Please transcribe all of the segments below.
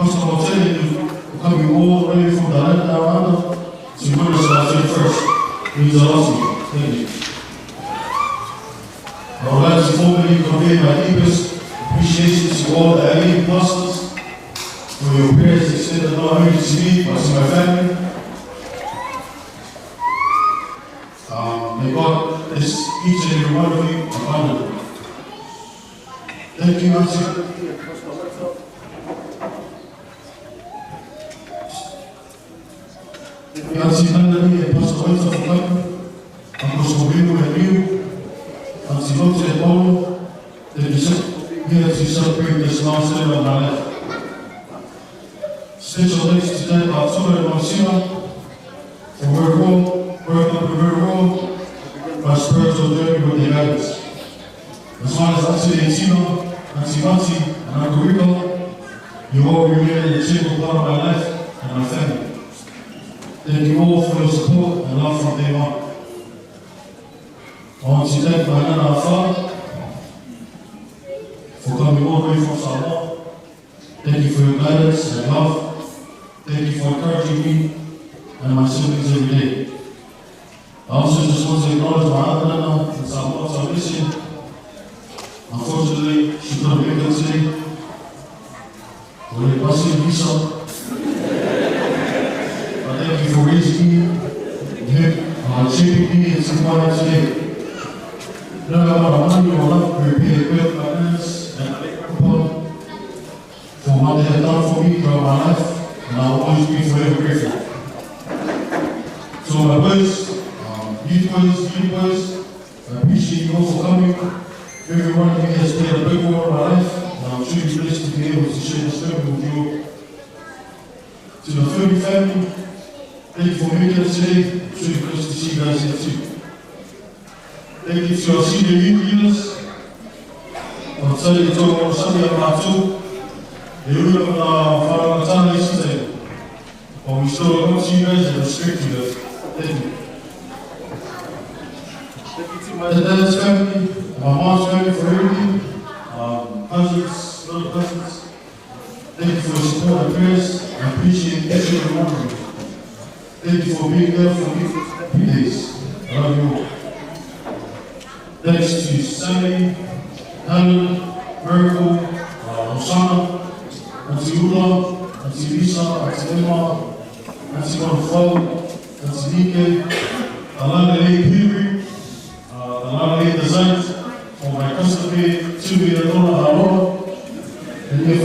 Pastor Hoteli for coming all the way from the land down under to witness our 21st. It means a lot to me. Thank you. I would like to formally convey my deepest appreciation to all the IE pastors for your prayers extended not only to me but to my family. May God bless each and every one of you abundantly. Thank you, Auntie. Thank you, Auntie Melanie and Pastor Waiter for coming. Uncle Skovino and you, Auntie Lotte and Paulo, thank you so much here to celebrate this milestone of my life. Special thanks to Dad Arturo and Marcina for work up very well, my spiritual journey with their guidance. As well as Auntie Tina, Auntie Mati, and Uncle Rico, you all remain an integral part of my life and my family. Thank you all for your support and love from day one. I want to thank my nana Afa for coming all the way from Samoa. Thank you for your guidance and love. Thank you for encouraging me and my siblings every day. I also just want to acknowledge my other nana in Samoa, Salvation. Unfortunately, she couldn't make it today. Ole pasi Lisa. But thank you for raising me, him, shaping me into who I am today. No amount of money or love to repay the great my parents and my late grandpa for what they have done for me throughout my life, and I will always be forever grateful. So my boys, youth boys, I appreciate you all for coming. Every one of you has played a big role in my life, and I'm truly blessed to be able to share this moment with you all. To the Furby family, thank you for making it today. I'm truly blessed to see you guys here too. Thank you to our senior youth leaders. On Sunday, to on Sunday, I'm E ui na wharangatana i sita. But we still look up to you guys and respect you guys. Thank you. Thank you to my dad's family, my mom's family for everything. Cousins, little cousins. Thank you for your support and prayers. I appreciate each and every one of you. Thank you for being there for me for happy days. I love you all. Thanks to Sally, Helen, Miracle, Rosanna, Auntie Ula, Auntie Lisa, Auntie Emma, Auntie Bonfo, Auntie Nike, Alana Lee Peary, Alana Lee Designs, for my custom made $2 million aloha, and if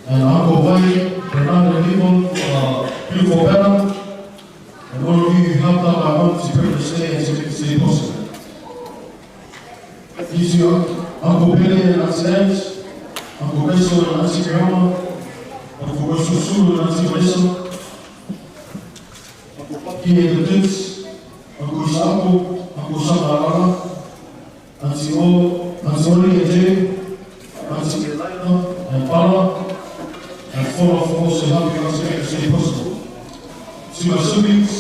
and Uncle Wayne, Bernard and Levon, beautiful banner, and all of you who helped out my mom to bring this day and to make this day possible. Thank you to Uncle Billy and Auntie Ange, Uncle Beso and Auntie Grandma, Uncle Beso Sulu and Auntie Vanessa, Uncle Paki and the kids, Uncle Isako, Uncle Samarara, Auntie O, Auntie Oli and Jay, Auntie Elena and Paula, and Fola for also helping us make this day possible. To my siblings,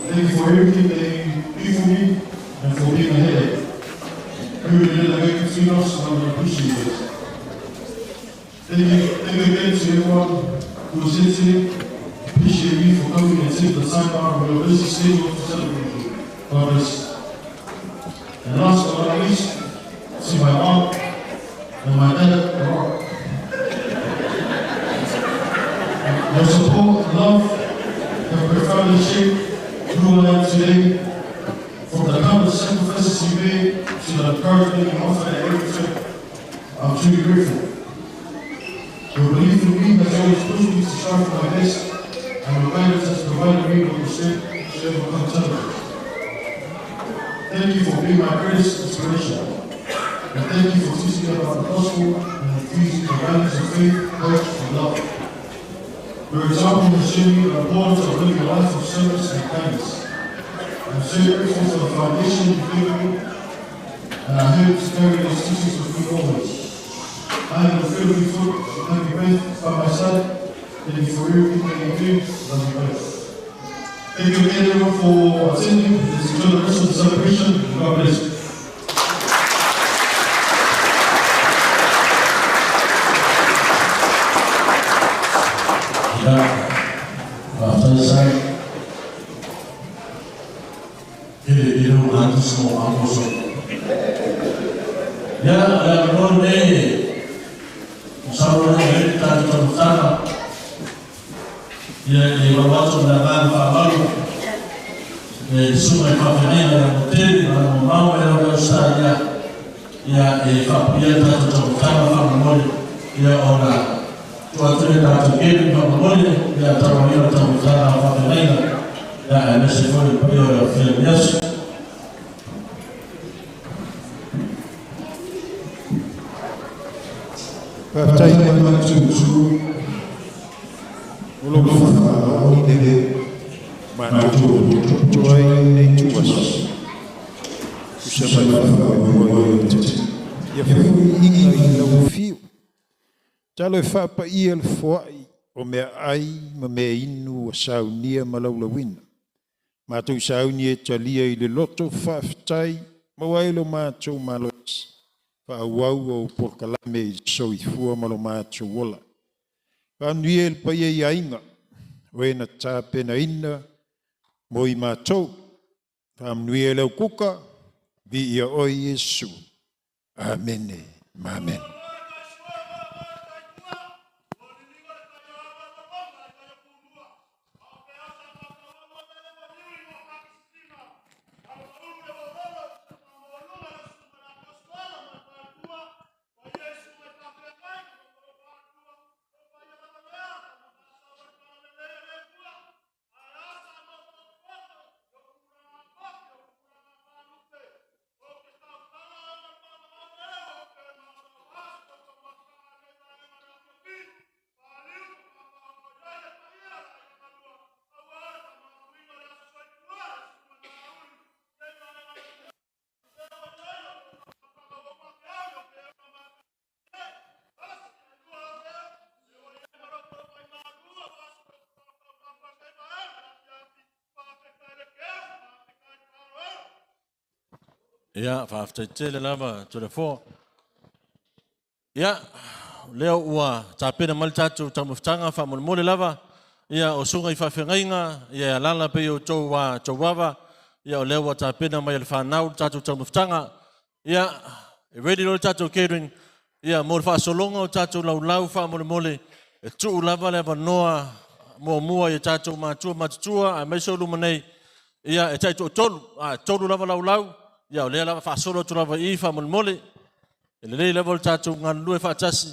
thank you for everything that you do for me and for being a headache. You really did a make between us, and I appreciate it. Thank you again to everyone who was here today. Appreciate you for coming and taking the time out of your busy schedule to celebrate with me. God bless. And last but not least, to my mom and my dad, Rock. Your support and love have profoundly shaped who I am today. From the countless sacrifices you made to the encouragement you offered at every turn, I'm truly grateful. Your belief in me has always pushed me to strive for my best, and your guidance has provided me with the strength to overcome challenges. Thank you for being my greatest inspiration. And thank you for teaching me about the gospel and infusing the values of faith, hope, and love. Your example has shown me the importance of living a life of service and kindness. I'm so grateful for the foundation you've given me, and I hope to carry those teachings with me always. I am incredibly fortunate to have you both by my side. Thank you for everything that you do. Love you both. Thank you again, everyone, for attending. Let's enjoy the rest of the celebration. God bless you. Ia, faafetai Sai. Tele tele o gatus mo amoso. Ia, o le avanoa lenei, masalo o lea ua i ai le tatou taumafataga. Ia, e valo atu ma le agaga faaaloalo le susuga i le faafeagaiga ia Motele ma lana mamao mai lava i Ausetalia, ia e faapuia le tatou taumafataga faamolemole, ia ona tuu atu lea i le tatou catering faamolemole, ia taualuina le taumafataga a faafeagaiga, ia aemaise foi le paia o le aufia i le aso. Faafetai Matutu o lou faamaoni lea matou potopoto ai lenei ituaso. Tusa ma le faamoemoe o le Ia foi viiga i lau afio. Talo e faapaia le foai o meaai ma meainu ua saunia ma laulauina. Matou sauni e talia i le loto faafetai maua ai lo matou malosi faaauau au polokalame i le soifua ma lo matou ola. Faamanuia i le paia i aiga o e na tapenaina mo i matou. Faamanuia i le au kuka, viia oe Iesu. Amene ma amene. Ia, faafetai tele lava Toleafoa. Ia, o lea ua tapena mai le tatou taumafataga faamolemole lava, ia o susuga i faafeagaiga, ia e alaala pea i outou tauava, ia o lea ua tapena mai e le fanau le tatou taumafataga. Ia, e ready loa le tatou catering, ia mo le faasologa o tatou laulau faamolemole, e tuu lava le avanoa muamua i tatou matua matutua aemaise o luma nei, ia e taitoatolu, a tolu lava laulau, ia o lea lava faasolo atu lava i i faamolemole. E lelei lava le tatou galulue faatasi,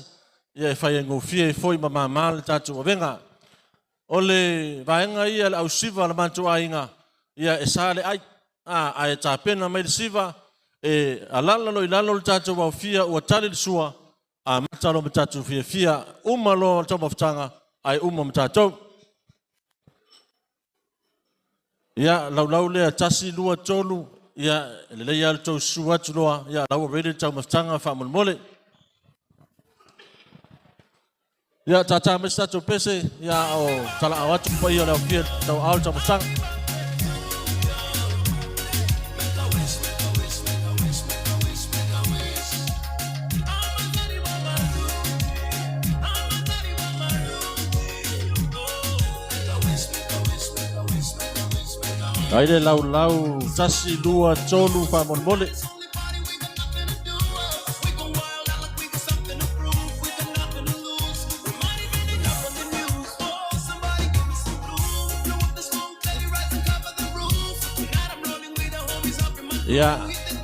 ia e fai ai gofie ai foi ma mama le tatou avega. O le vaega ia le ausiva a le matou aiga, ia e sa le ai, ae tapena mai le siva, e alala loa i lalo le tatou aofia ua tali le sua, amata loa ma tatou fiafia, uma loa le taumafataga, ae uma ma tatou. Ia, laulau lea, 1, 2, 3, ia, e lelei lava le tou susu atu loa, ia, la ua ready le taumafataga faamolemole. Ia, tata mai se tatou pese, ia, o talaao atu le paia o le aofia tauaao le taumafataga. Ai le laulau, 1, 2, 3, faamolemole. Ia,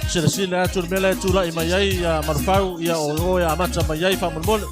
silasila atu le mea la e tulai mai ai ia Marufau, ia o oe amata mai ai faamolemole.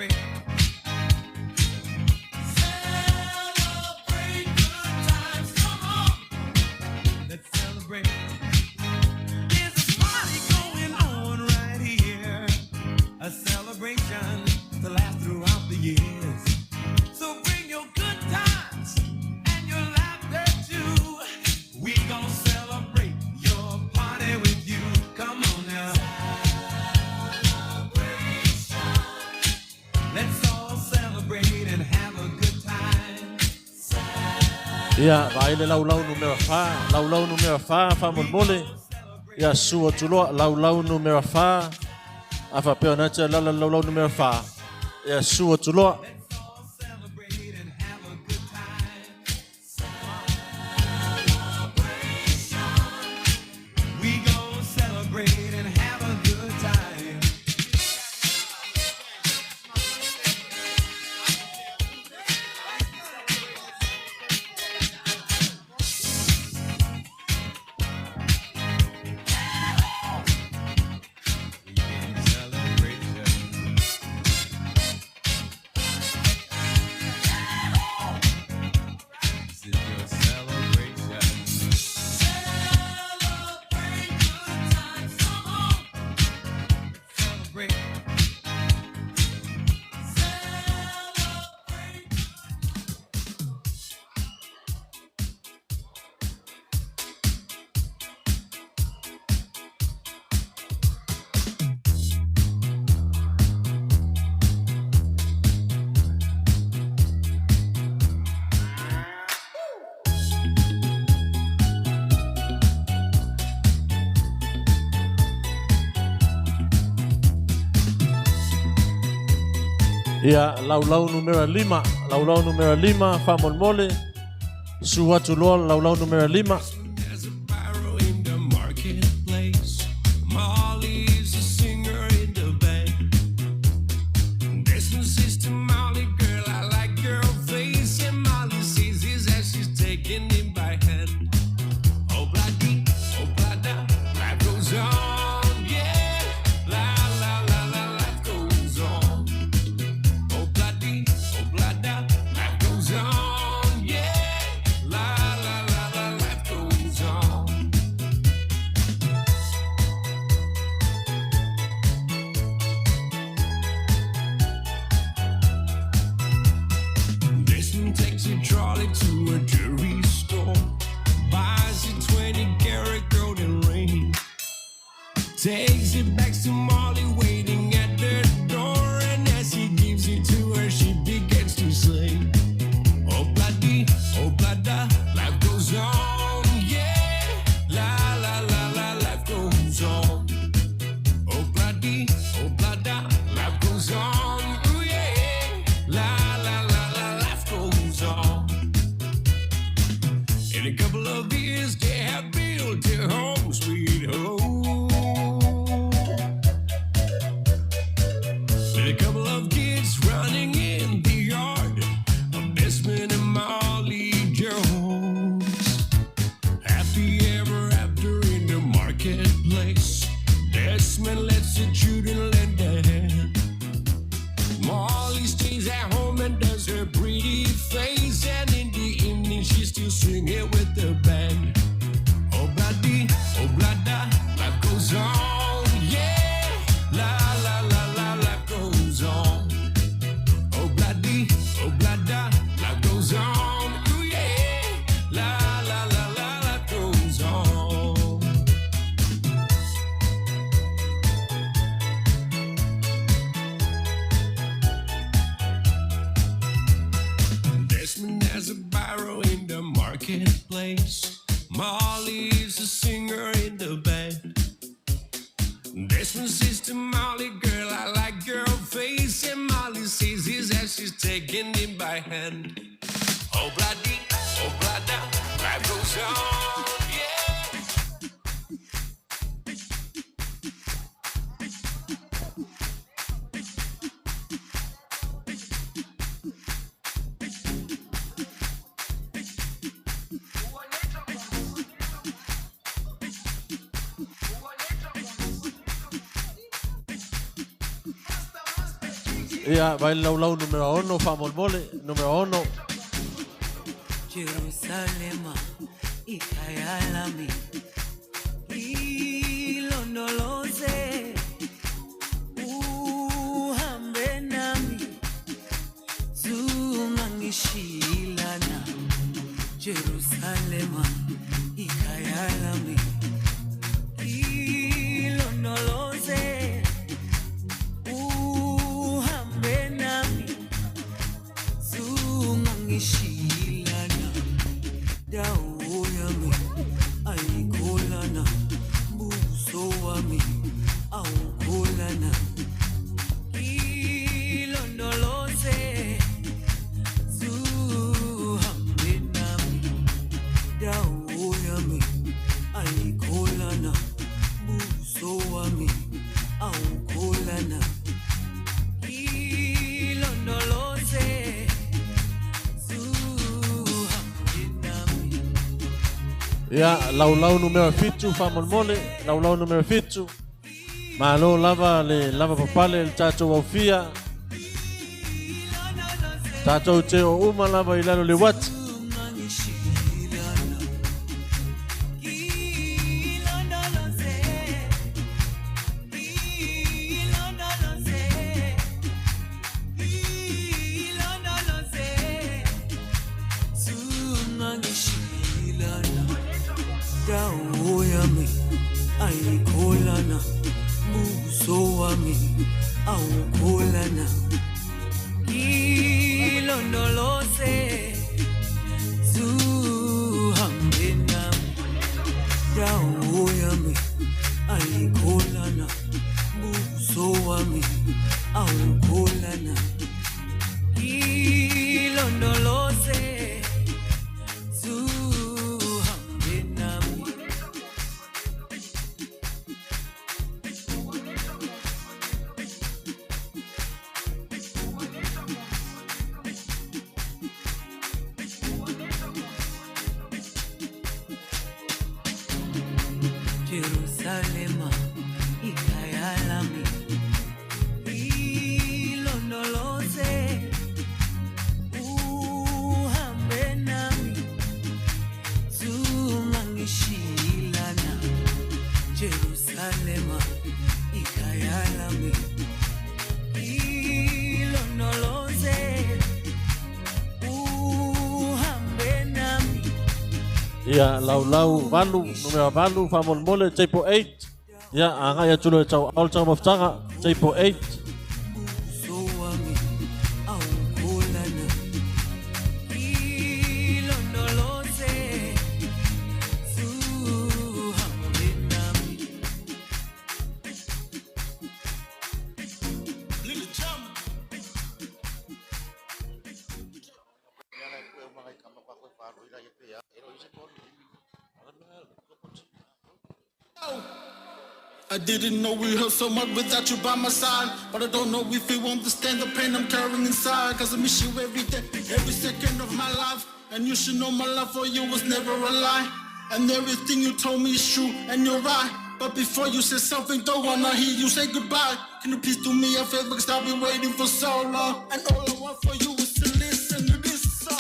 Celebrate. Celebrate good times. Come on. Let's celebrate. There's a party going on right here. A celebration to last throughout the years. So bring your good times and your laughter too. We gon' celebrate your party with you. Come on now. Celebration. Let's all celebrate and have a good time. Ia, vaai le laulau numera 4, laulau numera 4, faamolemole. Ia, susu atu loa, laulau numera 4. A faapea o na te alaala le laulau numera 4. Ia, susu atu loa. Let's all celebrate and have a good time. Celebration. We gon' celebrate and have a good time. Weekend celebration. This is your celebration. Celebrate good times. Come on. Celebrate. Celebrate. Ia, laulau numera 5, laulau numera 5, faamolemole. Susu atu loa le laulau numera 5. There's a biro in the marketplace. Molly's a singer in the band. Desmond says to Molly, girl, I like your face. And Molly sees his as she's taking him by hand. Oh, blah dee, oh, blah da, life goes on, yeah. La, la, la, la, life goes on. Oh, blah dee, oh, blah da, life goes on, yeah. La, la, la, la, life goes on. Desmond takes a trolley to a jewelry store, buys a 20 karat golden ring, takes it back to Molly waiting at the door, and as he gives it to her, she begins to sing. Oh blah dee, oh blah da, life goes on, yeah. La la la la, life goes on. Oh blah dee, oh blah da, life goes on, ooh yeah. La la la la, life goes on. In a couple of years, they have built a home sweet home. With a couple of kids running in the yard of Desmond and Molly Jones. Happy ever after in the marketplace. Desmond lets the children lend a hand. Molly stays at home and does her pretty face, and in the evening she's still singing with the band. Oh blah dee, oh blah da, life goes on, yeah. La la la la, life goes on. Oh blah dee, oh blah da, life goes on, ooh yeah. La la la la, life goes on. Desmond has a biro in the marketplace. Molly's a singer in the band. Desmond says to Molly, girl, I like your face. And Molly sees his as she's taking him by hand. Oh, blah dee, oh, blah da, life goes on, yeah. Ia, vaai le laulau numera 6 faamolemole, numera 6. Jerusalema ikhaya lami ilondoloze uhambe nami zungangishilana Jerusalema ikhaya lami ilondoloze uhambe nami zungangishilana dawo yami ayikholana buso wami awukholana ilondoloze zuhambe nami dawo yami ayikholana buso wami awukholana ilondoloze zuhambe nami. Ia, laulau numera 7 faamolemole, laulau numera 7. Malo lava le lava papale le tatou aufia. Tatou te o uma lava i lalo le uati. Zungangishilana ilondoloze ilondoloze ilondoloze zungangishilana dawo yami ayikholana buso wami awukholana ilondoloze zuhambe nami dawo yami ayikholana buso wami awukholana ilondoloze zuhambe nami. Jerusalema ikhaya lami ilondoloze uhambe nami zungangishilana Jerusalema ikhaya lami ilondoloze uhambe nami. Ia, laulau 8, numera 8 faamolemole, table 8. Ia, agai atu loa i tau ao le taumafataga, table 8. Buso wami awukholana ilondoloze zuhambe nami. I didn't know we hurt so much without you by my side. But I don't know if you understand the pain I'm carrying inside. Cause I miss you every day, every second of my life. And you should know my love for you was never a lie. And everything you told me is true, and you're right. But before you say something, don't wanna hear you say goodbye. Can you please do me a favor? Cause I've been waiting for so long. And all I want for you is to listen to this song.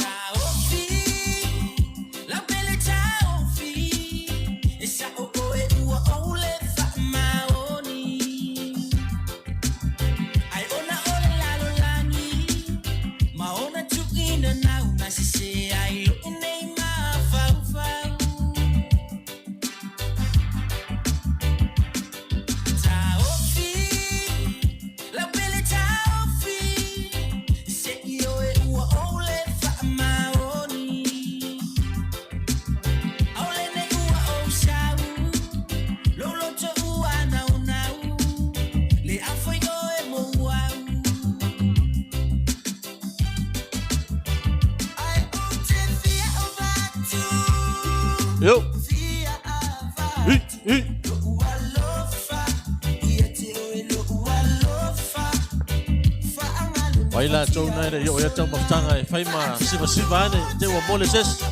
Yo. I, i. Vai la tou nai le io ia taumafataga e fai ma sivasiva ane te ua mole sesi.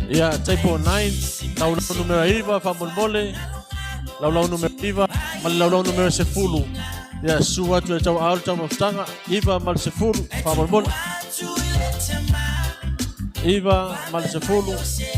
Ia, table 9, laulau numera 9, faamolemole, laulau numera 9 ma le laulau numera 10. Ia, susu atu e tauaao le taumafataga, 9 ma le 10, faamolemole. 9 ma le 10.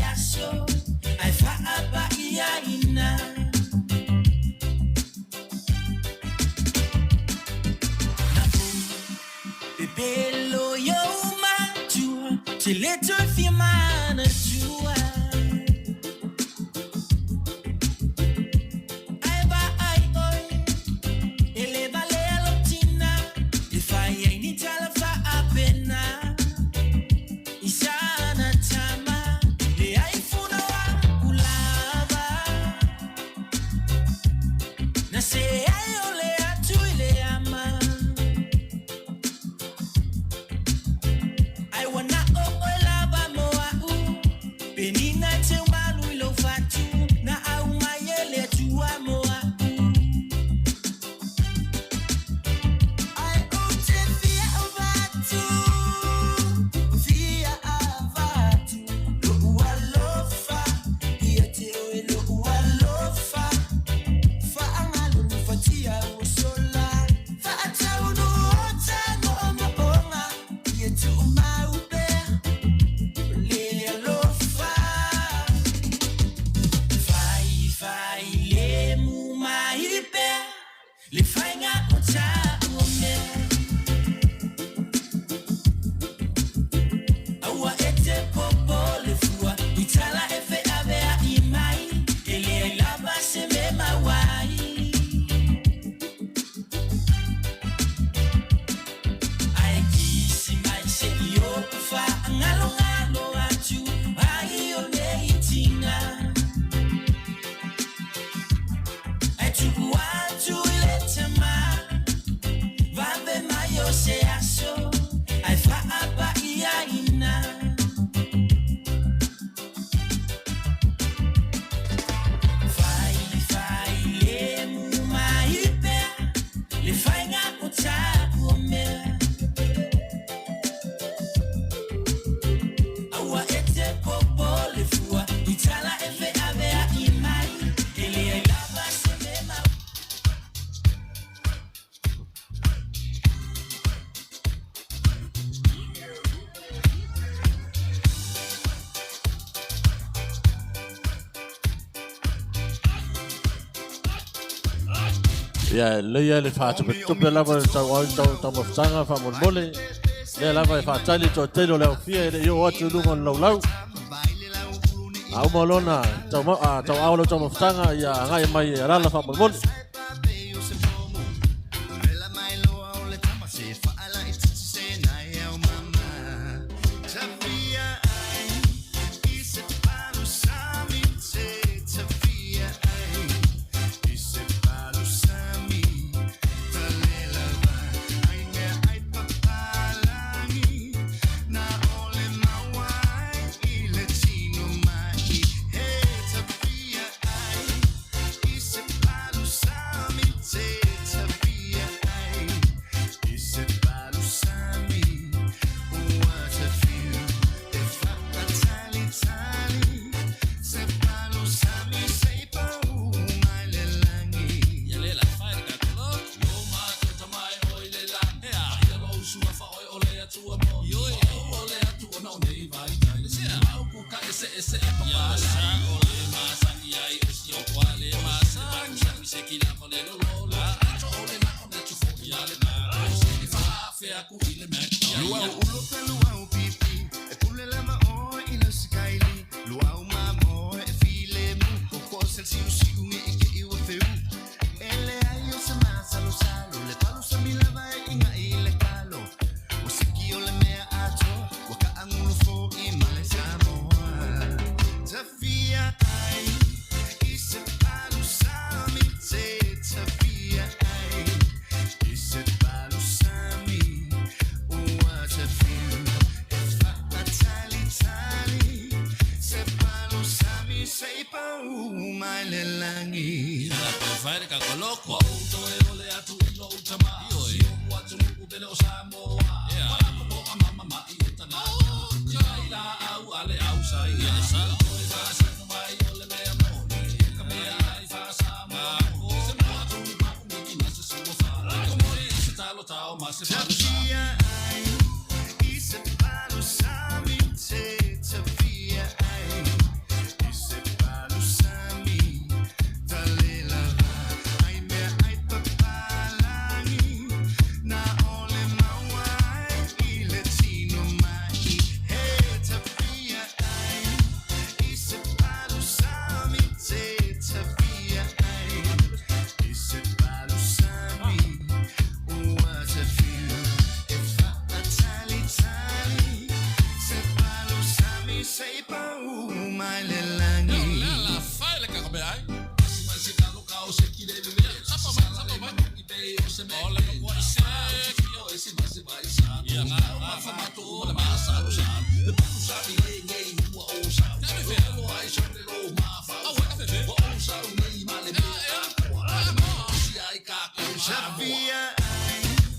Ia, e lelei lava le faatupetupetope lava o le tauau i le taumafataga faamolemole. Lea lava e faatali le toatele o le aofia e le i oo atu i luga o le laulau. A uma lona tauao lau taumafataga, ia agai mai e alala faamolemole.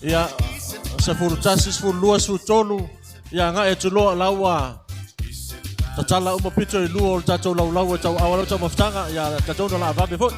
Ia, 11, 12, 13, ia agai atu loa la ua tatala uma pito i lua o le tatou laulau e tauau ai lau taumafataga, ia tatou na laa vave foi.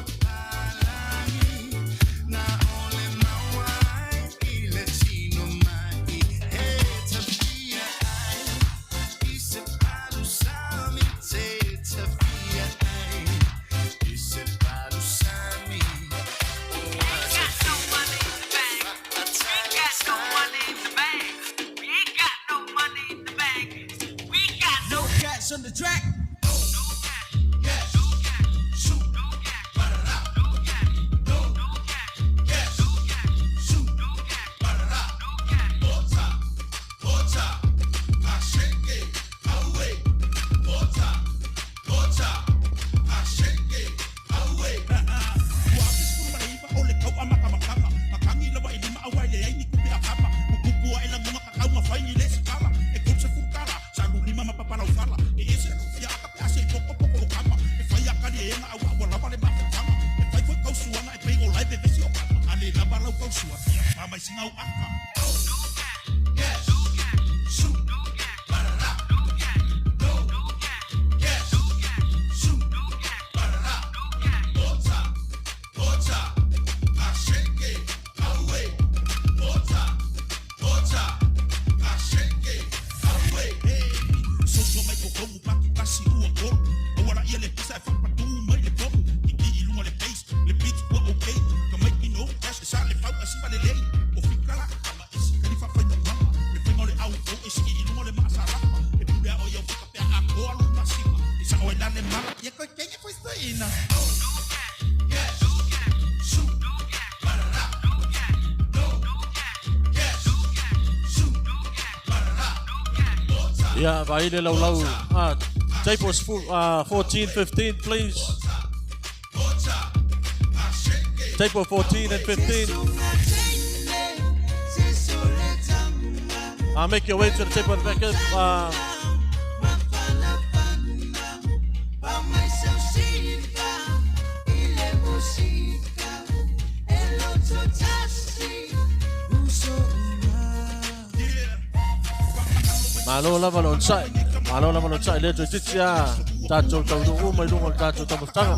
Ia, vaai le laulau. Tables 14, 15, please. Table 14 and 15. Make your way to the table at the back. Malo lava le onosai. Malo lava le onosai le toeitiiti lava tatou taunuu uma i luga o le tatou taumafataga.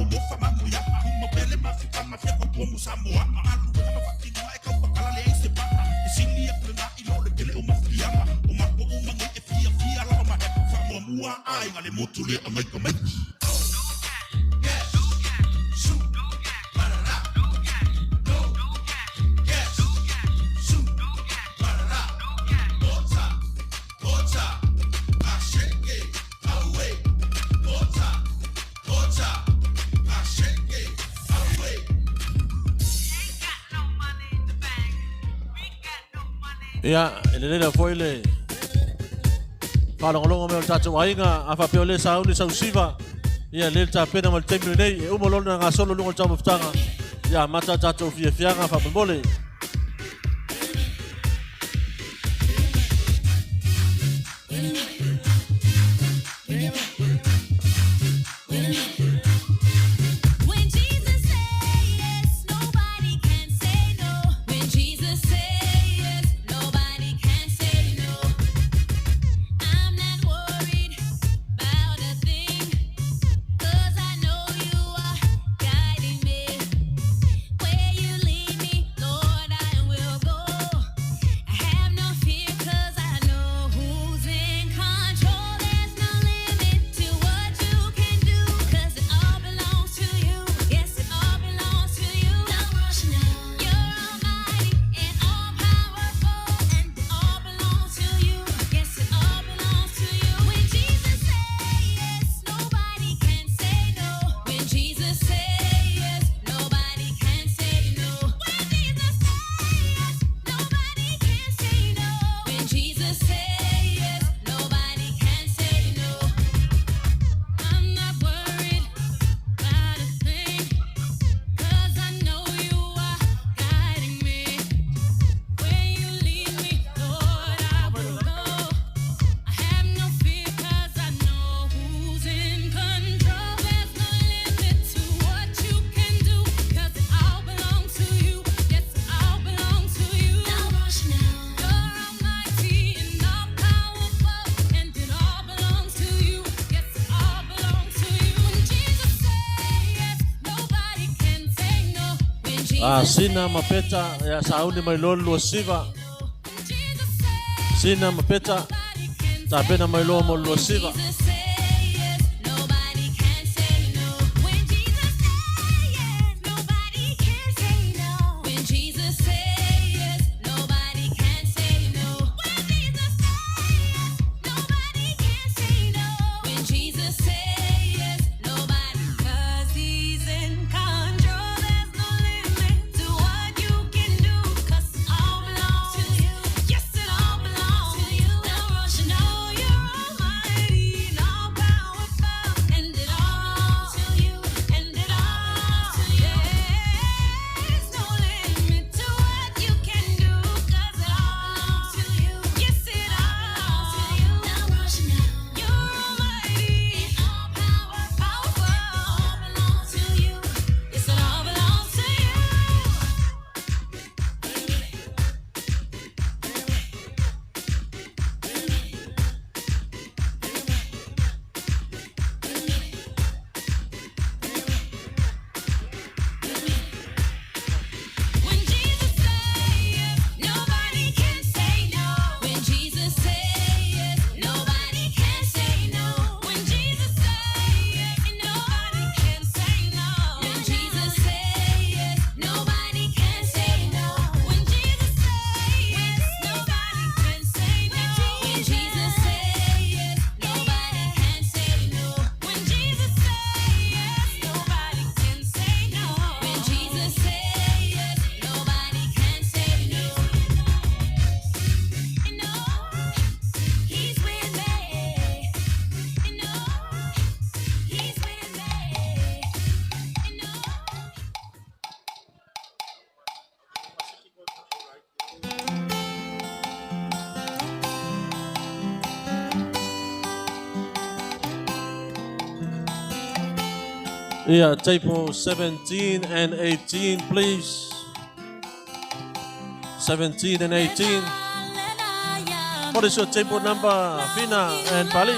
Ia, e lelei lava foi le faalogologo mai o le tatou aiga, a faapea o lea sa auni sau siva, ia lea le tapena ma le taimi lenei, e uma loa lona gasolo i luga o le taumafataga, ia amata a tatou fiafiaga faamolemole. A Sina ma Peta, ia sauni mai loa le 29. Sina ma Peta, tapena mai loa mo le 29. Ia, table 17 and 18, please. 17 and 18. What is your table number, Fina and Bali?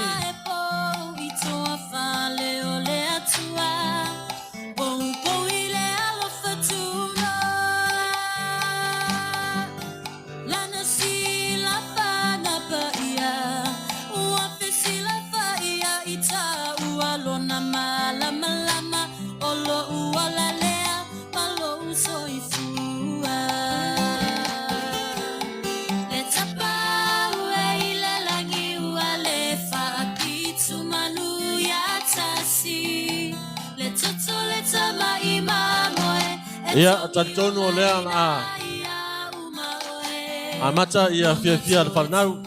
Ia, talitonu o lea o le a amata ia fiafia le falanau.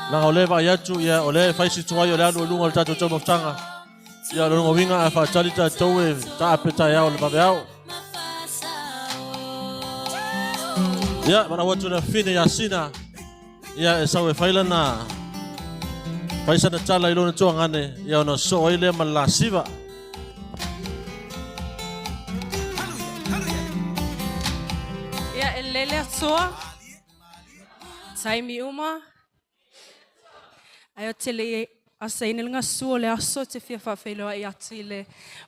Leaga o lea e vaai atu, ia, o lea e fai si tuai o le alu i luga o le tatou taumafataga. Ia, o lona uiga a faatali tatou e taape taeao i le vaveao. Ia, valaau atu le afafine ia Sina, ia e sau e fai lana, fai sana tala i lona tuagane, ia ona sosoo ai lea ma le la siva. Ia e lele atua, taimi uma, ae ou te le i asaina le gasu o le aso ou te fia faafeiloai atu i le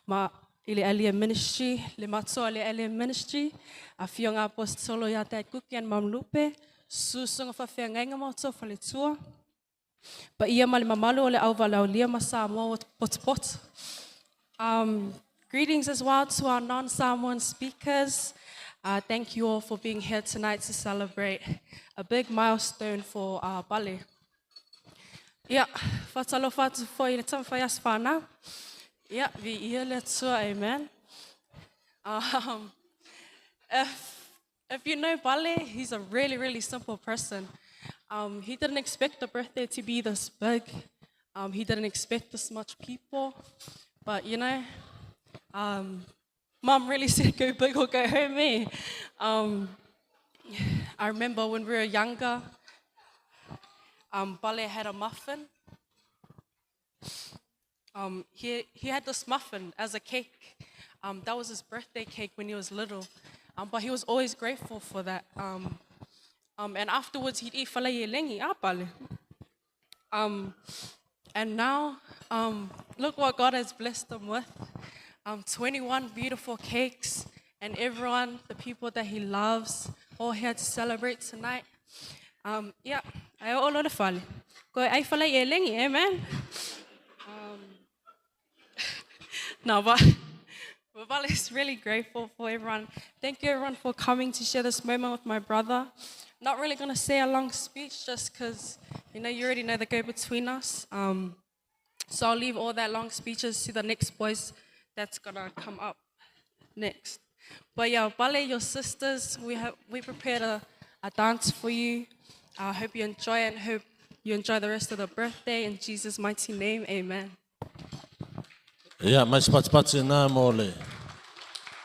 ma i le LEM Ministry, le matua o le LEM Ministry, Afioga Aposetolo ia Dad Kuki and Mum Lupe, Susuga Faafeagaiga ma outou faletua, paia ma le mamalu o le au valaaulia ma Samoa ua potopoto. Greetings as well to our non-Samoan speakers. Thank you all for being here tonight to celebrate a big milestone for our Bale. Ia, faatalofa atu foi i le taumafai aso fanau. Ia, viia le Atua, amen. If you know Bale, he's a really, really simple person. He didn't expect the birthday to be this big. He didn't expect this much people. But, you know, Mum really said go big or go home, eh? I remember when we were younger, Bale had a muffin. He had this muffin as a cake. That was his birthday cake when he was little. But he was always grateful for that. And afterwards, he'd eat falai lengi, ah, Bale. And now, look what God has blessed them with. 21 beautiful cakes. and everyone, the people that he loves, all here to celebrate tonight. Yeah, ai o lo le fale. Ko ai fale e lengi, amen. No, but Vale is really grateful for everyone. Thank you everyone for coming to share this moment with my brother. Not really gonna say a long speech just because you know you already know the go between us. So I'll leave all that long speeches to the next boys that's gonna come up next. But yeah, Bale, your sisters, we prepared a dance for you. I hope you enjoy it and hope you enjoy the rest of the birthday in Jesus' mighty name. Amen. Ia, mai se patipati na mo le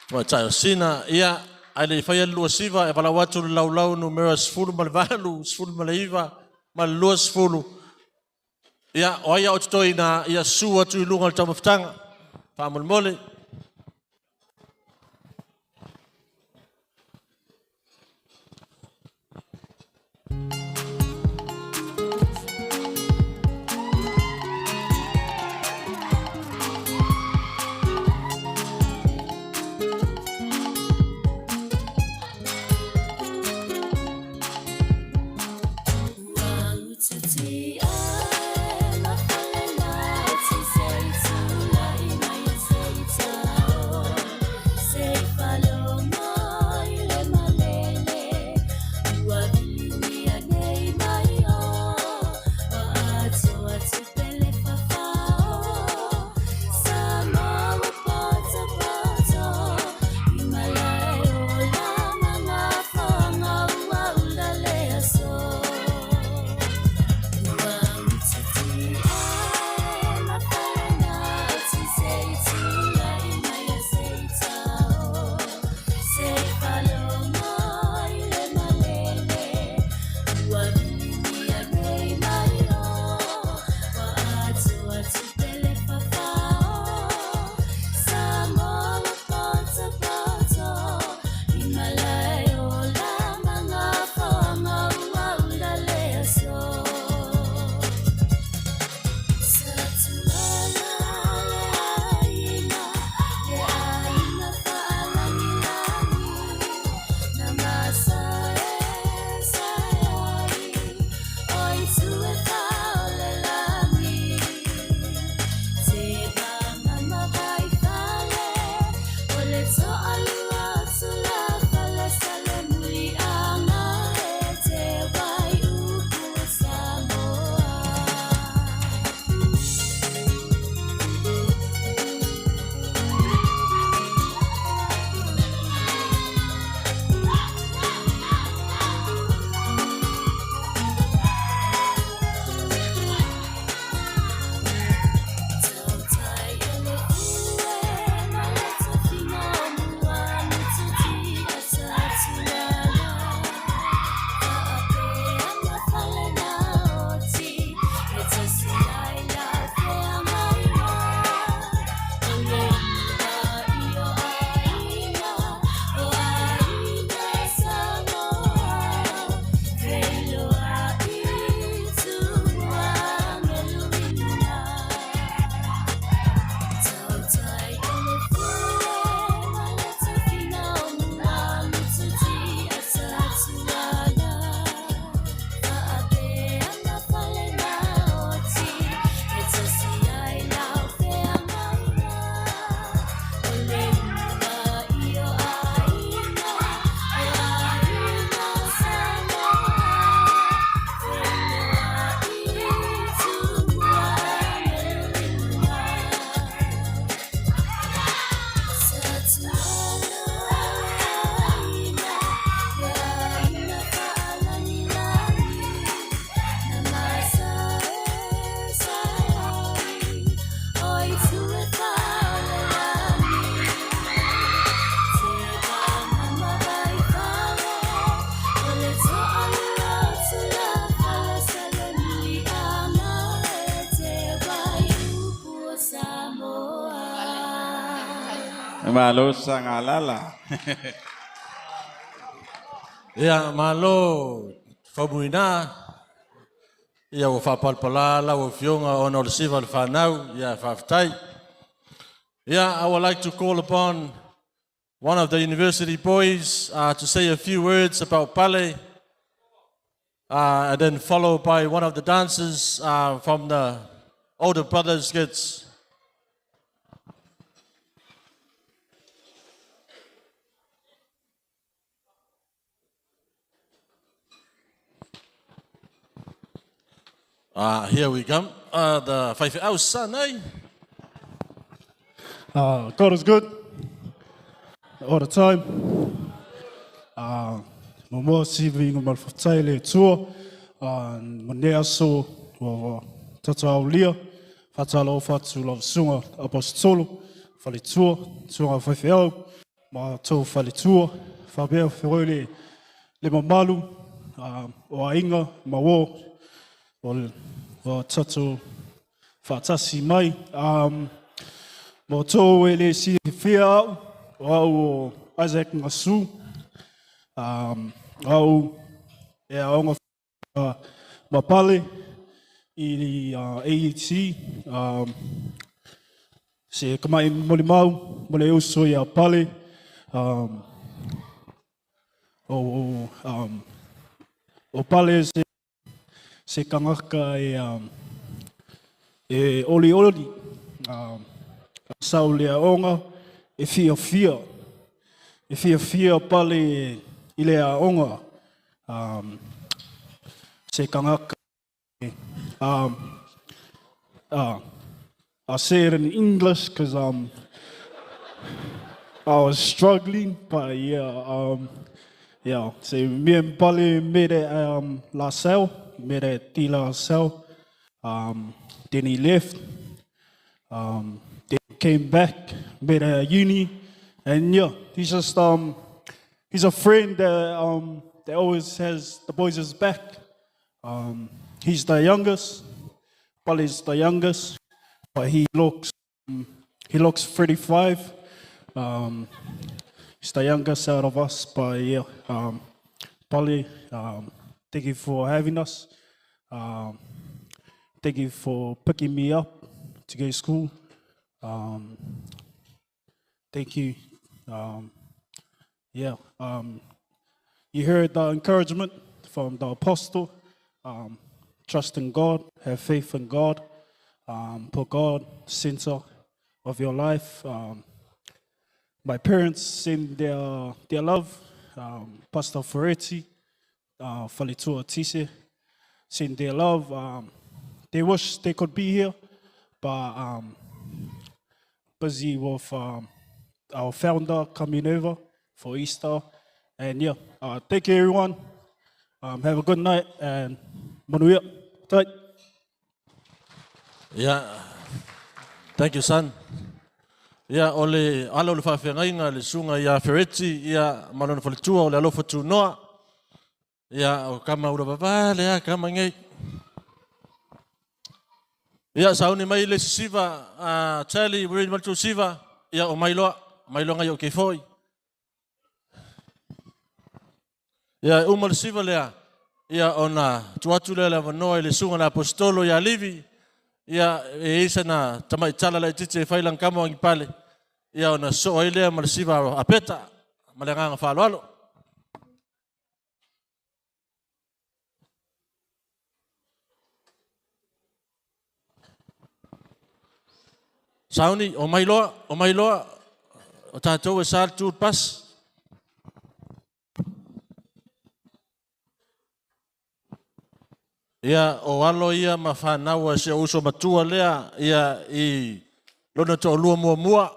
tamaitai o Sina. Ia, ae le i faia le 29, e valaau atu le laulau numera 18, 19 ma le 20. Ia, o ai a o totoe ina ia susu atu i luga o le taumafataga. Faamolemole. Malo sangalala. Ia, malo faumuina. Ia ua faapalapalā lau afioga ona o le siva o le fanau. Ia, faafetai. Ia, I would like to call upon one of the university boys to say a few words about Pale, and then followed by one of the dancers from the older brothers kids. Here we come. The Faifeau son, eh? God is good all the time. Momoa sivi inga ma le faafetai le Atua. Ma nei aso ua tatou aulia, faatalofa atu lau susuga Aposetolo, faletua, susuga faifeau ma tou faletua, faapea foi le mamalu o aiga ma uo o ua tatou faatasi mai. Mo tou e le silafia au, o au o Isaac Gasu, au e aoga ma Pale i AEC, se tamai molimau mo le uso ia Pale. O Pale se tagata e olioli, sau le aoga e fiafia, e fiafia Pale i le aoga. Se tagata I say it in English because I was struggling, but yeah. So me and Pale met at La Salle, met at De La Salle. Then he left. Then came back, met at uni, and yeah, he's just he's a friend that always has the boys' back. He's the youngest. Pale's the youngest, but he looks 35. He's the youngest out of us, but yeah, Pale, thank you for having us. Thank you for picking me up to go to school. Thank you. Yeah, you heard the encouragement from the apostle. Trust in God, have faith in God, put God center of your life. My parents send their love. Pastor Ferretti, Faletua Tise, send their love. They wish they could be here, but busy with our founder coming over for Easter. And yeah, thank you everyone. Have a good night and manuia. Tai. Yeah. Thank you, son. Ia, o le ala o le faafeagaiga le susuga ia Fereti, ia ma lona faletua o le alofa tunoa. Ia, o kama ula vavale a kama ngei. Ia, sauni mai le sisiva, a Charlie, we're in siva. Ia, o mailoa, mailoa ngai o ke foi. Ia, uma le siva lea. Ia, ona tuu atu lea le avanoa i le susuga le apostolo ia Livi. Ia, e isa na tamai tala laitiiti e fai lana kama o Agipale. Ia, ona soo ai lea ma le siva a Peta. Ma le agaga faaaloalo. Sauni, o mai loa, o mai loa, o tātou e sa le tu pas. Ia, o alo ia ma whanau a si o uso matua lea, ia i lona to'alua muamua.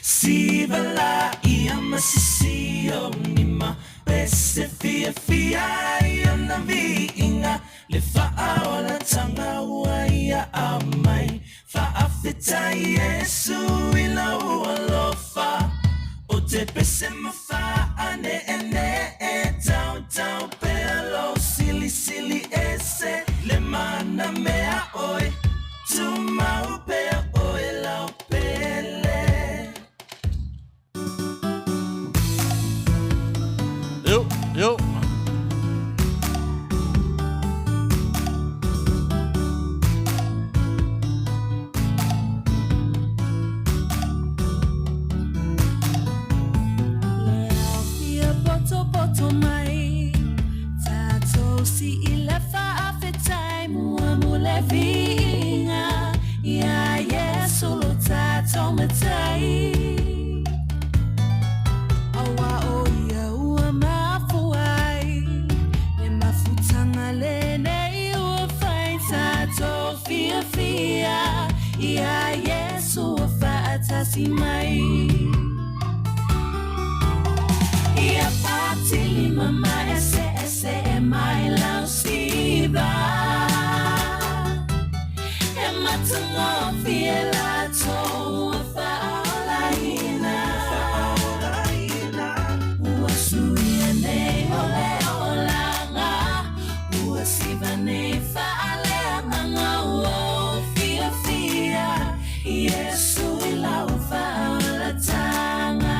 Siva la ia masisi o nima pese fia fia ia na viinga le faaolatanga ua ia aumai faafetai Iesu i lau alofa o te pese ma faaneenee tautau pea lou silisili ese le mana mea oe tumau pea oe lau pele. Fiafia Ia Iesu ua faatasi mai. Ia patilima ma eseese e mai lau siva. E matagofie latou ua faaolaina. Ua suia nei o le olaga, ua siva nei faaleagaga ua ou fiafia, Iesu i lau faaolataga.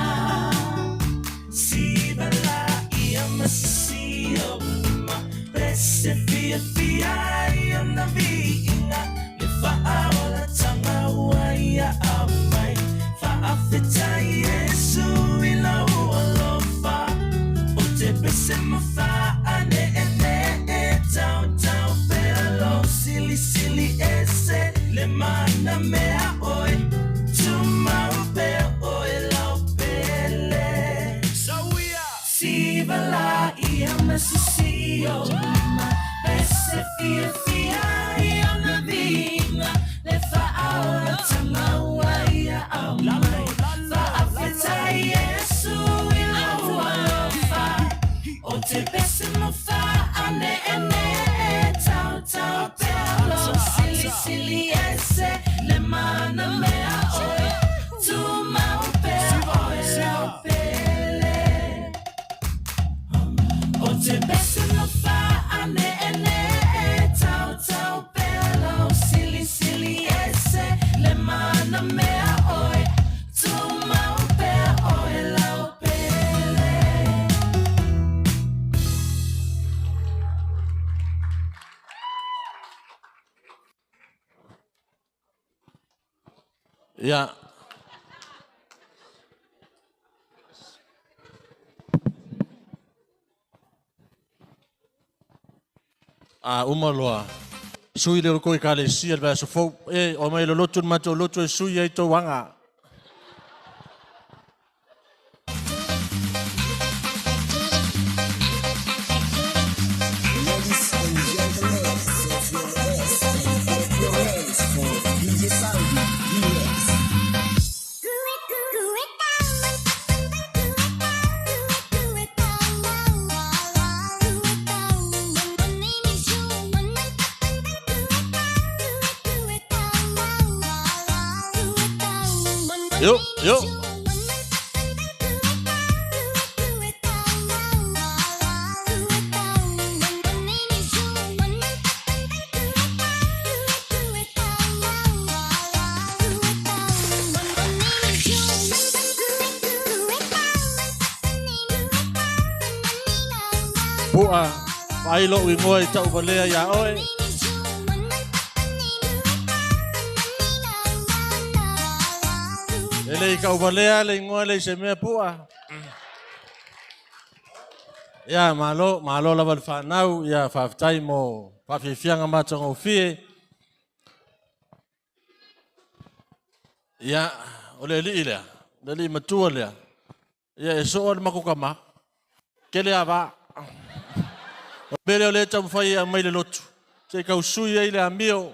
Siva laia ma sisio ma pese fiafia i ona viiga le faaolataga ua ia aumai. Faafetai Iesu i lou alofa ou te pese ma faaneenee tautau pea lou silisili ese le mana mea oe tumau pea oe lau pele. Siva laia ma sisio ma pese fiafia i ona viiga le faaolataga ua ia aumai. Faafetai Iesu i lou alofa ou te pese ma faaneenee tautau pea lou silisili ese le mana mea oe tumau pea oe lau pele. Ou te pese ma faaneenee tautau pea lau silisili ese le mana mea oe tumau pea oe lau pele. Ia. A uma loa. Sui le kou ekalesia le vaiaso fou. E, o mai le lotu le matou lotu e sui ai tou aga. Ladies and gentlemen, shake your ass and clap your hands for DJ Saldi Remix. Yo, yo. Pu'a, vaai lo'u igoa i ta'uvalea iā oe. E le i ka'uvalea le igoa le i se mea pu'a. Ia, malo, malo lava le fa'anau, ia fa'afetai mo fa'afiafiaga matagofie. Ia, o le ali'i lea, le ali'i matua lea. Ia, e so'o le matou tamā. Tele ava. O le mea lea o lea e taumafai e aumai le lotu, se i tau sui ai le amio.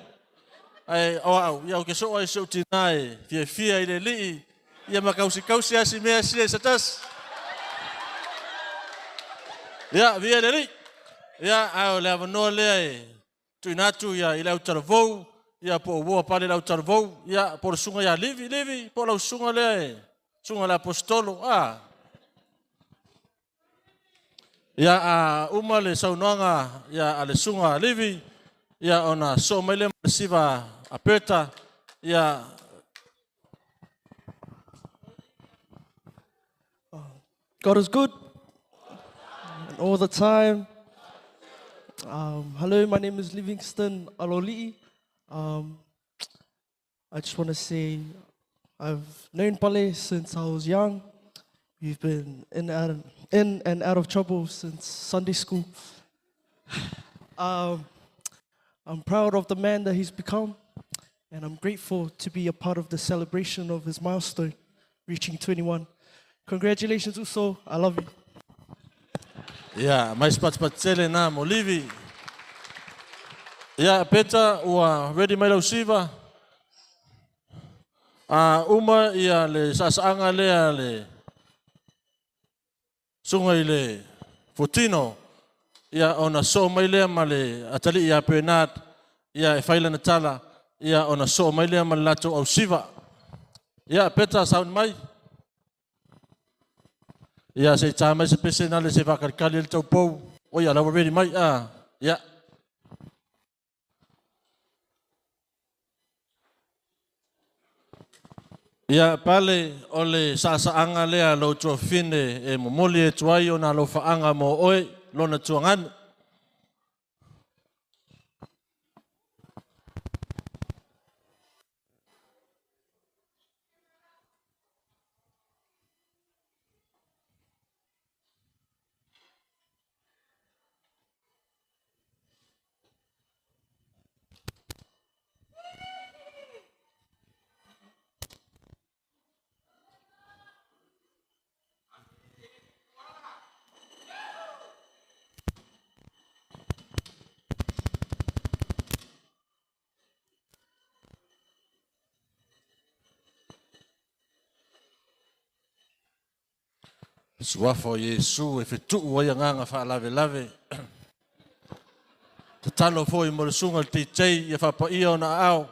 Ae o a'u, ia ou te so'o ai si o'u tinā e fiafia i le ali'i, ia ma kausikausi lava si mea sia i se tasi. Ia, viia le Alii. Ia, ae o le avanoa lea e tuuina atu ia i le autalavou, ia po o ua pale le autalavou, ia po o le susuga ia Livi, Livi, po o lau susuga lea e, susuga i le Aposetolo, a. Ia, a uma le saunoaga ia a le susuga a Livi, ia ona sosoo mai lea ma le siva a Berta, ia God is good and all the time. Hello, my name is Livingston Aloli'i. I just want to say I've known Pale since I was young. We've been in, out of, in and out of trouble since Sunday school. I'm proud of the man that he's become, and I'm grateful to be a part of the celebration of his milestone, reaching 21. Congratulations, Uso. I love you. Ia, mai se patupatu tele na mo Livi. Ia, Peta, ua ready mai lau siva. A uma ia le saasaaga lea le suga i le Futino, ia ona soo mai lea ma le atalii ia Bernard, ia e fai lana tala, ia ona soo mai lea ma le latou ausiva. Ia, Peta, sauni mai. Ia, se i tā mai se pese na le se faakalikali le taupou. O ia, la ua ready mai. Ah, ia. Ia, pale o le saasaaga lea lou tuafafine e momoli atu ai ona alofaaga mo oe lona tuaganu. Suafa o Iesu e fetuu ai agaga faalavelave. Tatalo foi mo le susuga i le DJ ia faapaia ona aao.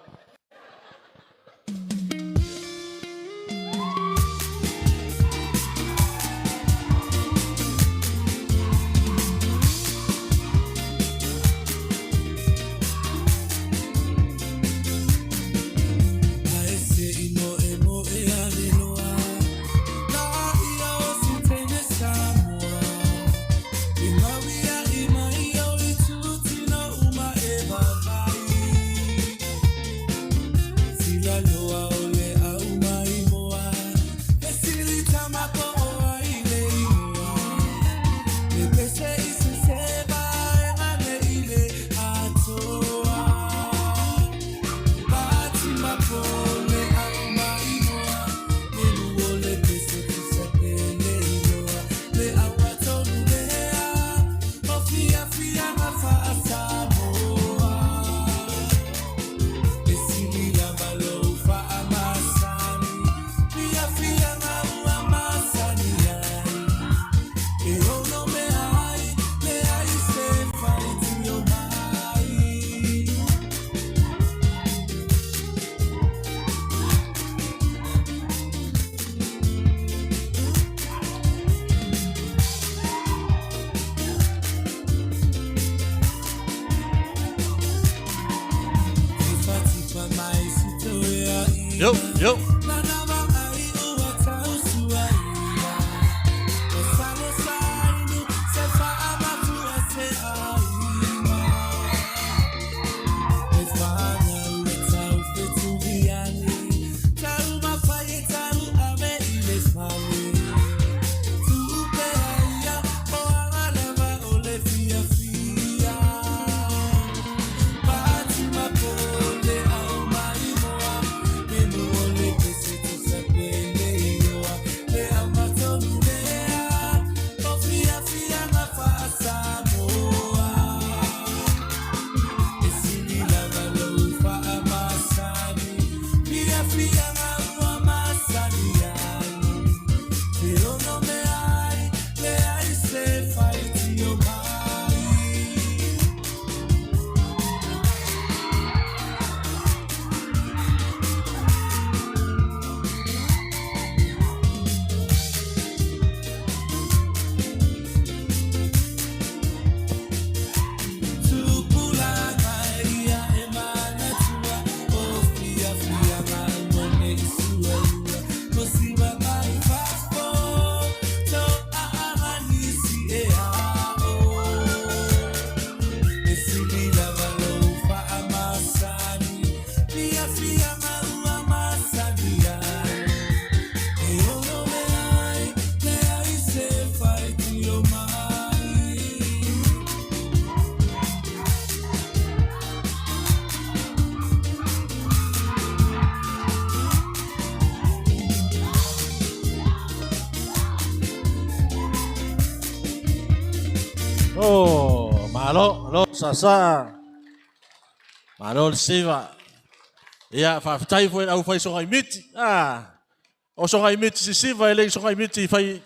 Yo, yo. Oh, malo, malo, sasa. Malo le siva. Ia, faafetai foi i le aufai sogaimiti. Ah, o sogaimiti sisiva e le i sogaimiti i fai...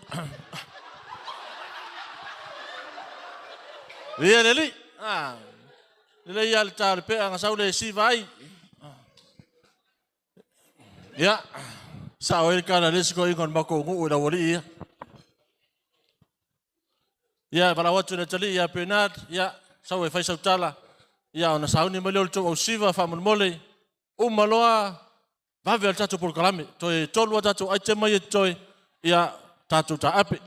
Ia le alii. Ah, lelei lava le ta o le pea na sau le siva ai. Ia, sao ai le tala a le isi toeaina o le matou nuu i le aualii ia. Ia, e valaau atu i le atalii ia Bernard, ia, sau e fai sau tala, ia, ona sauni mai lea o le tou ausiva, faamolemole, uma loa, vave lava le tatou polokalame. Toe tolu a tatou item ia e totoe, ia, tatou taape.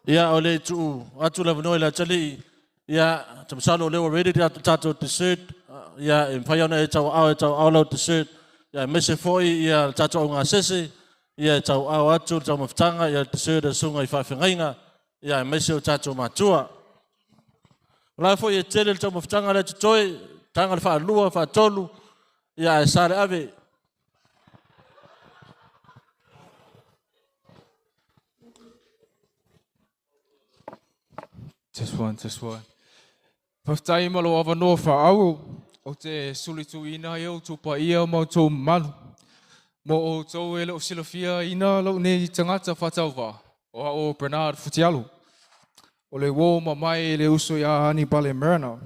Ia, o le i tuu atu le avanoa i le atalii, ia, ou te masalo o lea ua ready le tatou dessert, ia, e mafai ona e tauaao e tauaao lau dessert, ia, aemaise foi ia le tatou augasese, ia, e tauaao atu le taumafataga, ia, le dessert a le susuga i faafeagaiga, ia, aemaise o tatou matua. O la foi e tele le taumafataga lea e totoe, taga le faalua, faatolu, ia, ae sa le ave. Test one, test one. Faafetai mo lou avanoa faaauau ou te sulituina ai outou paia ma outou mamalu. Mo outou e le o silafiaina lou nei tagata faatauvaa, o au o Bernard Futialu. O le uo mamae i le uso iā Hanibale Mariner.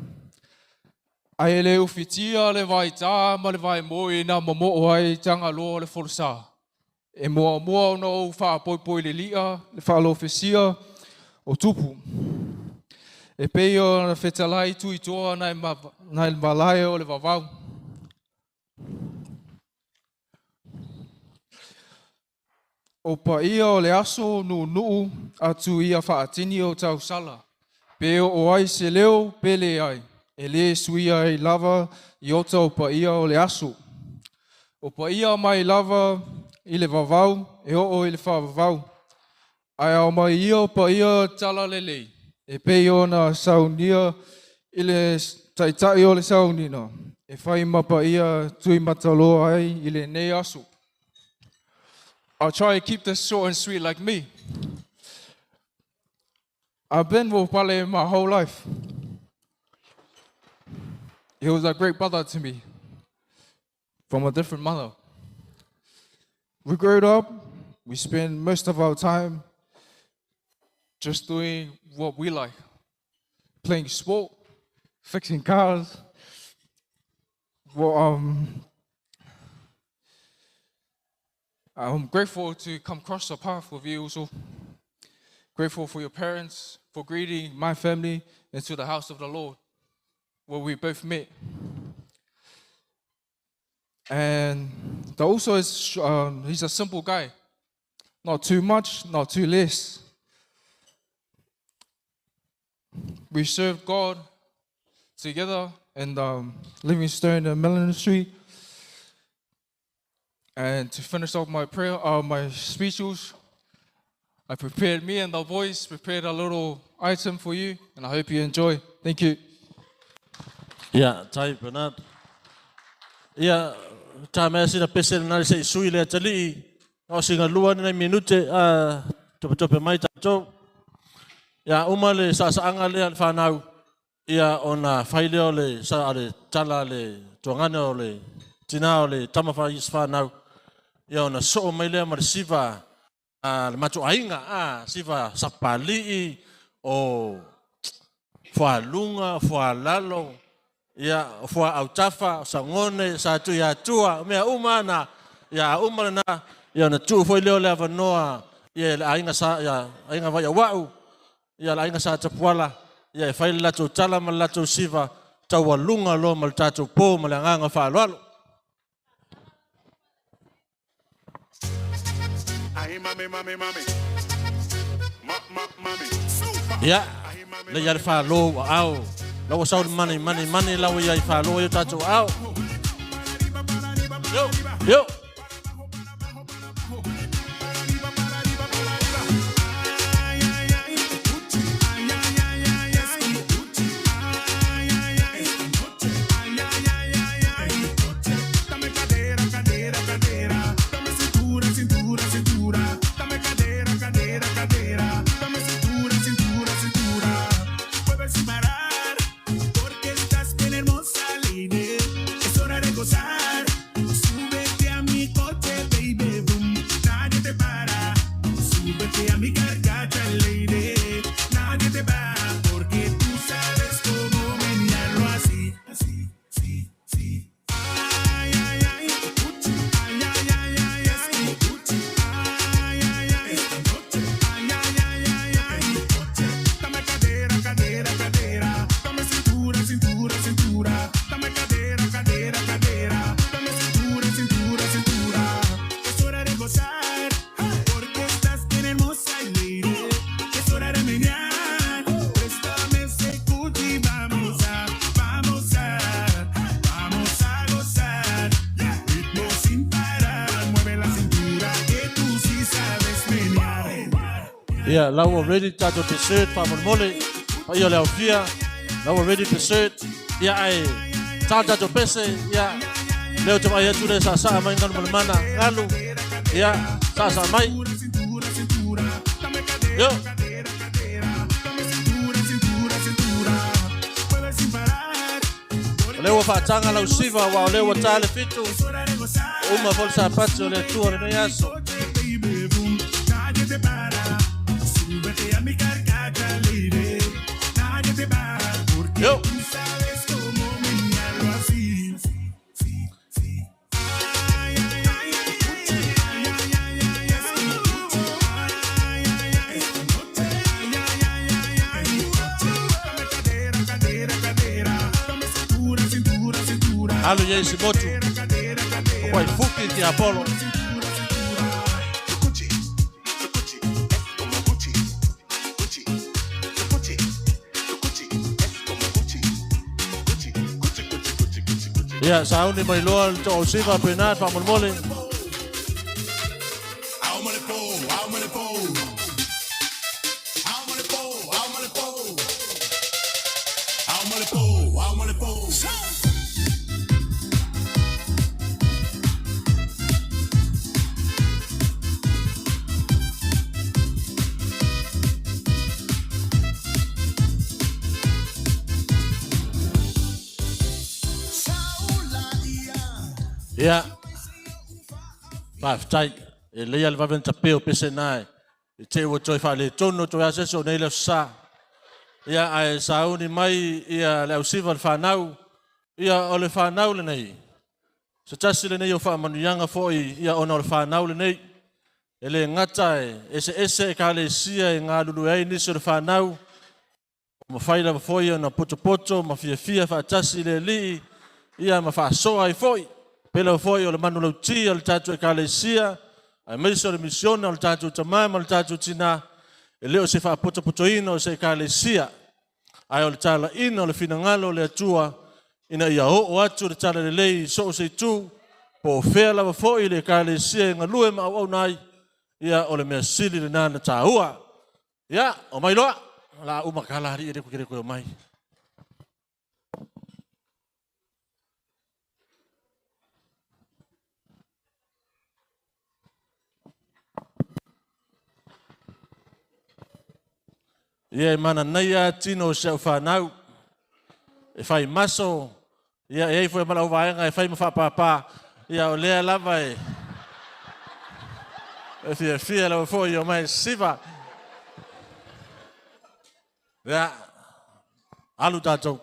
Ae le ufitia le vaitā ma le vaemoi na momoo ai Tagaloa o le folosā. E muamua ona ou faapoipoi leli'a le faalofesia o Tupu. E pei ona fetalai Tuitoa nai le malae o le vavau. O paia o le aso nuunuu atu ia faatini o tausala, pe oo ai se leo pe leai, e le suia ai lava iota o paia o le aso. O paia mai lava i le vavau e oo i le faavavau. Ae ao mai ia o paia talalelei e pei ona saunia i le taitai o le sauniga e fai ma paia tuimataloa ai i lenei aso. I'll try to keep this short and sweet like me. I've been with Pale my whole life. He was a great brother to me from a different mother. We grew up, we spent most of our time just doing what we like playing sport, fixing cars. Well, I'm grateful to come across the path with you also. Grateful for your parents, for greeting my family into the house of the Lord, where we both met. And the also is, he's a simple guy. Not too much, not too less. We served God together in Livingstone Ministry. And to finish off my prayer, my speeches, I prepared, me and the boys prepared a little item for you, and I hope you enjoy. Thank you. Ia, tai Bernard. Ia, ta mea sina pese na se i sui le atalii. O singa lua ni nai minute a topetope mai tatou. Ia, uma le saasaanga lea le whanau. Ia, ona fai lea o le, sa, le tala le tuangane o le tina o le tama whanau. Ia, ona soo mai lea ma le siva a le matuaiga, a siva sapali'i o fualunga, fualalo, ia, fua autafa, o sagone, sa tui atua, mea uma na, ia, uma lena, ia, ona tuu foi lea o le avanoa, ia, le aiga sa, ia, aiga vai au, ia, le aiga sa tapuala, ia, e fai le latou tala ma le latou siva, taualuga loa ma le tatou po ma le agaga faaaloalo. Ia, le ia le falo ua ao. La ua sau le mani, mani, mani, la ua ia i falo i o tatou ao. Yo, yo. Ia, la ua ready tatou dessert faamolemole. Paia o le aufia, la ua ready dessert. Ia, ae ta le tatou pese. Ia, lea ou te vaai atu lea e saasaa mai Galumalemana. Galu, ia, saasaa mai. Yo. O lea ua faataga lau siva, aua o lea ua ta le fitu. Ua uma foi le Sapati o le Atua o lenei aso. Yo! Alu i ai si motu o Waifuki ki Apollo. Ia, sauni mai loa le toausiva Bernard faamolemole. Ia, faafetai. E lelei lava le vave ona tape o pese na e te i ua toe faaletonu atu ai lava se isi o nei le Aso Sa. Ia, ae sauni mai ia le ausiva o le fanau. Ia, o le fanau lenei. Se tasi lenei o faamanuiaga foi ia ona o le fanau lenei. E le gata e eseese ekalesia e galulue ai nisi o le fanau, ua mafai lava foi ona potopoto ma fiafia faatasi i le Alii, ia ma faasoa ai foi. Pei lava foi o le manulauti a le tatou Ekalesia, aemaise o le misiona o le tatou tama ma le tatou tina, e le o se faapotopotoina o se Ekalesia, ae o le talaiina o le finagalo o le Atua ina ia oo atu le talalelei i so o se itu, po o fea lava foi le Ekalesia e galue ma auauna ai, ia o le mea sili lena na taua. Ia, omai loa, o le a uma kala alii e le koe toe omai. Ia e mananaia tino o si au fanau e fai maso, ia e ai foi ma lau vaega e fai ma faapapa, ia o lea lava e e fiafia lava foi o mai siva. Ia, alu tatou.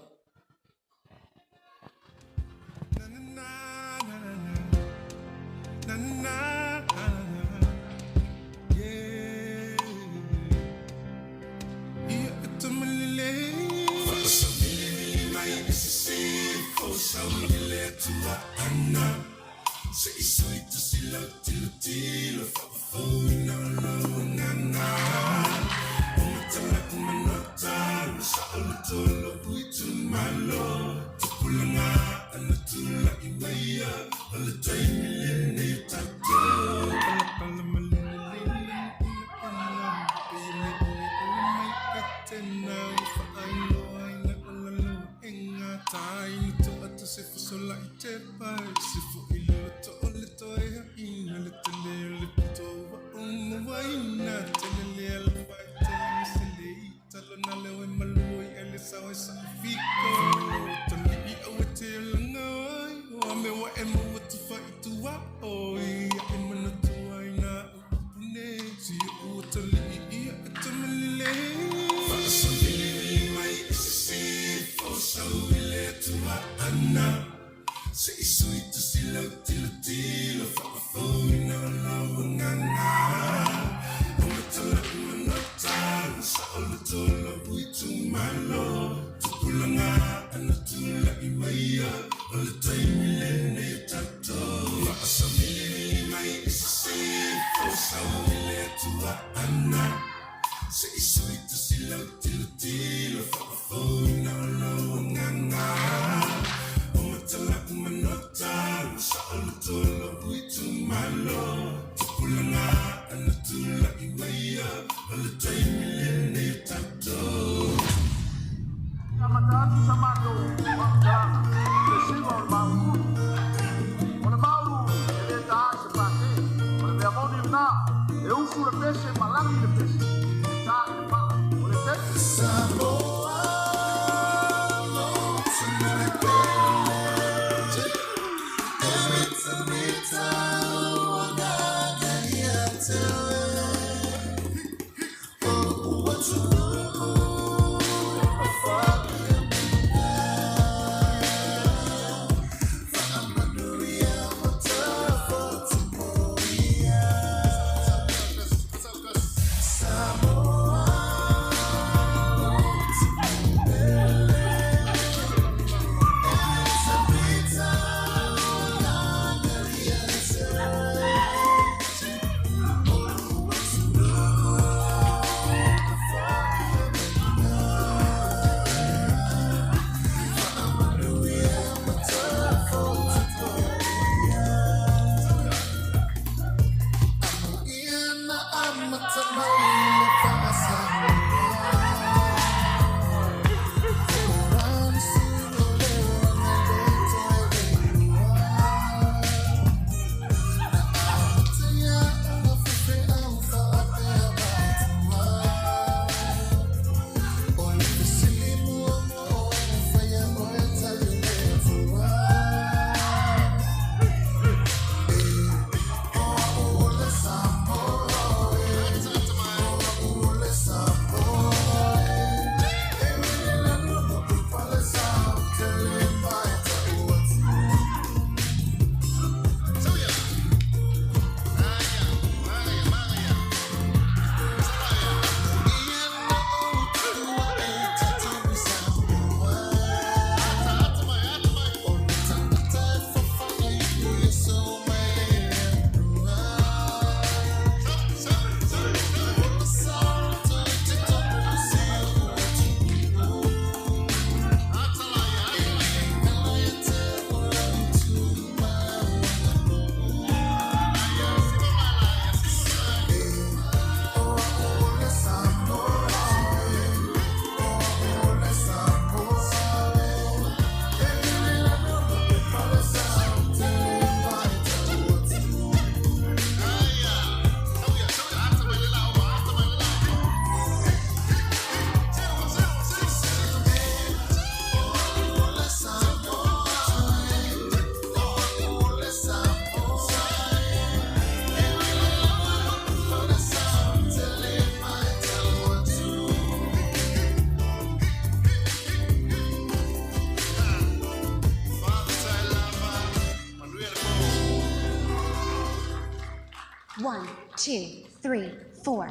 One, two, three, four. I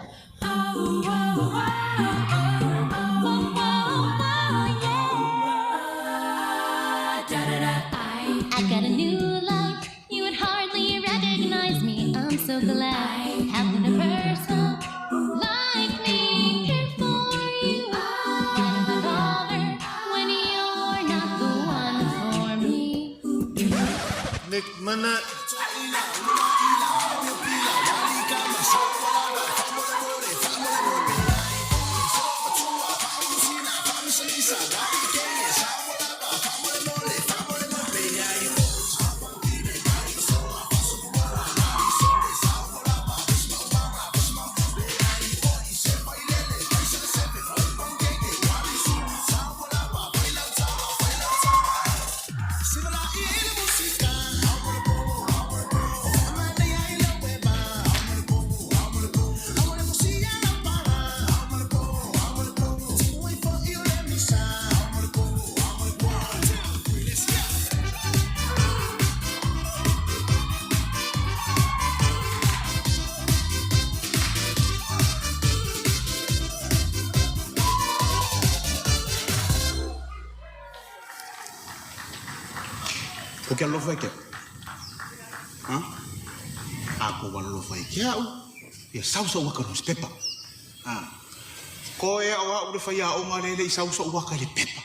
got a new life. You would hardly recognize me. I'm so glad. How can a person like me care for you? Why do I bother when you're not the one for me? Nick Minute. O ke alofa i ke au. Ha? A ko alofa i ke au. Ia sausau waka no pepa. Ha. Ko e au au le whai a o ngā lele i sausau waka i le pepa.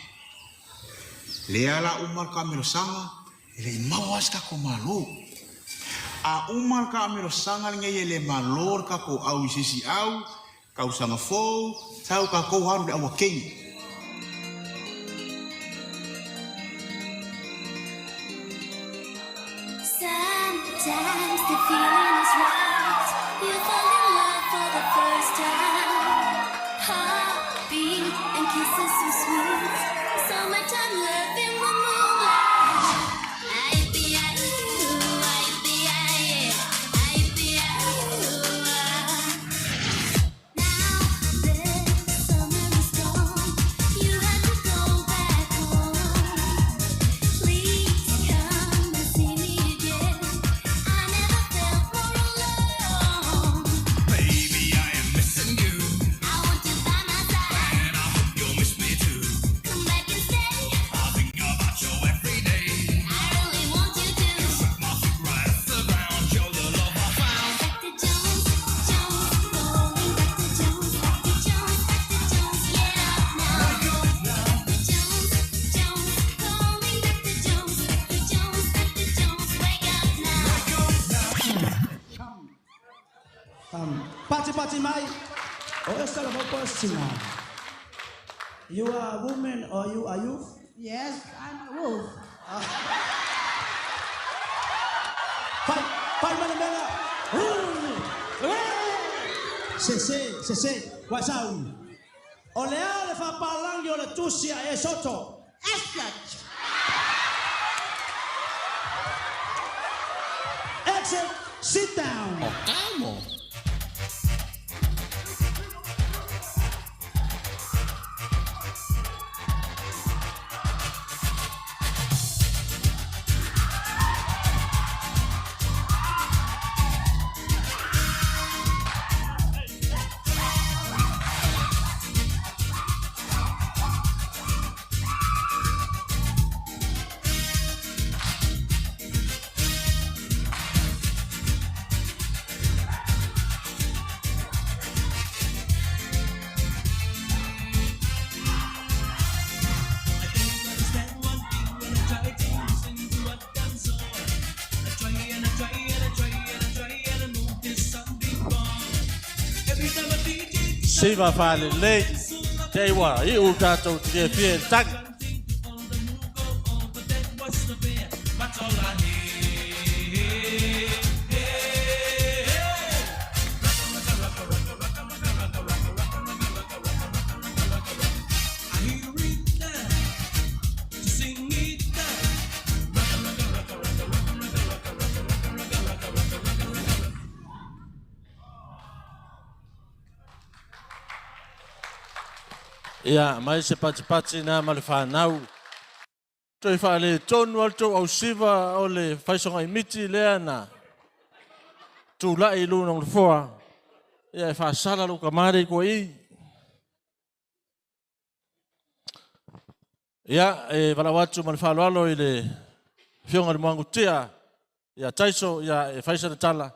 Le ala umar ka mero sanga, e le mau as ka ko malo. A umar ka mero sanga le e le malo ka ko au i sisi au, ka usanga fou, tau ka ko haru le awa kengi. Sometimes the feeling is right. You fall in love for the first time. Heartbeat and kisses so sweet. Summertime love in the moonlight. I be I ooh, I be I, I be I ooh. Now the summer is gone. You had to go back home. Please come and see me again. I never felt more alone. Baby, I am missing you. I want you by my side. And I hope you'll miss me too. Come back and stay. I think about you every day. I really want you to. Swept my feet right off the ground. You're the love I found. Dr. Jones, Jones, calling Dr. Jones, Dr. Jones, Dr. Jones, get up now. Dr. Jones, Jones, calling Dr. Jones, Dr. Jones, Dr. Jones, wake up now. Pati pati mai. O esta la postina. You are a woman or you are youth? Yes, I'm a wolf. Fight, fight mana mena. Sese, sese, wasau. O le ale fa palangi o le tusia e soto. Exit. Exit, sit down. Amo. Siva faalelei te ua iʻu tatou fiafia i le tagi. Ia, mai se patipati na ma le whanau. Toi whaale tonu al tau au siva o le whaisoga i miti lea na. Tulai i luga o le nofoa, ia e faasala lou tama lea i tua i i. Ia, e valaau atu ma le faaaloalo i le Afioga i le Muagututia ia Taiso, ia e fai sana tala,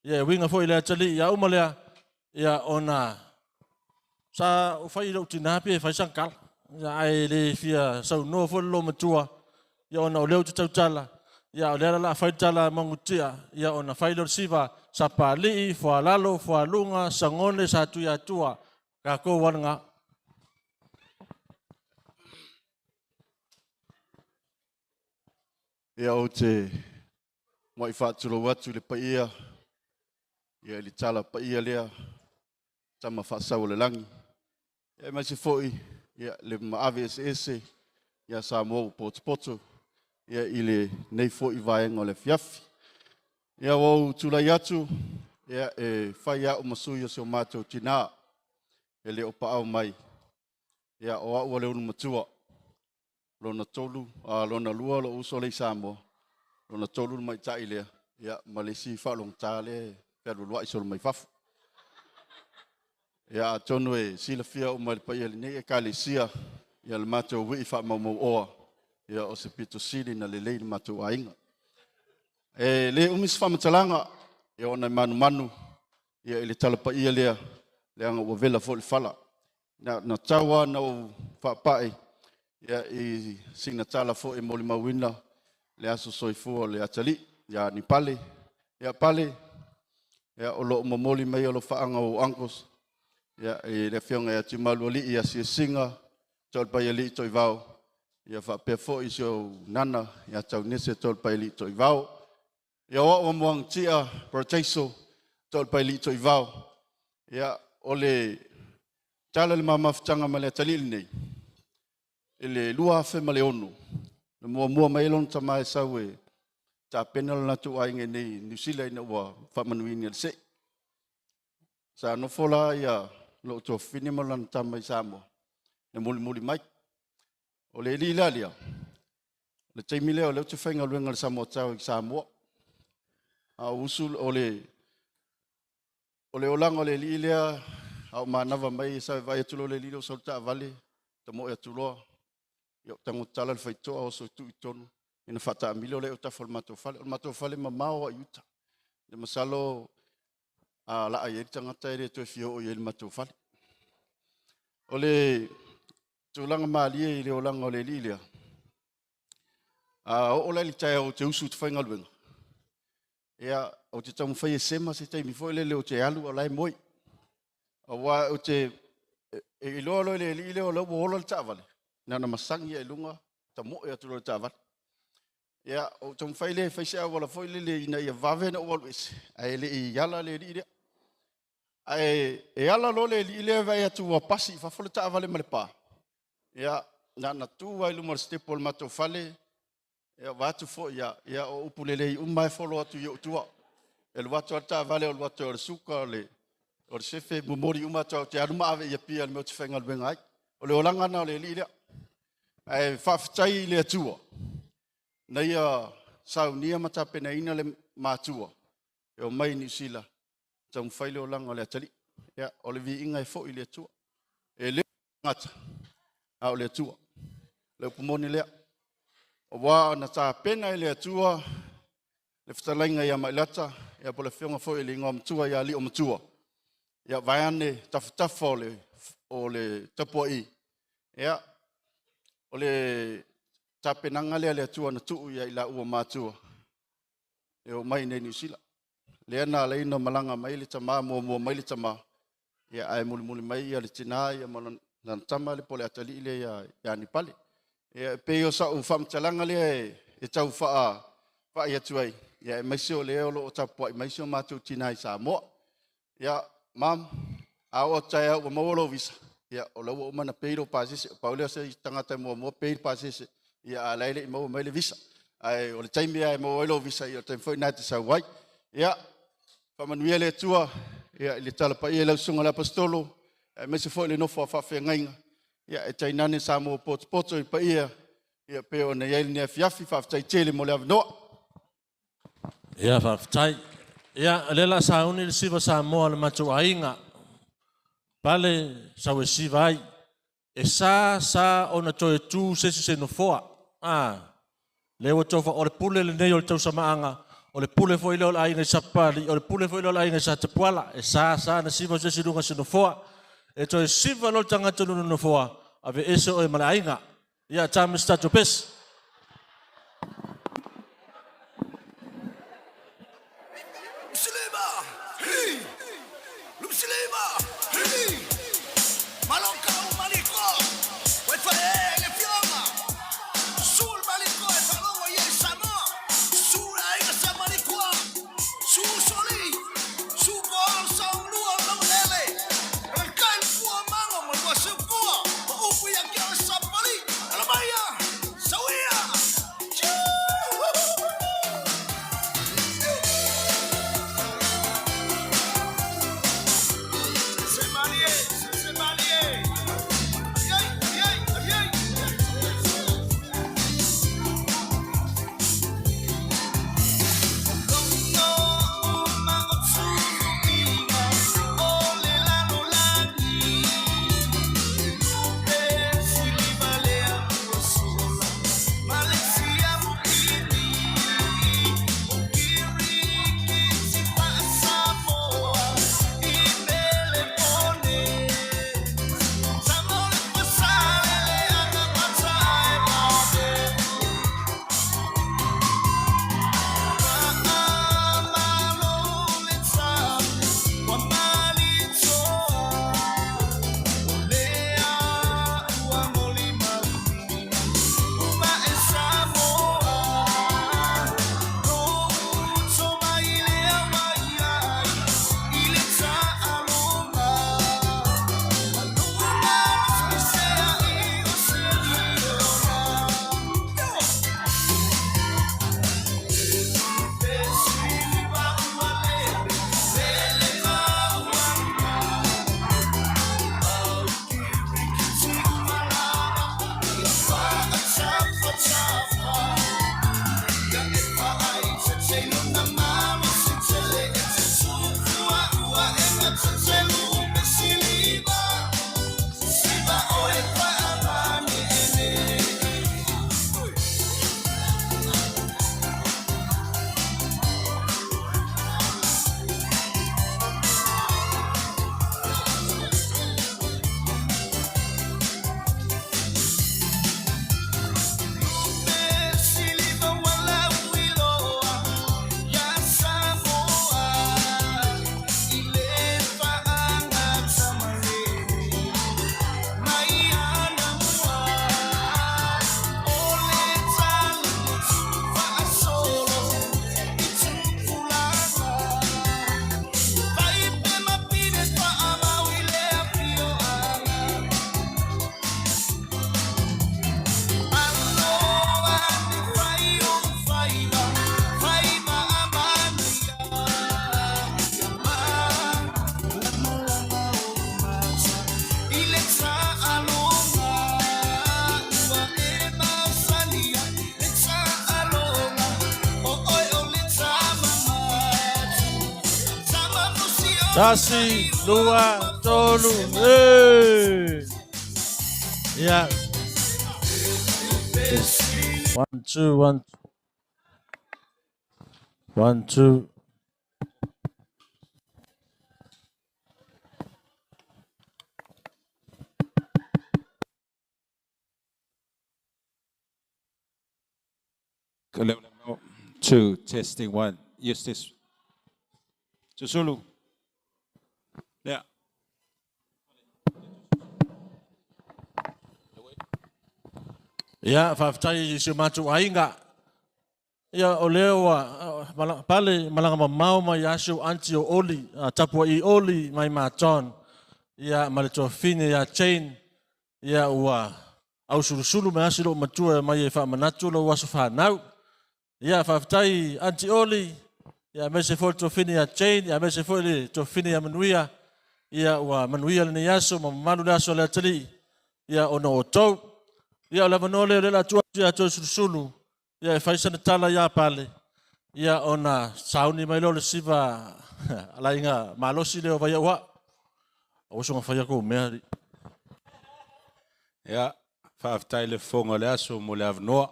ia e uiga foi i le atalii, ia uma lea, ia ona sa ou fai i lou tina pe fai sana tala, ia ae le fia saunoa foi le loomatua, ia ona o lea ou te tautala, ia o lea la o le a fai le tala a Muagututia, ia ona fai lea o le siva, Sapalii, Foalalo, Foaluga, Sagone, Satuiatua, tatou lava lena. Ia ou te muai faatulou atu i le paia ia i le tala paia lea tama faasau o le lagi. Ia aemaise foi ia le maave eseese ia Samoa ua potopoto ia i lenei foi vaega o le afiafi. Ia ua ou tulai atu ia e fai au ma sui o si o matou tina e le o paau mai. Ia o au o le ulumatua. Lona tolu, lona lua lou uso lea i Samoa, lona tolu le tamaitai lea, ia ma le isi faalogogata lea e fealualuai solo mai fafo. Ia atonu e silafia uma e le paia o lenei Ekalesia ia le matou wii faamaumauoa, ia o se pito sili ona lelei i le matou aiga. E le umi se faamatalaga, ia ona e manumanu ia i le tala paia lea, leaga ua vela foi le fala. Na na tau lava ona ou faapai ia, i sina tala foi e molimauina le aso soifua o le atalii ia Nipale. Ia Pale, ia, o lo o momoli mai alofaaga o ou uncles ia, i le afioga ia Tiumalualii, Asiasiga, Toalepaialii Toivao, ia faapea foi si ou nana ia Taunese Toalepaialii Toivao. Ia o au o Muagutia Proteiso Toalepaialii Toivao. Ia, o le tala i le ma mafutaga ma le atalii lenei, i le 2006, na muamua mai ai lona tama e sau e tapena lo latou aiga i inei i Niu Sila ina ua faamanuiina i le se'i. Sa nofo la ia lou tuafafine ma lana tama i Samoa, e mulimuli mai. O le alii la lea, le taimi lea o lea ou te faigaluega i le Samoa Tower i Samoa. A o usu, o le olaga o le alii lea, a o manava mai, e sau e vaai atu loa le alii lea ua sau le taavale, tamoe atu loa, ia tago tatala le faitotoa oso i tuu i totonu, ona faataamilo lea i autafa o le matou fale. O le matou fale e mamao lava i uta. Masalo a laa i ai le tagata e le toe fia oo i ai i le matou fale. O le tulaga malie i le olaga o le alii lea, a oo la i le taeao ou te usu ou te faigaluega, ia, ou te taumafai e sema se taimi foi lele ou te alu a o la e moe. Aua ou te iloa loa e le alii lea o la ua ola le taavale, na ona masagi lava i luga, tamoe atu loa i le taavale. Ia, ou taumafai lea e fai se auala foi lele ina ia vave ona ou alu ese, ae le i ala le alii lea. Ae e ala loa le alii lea vaai atu ua pasi i fafo le taavale ma le pa, ia, na ona tu lava i luma o le sitepu o le matou fale, ia, vaeatu foi, ia, ia o upu lelei uma e folo atu i ou tua. E alu atu lava le taavale, alu atu o le suka, o le sefe, momoli uma atu lava ou te alu ma ave i Apia i le mea ou te faigaluega ai. O le olaga lena o le alii lea. Ae faafetai i le Atua, na ia saunia ma tapenaina le matua e omai i Niu Sila, taumafai le olaga o le atalii. Ia, o le viiga e foi i le Atua. E le o tagata, a o le Atua. Le upu moni lea. Aua na tapena e le Atua le fetalaiga ia Mailata, ia po o le afioga foi i le igoamatua ia Liomatua, ia vaeane tafatafa o le tapuai, ia, o le tapenaga lea a le Atua na tuu ia i laua matua e omai nei i Niu Sila. Lea na ala ai ona malaga mai le tama, muamua mai le tama, ia ae mulimuli mai ia le tina ia ma lana tama le po o le atalii lea ia Nipale. Ia, e pei o sau faamatalaga lea e tau faapai atu ai, ia aemaise o lea o lo o tapuai mai si o matou tina i Samoa. Ia, mam, a oo atu taeao ua maua lou visa, ia, o la ua uma ona pay lou pasese. Pau lea o se tagata e muamua pay le pasese, ia a o la e le i maua mai le visa. Ae o le taimi lava e maua ai lou visa, ia o le taimi foi lena e te sau ai. Ia, faamanuia le Atua ia, i le tala paia i lau susuga i le Aposetolo, aemaise foi le nofo a faafeagaiga, ia, e tainane Samoa potopoto i paia, ia pei ona i ai lenei afiafi. Faafetai tele mo le avanoa. Ia, faafetai. Ia, o lea o le a sauni le siva Samoa a le matou aiga. Pale, sau e siva ai. E sa sa ona toe tu se isi i se nofoa. A, lea ua tofa, o le pule lenei o le tausamaaga, o le pule foi lea o le aiga i Sapapalii, o le pule foi lea o le aiga i Satapuala. E sa sa ona siva se isi i luga o se nofoa. E toe siva loa le tagata i luga o le nofoa, aveese oe ma le aiga. Ia, ta ma se tatou pese. Tasi, lua, tolu, e! Ia. One, two, one. One, two. Two, testing one. Yes, this. Susulu. Yeah. Ia, faafetai i si o matou aiga. Ia, o lea ua pale malaga mamao mai ia si ou aunty o Oli, tapuai Oli mai Maton, ia, ma le tuafafine ia Jane, ia, ua ausulusulu mai lava si loomatua e aumai e faamanatu lou aso fanau. Ia, faafetai Aunty Oli, ia, aemaise foi le tuafafine ia Jane, ia, aemaise foi le tuafafine ia Manuia. Ia, ua manuia lenei aso ma mamalu le aso a le atalii, ia, ona o outou. Ia, o le avanoa lea o lea o le a tuu atu ia Toesulusulu, ia, e fai sana tala ia Pale. Ia ona sauni mai lea o le siva alaiga malosi lea o Vaiauau. Aua soona faia kou mea alii. Ia, faafetai i le fofoga o le aso mo le avanoa.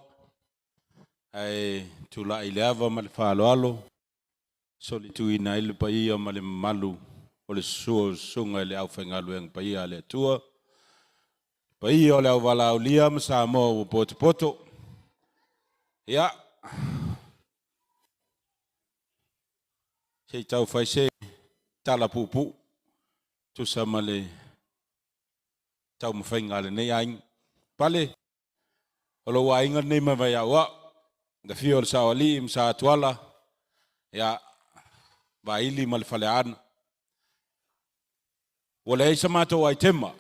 Ae tulai i le ava ma le faaaloalo, solituina ai le paia ma le mamalu o le susu o susuga i le aufaigaluega paia a le Atua, le paia o le auvalaaulia ma Samoa ua potopoto. Ia, se i tau fai se tala puupuu tusa ma le taumafaiga a lenei aiga. Pale, o lou aiga lenei mai Vaiauau, le afio o le Saoalii ma Satuala, ia, Vaili ma le Faleaana. Ua leai sa matou aitema,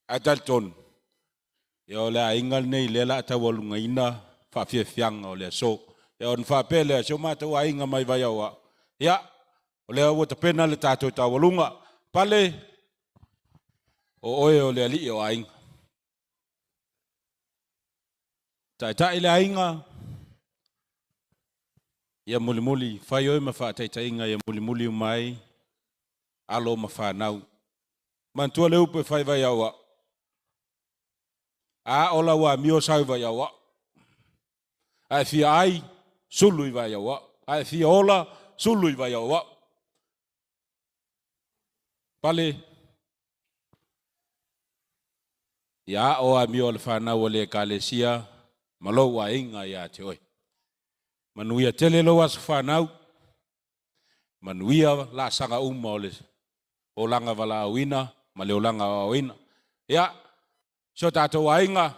ae talitonu, ia o le aiga lenei lea o le a taualugaina faafiafiaga o le aso. Ia ona faapea lea, si o matou aiga mai Vaiauau, ia, o lea ua tapena le tatou taualuga. Pale, o oe o le alii o aiga. Taitai le aiga, ia mulimuli, fai oe ma faataitaiga ia mulimuli uma ai alo ma fanau. Manatua le upu e fai Vaiauau, a o lau amio sau i Vaiauau. A e fia ai, sulu i Vaiauau. A e fia ola, sulu i Vaiauau. Pale, ia ao amio a le fanau a le ekalesia ma lou aiga ia te oe. Manuia tele lou aso fanau, manuia laasaga uma o le olaga valaauina ma le olaga aoaoina. Ia, si o tatou aiga,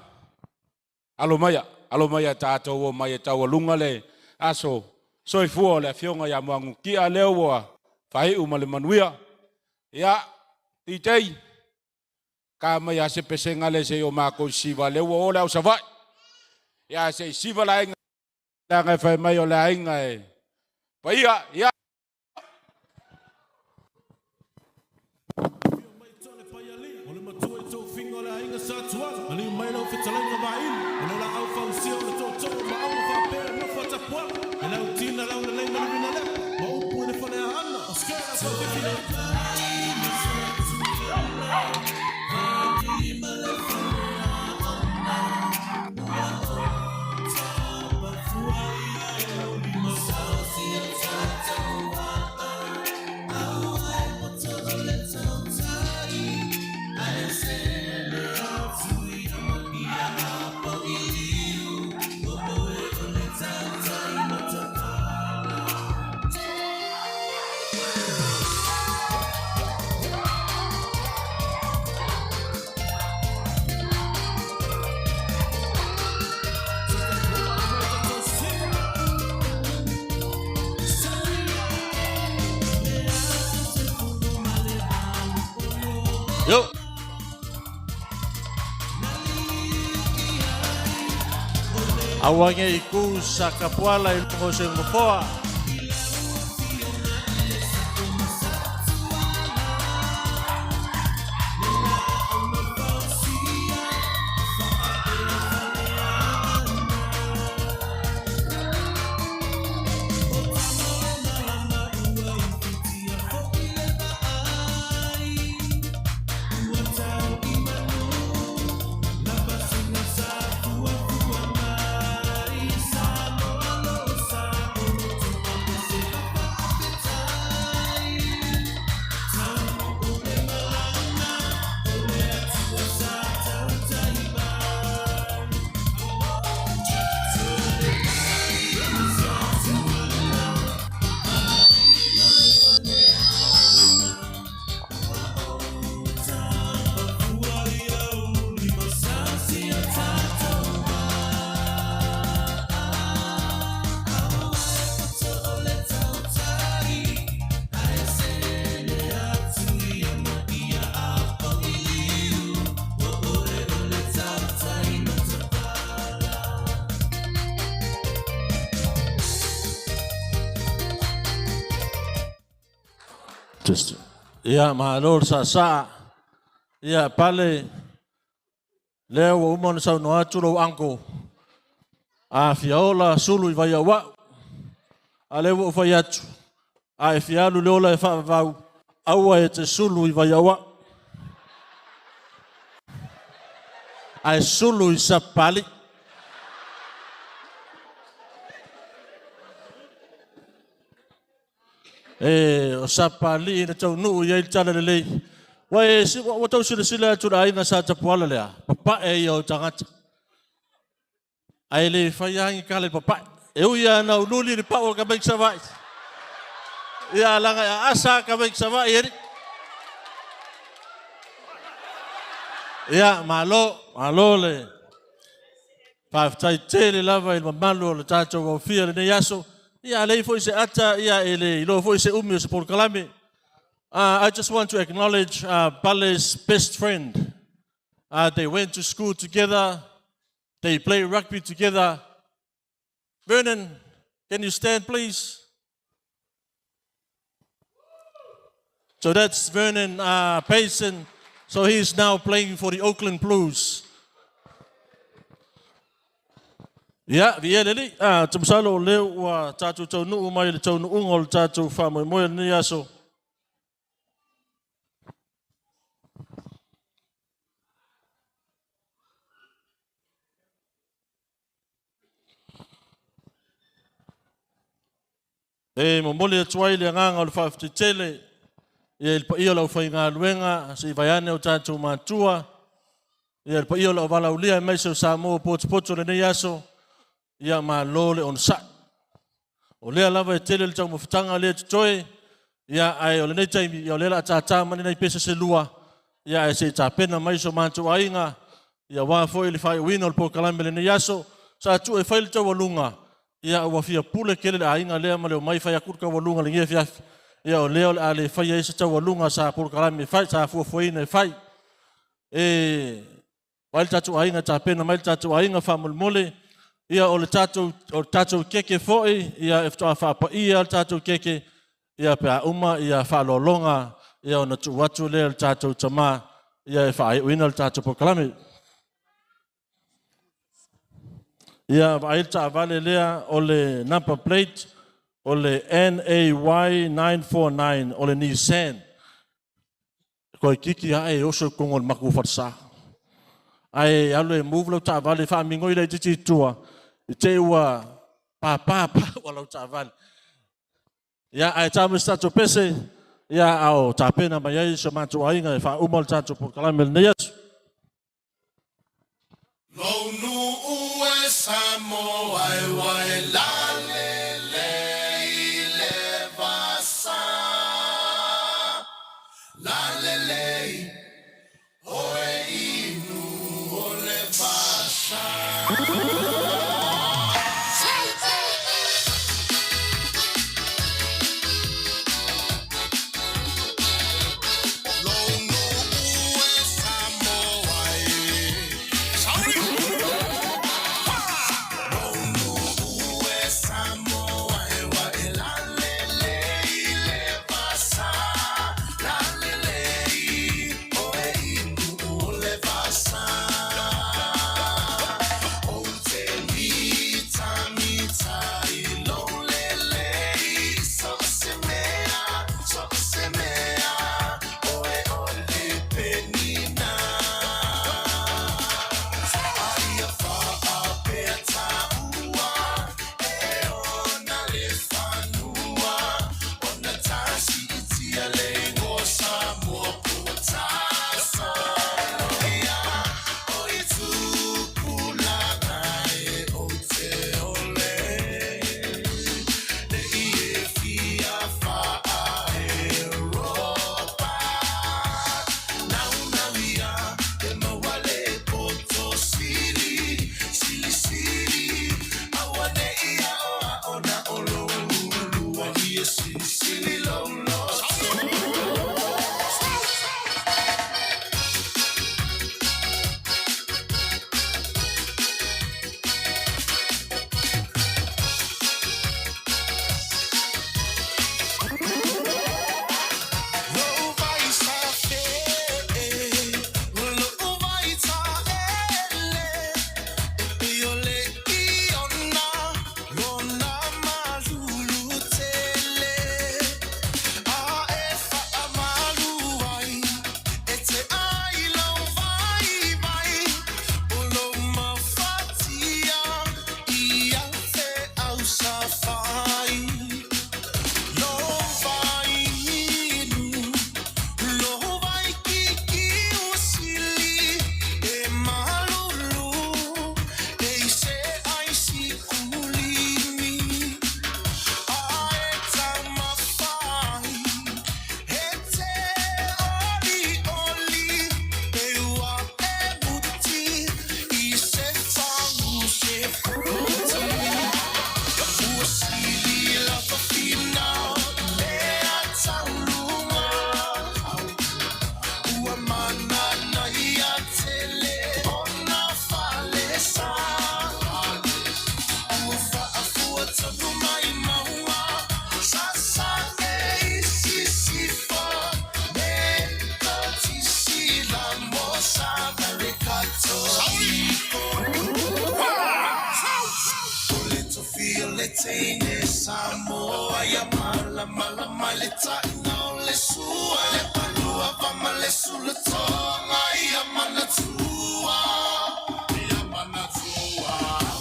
alo maia, alo maia tatou omai e taualuga le aso soifua o le Afioga ia Muagututia lea ua faaiu ma le manuia. Ia, DJ, ta mai lava se pesega lea se i o matou siva, lea ua o le au Savaii. Ia, se i siva le aiga, leaga e fai mai o le aiga e paia. Ia. O le matua i tofiga o le aiga Satuala, maliu mai lau fetalaiga Vaili, o le laau fausia o le tootoo ma auga faapea le nofo a Tapuala, e lau tina lau lelei ma le vinalepa, ma upu i le Faleaana, o Skela Faufifina. Yo. Aua ne i ku sa kapuala i luga o se nofoa. Just, ia, malo le saasaa. Ia, Pale, lea ua uma ona saunoa atu lou uncle. A fia ola, sulu i Vaiauau. A o lea ua ou fai atu, a e fia alu i le ola e faavavau, aua e te sulu i Vaiauau, ae sulu i Sapapalii. E, o Sapapalii na taunuu i ai le talalelei. Ua e, ua tau silasila atu i le aiga sa Tapuala lea, papae ia o tagata. Ae le fai lava ni tala i papae. E ui lava ina uliuli le pau o le tamaiti Savaii, ia leaga e aasa lava tamaiti Savaii e alii. Ia, malo, malo le faafetai tele lava i le mamalu o le tatou aofia i lenei aso. Ia, a leai foi se ata, ia e le iloa foi se umi o se polokalame. I just want to acknowledge Pale's best friend. They went to school together. They play rugby together. Vernon, can you stand, please? So that's Vernon Payson. So he is now playing for the Oakland Blues. Ia, viia le Alii. Ah, te masalo o lea ua tatou taunuu mai i le taunuuga o le tatou faamoemoe o lenei aso. E momoli atu ai le agaga o le faafetai tele ia i le paia o le aufaigaluega, se i vaeane o tatou matua, ia le paia o le auvalaulia aemaise o Samoa ua potopoto i lenei aso, ia malo le onosai. O lea lava e tele le taumafataga lea e totoe, ia ae o lenei taimi, ia o lea o le a tata mai lenei pese se lua, ia ae se i tapena mai so matou aiga, ia aua foi le faaiuina o le polokalame i lenei aso. Sa tuu e fai le taualuga, ia ua fia pule tele le aiga lea ma le omai fai atu le taualuga i lenei afiafi. Ia o lea o le a le faia ai se taualuga sa polokalame e fai, sa fuafuaina e fai. E vaai le tatou aiga, tapena mai le tatou aiga faamolemole. Ia o le tatou, o le tatou keke foi, ia e faatoa faapaia le tatou keke, ia pe a uma ia faaaloaloga, ia ona tuu atu lea i le tatou tama, ia e faaiuina le tatou polokalame. Ia vaai le taavale lea o le number plate o le NAY 949 o le Nissan. Toeitiiti lava e oso i totonu o le matou falesa. Ae alu e move lau taavale, faamigoi laitiiti i tua, i te i ua papa paua lau taavale. Ia, ae ta mai se tatou pese, ia, a o tapena mai ai si o matou aiga e faauma le tatou polokalame i lenei aso. Lou nuu e Samoa e ua e lalelei i le vasa. Lalelei oe inu o le vasa. teine Samoa ia malamalama i le taʻina o le sua le palua vama le sulatoga ia manatua ia manatua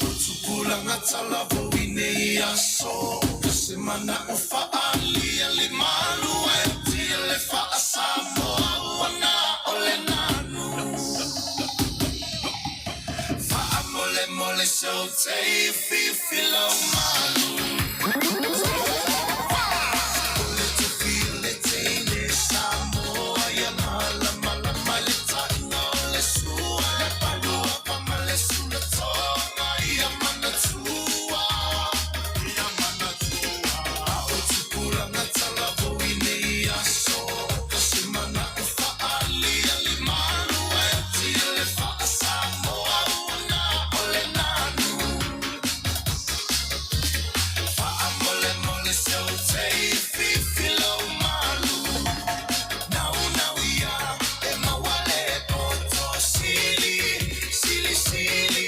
o tupulaga talavou i nei aso ka se manaʻo faaalia le malu ae tia le faasamoa ua na o le nanu faamolemole se o te fifi lau malu O le tofi o le teine Samoa ia malamalama i le taʻina o le sua le palua vama le sulatoga ia manatua ia manatua o tupulaga talavou i nei aso ka se manaʻo faaalia le malu ae tia le faasamoa ua na o le nanu faamolemole se o te fifi lau malu nau ia e maua le poto sili sili sili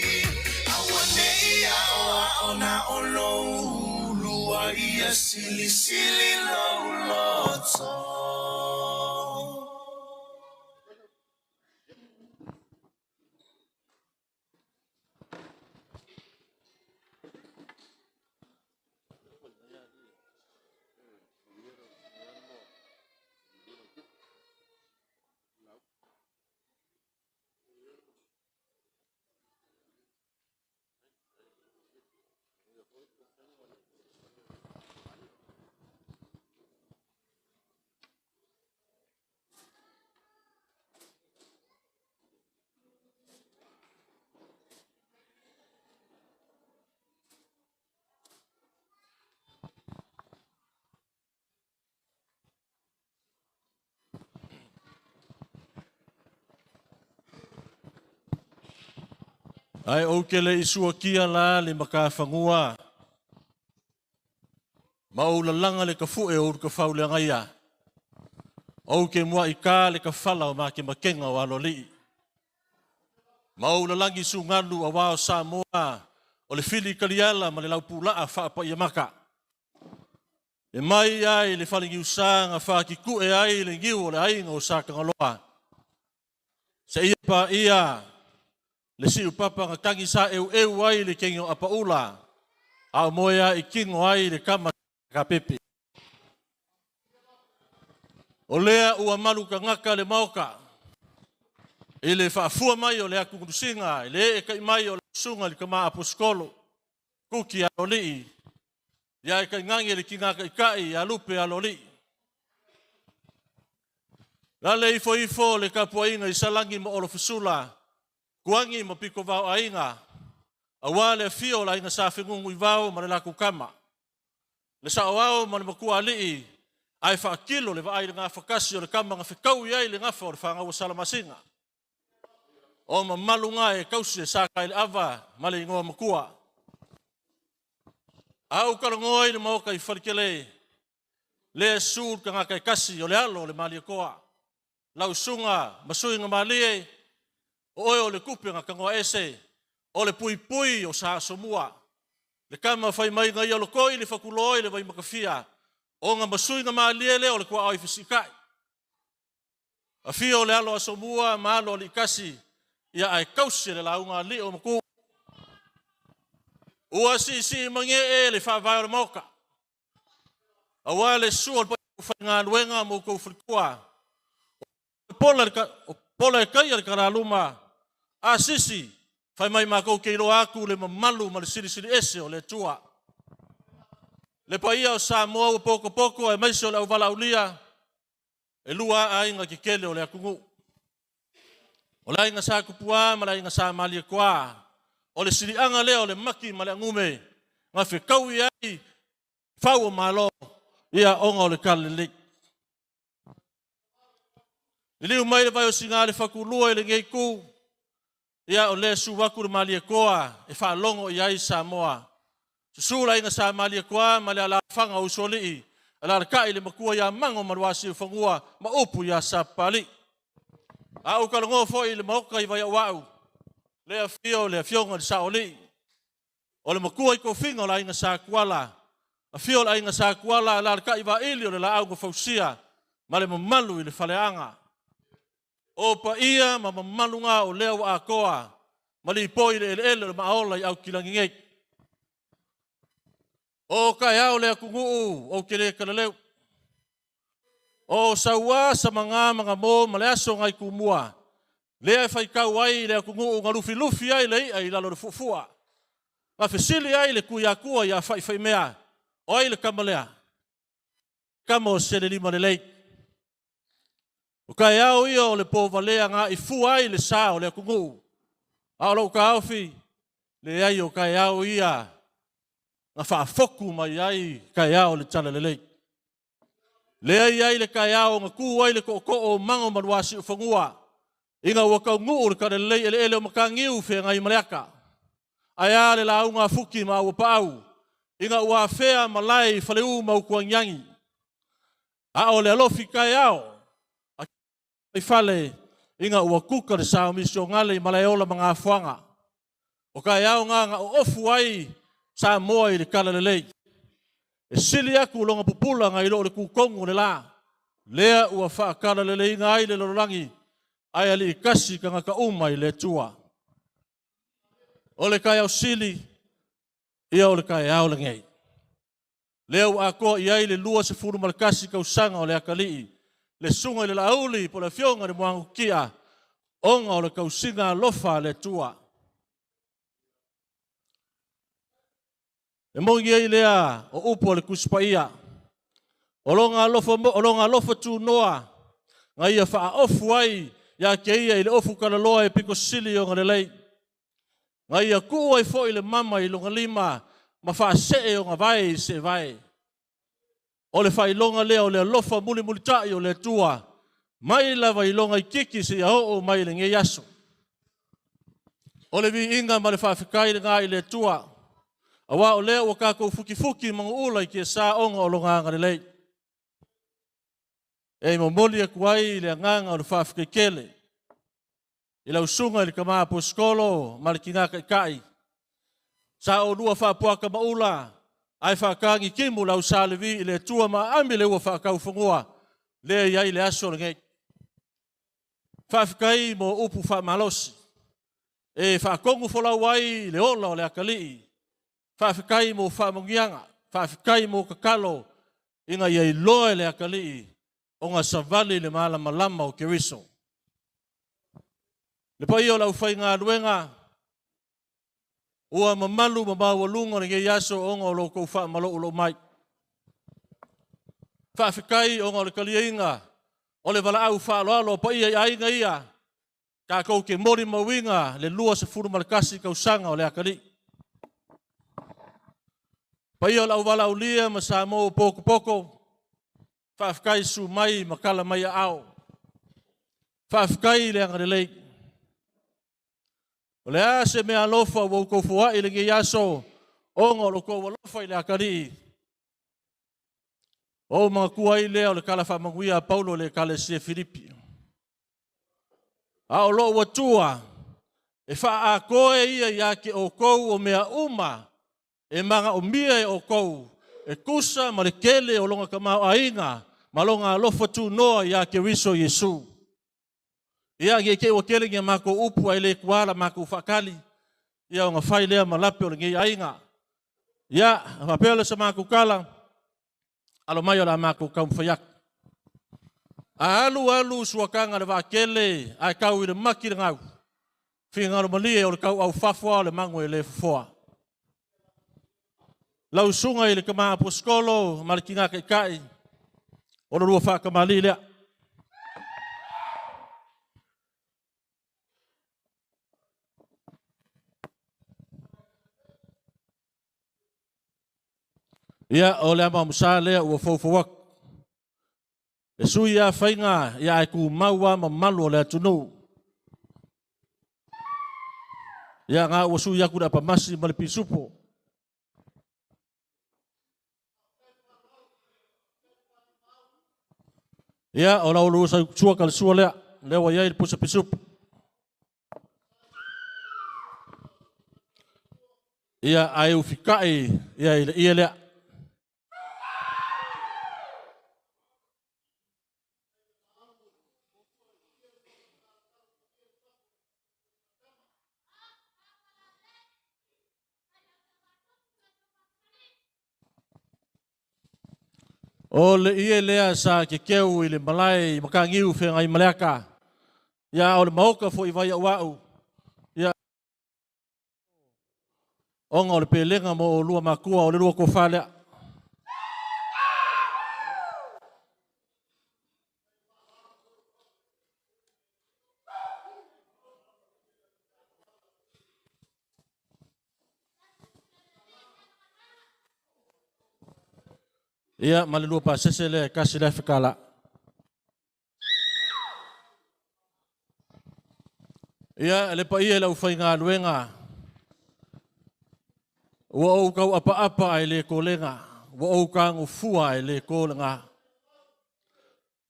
auanei aoao na o lou ulua ia silisili lou loto. Ae ou ke le i suakia la le makafanua ma ou lalaga le kafuʻe o ulukafau le agaia. Ou ke muaʻi ka le kafala o makemakega o aloalii. Ma ou lalagi sugalu auā o Samoa o le fili kaliala ma le laupula'a faapaiamaka. E mai ai le faleniusa na faakikuʻe ai le niu o le aiga o Sakagaloa. Seia paia le siupapa na tagi sa eueu ai le kegi o apaula, a o moe a i kino ai le kama kapepe. O lea ua malu kagaka le maoka i le faafua mai o le atugudusiga i le ee kai mai o le susuga i le tama aposikolo Kuki Aloalii ia e kaigage le tiga taitai ia Lupe Aloalii. Lale ifo ifo le tapuaiga i Salagi ma Olofesula, Tuagi ma Pitovao aiga, aua le afio o le aiga Sa Fenunuivao ma le latou tama, le saoao ma le matuaali'i ae faatilo le vaai i le gafatasi o le tama na fetaui ai le gafa o le fanau a Salamasina. O mamalu na e tausi e Satailiava ma le igoa matua. A ou talanoa i le maota i Faletele, lea e su le tagata e tasi o le alo o le Malietoa, lau susuga ma suiga malie, o oe o le tupe na tanoa ese, o le puipui o Sa Asomua, le tama fai mai na ia lotoi le fatuloi le Vaimatafia, ona ma suiga malie lea o le tuaoi fesiitai. Afio le alo Asomua ma alo Aliitasi, ia ae tausi e le lauga alii o Matu. Ua siisii magee le faavae o le maota, aua le sua o le paia faigaluega ma outou faletua. O pola e taia le talaluma, a sisi, fai mai matou te iloa atu le mamalu ma le silisili ese o le Atua. Le paia o Samoa ua potopoto aemaise o le auvalaulia, e lua aiga tetele o le atunuu. O le aiga Sa Tupua ma le aiga Sa Malietoa. O le siliaga lea o le mati ma le agume na fetaui ai fau o Malo ia ona o le talalelei. Liliu mai le vai o Siga le Fatulua i lenei itu, ia o lea susu atu le Malietoa e faalogo i ai Samoa. Susu le aiga Sa Malietoa ma le alaalafaga o Usoalii, alaalatai le matua ia Mago ma Luasiufanua ma upu ia Sapapalii. A ou talanoa foi i le maota i Vaiauau, le afio le afioga i le Saoalii. O le matua i tofiga o le aiga Sa Tuala, afio le aiga Sa Tuala, alaalatai Vaili o le laau na fausia ma le mamalu i le faleaga. O paia ma mamalu na o lea ua atoa ma lipoi i le eleele o le maaola i Aukilagi nei. O taeao le atunuu ou te le talaleu. O saua samaga ma gamo ma le aso nai Tumua, lea e faitau ai le atunuu na lufilufi ai le i'a i lalo o le fuafua. Na fesili ai le Tuiatua ia Faifaimea, o ai le tama lea? Tama o Selelima lelei. O taeao ia o le povalea na aifua ai le sa o le atunuu. A o lou taofi, leai o taeao ia na faafotu mai ai taeao o le talalelei. Lea e i ai le taeao na tu ai le tootoo o Mago ma Luasiufanua ina ua taunuu le talalelei eleele o Mataniu feagai ma le ata. Ae a le lauga a Fuki ma Auapaau ina ua afea malae i Faleu ma Utuagiagi. A o le alofi taeao a fale ina ua tuka le sao misionale i Malaeola ma Gafoaga. O taeao na na oofu ai Samoa i le talalelei. E sili atu lona pupula nai lo le tutonu o le la. Lea ua faatalaleleiga ai le lalolagi ae alii tasi tagata uma i le Atua. O le taeao sili, ia o le taeao lenei. Lea ua atoa i ai le 21 tausaga o le atalii, le susuga i le Laauli po o le afioga i le Muagututia, ona o le tausiga alofa a le Atua. E moni ai lea o upu a le Tusi Paia, o lona alofa tunoa na ia faaofu ai ia te ia i le ofu talaloa e pito sili ona lelei. Na ia tuu ai foi le mama i lona lima ma faasee ona vae i se vae. O le faailoga lea o le alofa mulimulitai o le Atua, mai lava i lona itiiti seia oo mai i lenei aso. O le viiga ma le faafetai lena i le Atua, aua o lea ua tatou futifuti manuula i tiasa ona o lona agalelei. E momoli atu ai le agaga o le faafetai tele i lau susuga i le tama aposetolo ma le tina taitai, sa oulua faapuaka maula ae faatagitimu lau Sa Levi i le Atua ma aami le ua faataufanua lea i ai le aso lenei. Faafetai mo upu faamalosi e faatonu folau ai le ola o le atalii. Faafetai mo faamanuiaga, faafetai mo tatalo ina ia iloa e le atalii ona savali le malamalama o Keriso. Le paia o le aufaigaluega ua mamalu ma maualuga lenei aso ona o lo outou faamaloulou mai. Faafetai ona o le taliaina o le valaau faaaloalo o paia i aiga ia tatou te molimauina le 21 tausaga o le atalii. Paia o le auvalaulia ma Samoa ua potopoto, faafetai susu mai ma tala mai aao. Faafetai le agalelei. O le a se mea alofa ua outou foai i lenei aso ona o lo outou alofa i le atalii. O manatua ai lea o le tala faamanuia a Paulo i le Ekalesia Filipi. A o lou Atua e faaatoe ia ia te outou o mea uma e manaomia e outou e tusa ma le tele o lona tamaoaiga ma lona alofa tunoa ia Keriso Iesu. Ia, nei te i ua tele ni a matou upu ae le tuā la matou faatali, ia ona fai lea ma lape o lenei aiga. Ia, faapea lea o sa matou tala, alo mai o le a matou taumafai atu. A alu alu suakaga a le vaatele ae tau i le mati le gau, finagalo malie o le tauau fafo o le mago e le fofoa. Lau susuga i le tama aposetolo ma le tina taitai, o lo lua faatamalii lea. Ia, o le amaomusa lea ua foufou atu. E sui lava faiga, ia ae tumau lava mamalu o le atunuu. Ia, na ua sui atu le apamasi ma le pisupo. Ia, o lau lua sua ka le sua lea, lea ua i ai le pusa pisupo. Ia ae ufikai ia i le ie lea. O le ie lea sa kekeu i le malae i Makagiu Feagaimaleaka. Ia o le maoka foi vai au au. Ia ona o le pelega mo lua makua o le lua tofa lea. Ia, ma le lua pasese lea e kasi le afe kala. Ia, le paia i le aufaigaluega, ua ou tauapaapa ae le kolega, ua ou tagofua ae le to le gā.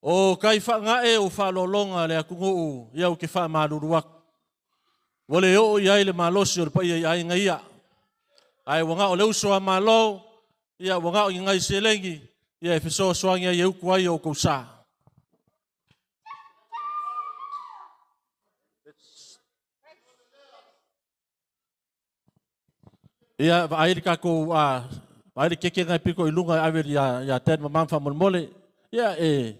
O kai faagae o faaaloaloga le atunuu, ia ou te faamalulu atu. Ua le oo i ai le malosi o le paia i aiga ia. Ae ua na o le uso a Malo, ia ua na o ni nai seleni, ia e fesoasoani ai e utu ai o outou sa. Ia, vaai le tatou, vaai le keke nai piko i luga e ave ia Dad ma Mom faamolemole. Ia, e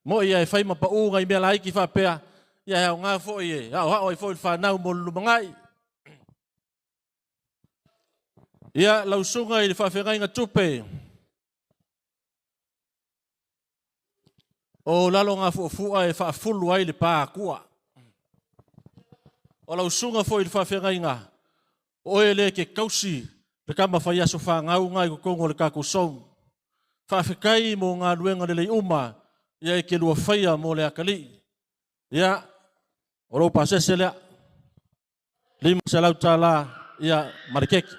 mo ia e fai ma pau ngai mea laiti faapea, ia e aoga foi e aoao ai foi le fanau mo le lumanai. Ia, lau susuga i le faafeagaiga tupe, o lalo ngā fuafua e faafulu ai le pā atua. O lau susuga foi i le faafeagaiga, o oe le ke kausi le kama fai aso whangau ngai kokongo le kako sou. Faafetai mo ngā luenga le lei uma, ia e ke lua whaia mo le akali. Ia, o lou pasese lea. $500, ia, ma le keke.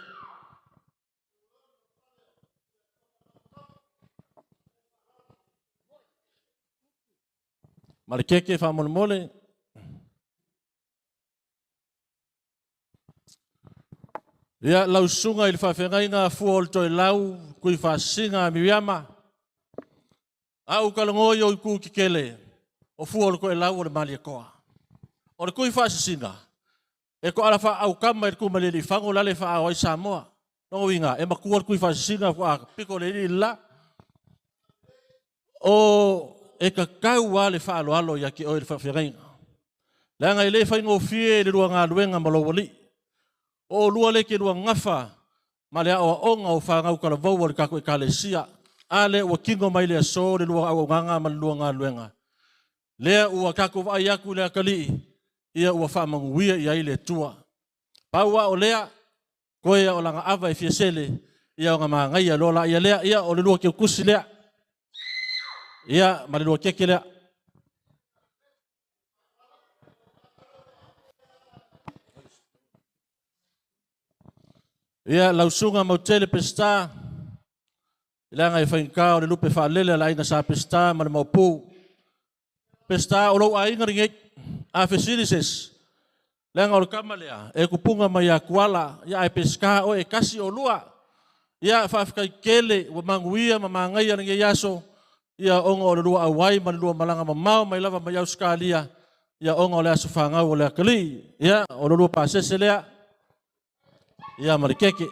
Ma le keke faamolemole. Ia, lau susuga i le faafeagaiga fua o le toelau, kui faasiga a Miriama. Au kalago i o i ku kekele, o fua o le toelau o le malietoa. O le kui faasisina, e ko ala wha au kama i le kuma le li fango lale wha au ai Samoa. Longo winga, e makua le kui faasisina fua piko le li la. O e kakau a le whaaloalo ia ki oi le faafeagaiga. Leaga i le faigofie le lua galuega ma lou alii. O lua le ke lua gafa ma le aoaoga o fanau talavou o le tatou ekalesia. A lea ua kino mai le aso le lua auaunaga ma le lua galuega. Lea ua tatou vaai atu i le atalii, ia ua faamanuia i ai le Atua. Pau a o lea, koe o laga ava e fia sele, ia o magaia loa la ia lea, ia o le lua keukusi lea. Ia ma le lua keke lea. Ia lausuga mautele Peseta, leaga e faigata o le lupe faalele a le aiga sa Peseta ma le Maopu. Peseta o lou aiga lenei, a fesili se isi, leaga o le kama lea, e kupunga mai ia Kuala, ia ae Peseta oe e kasi o lua. Ia faafetai tele ua manuia ma magaia lenei aso, ia ona o le lua auai ma le lua malaga mamao mai lava mai Ausetalia, ia ona o le aso fanau o le atalii. Ia o le lua pasese lea, ia ma le keke.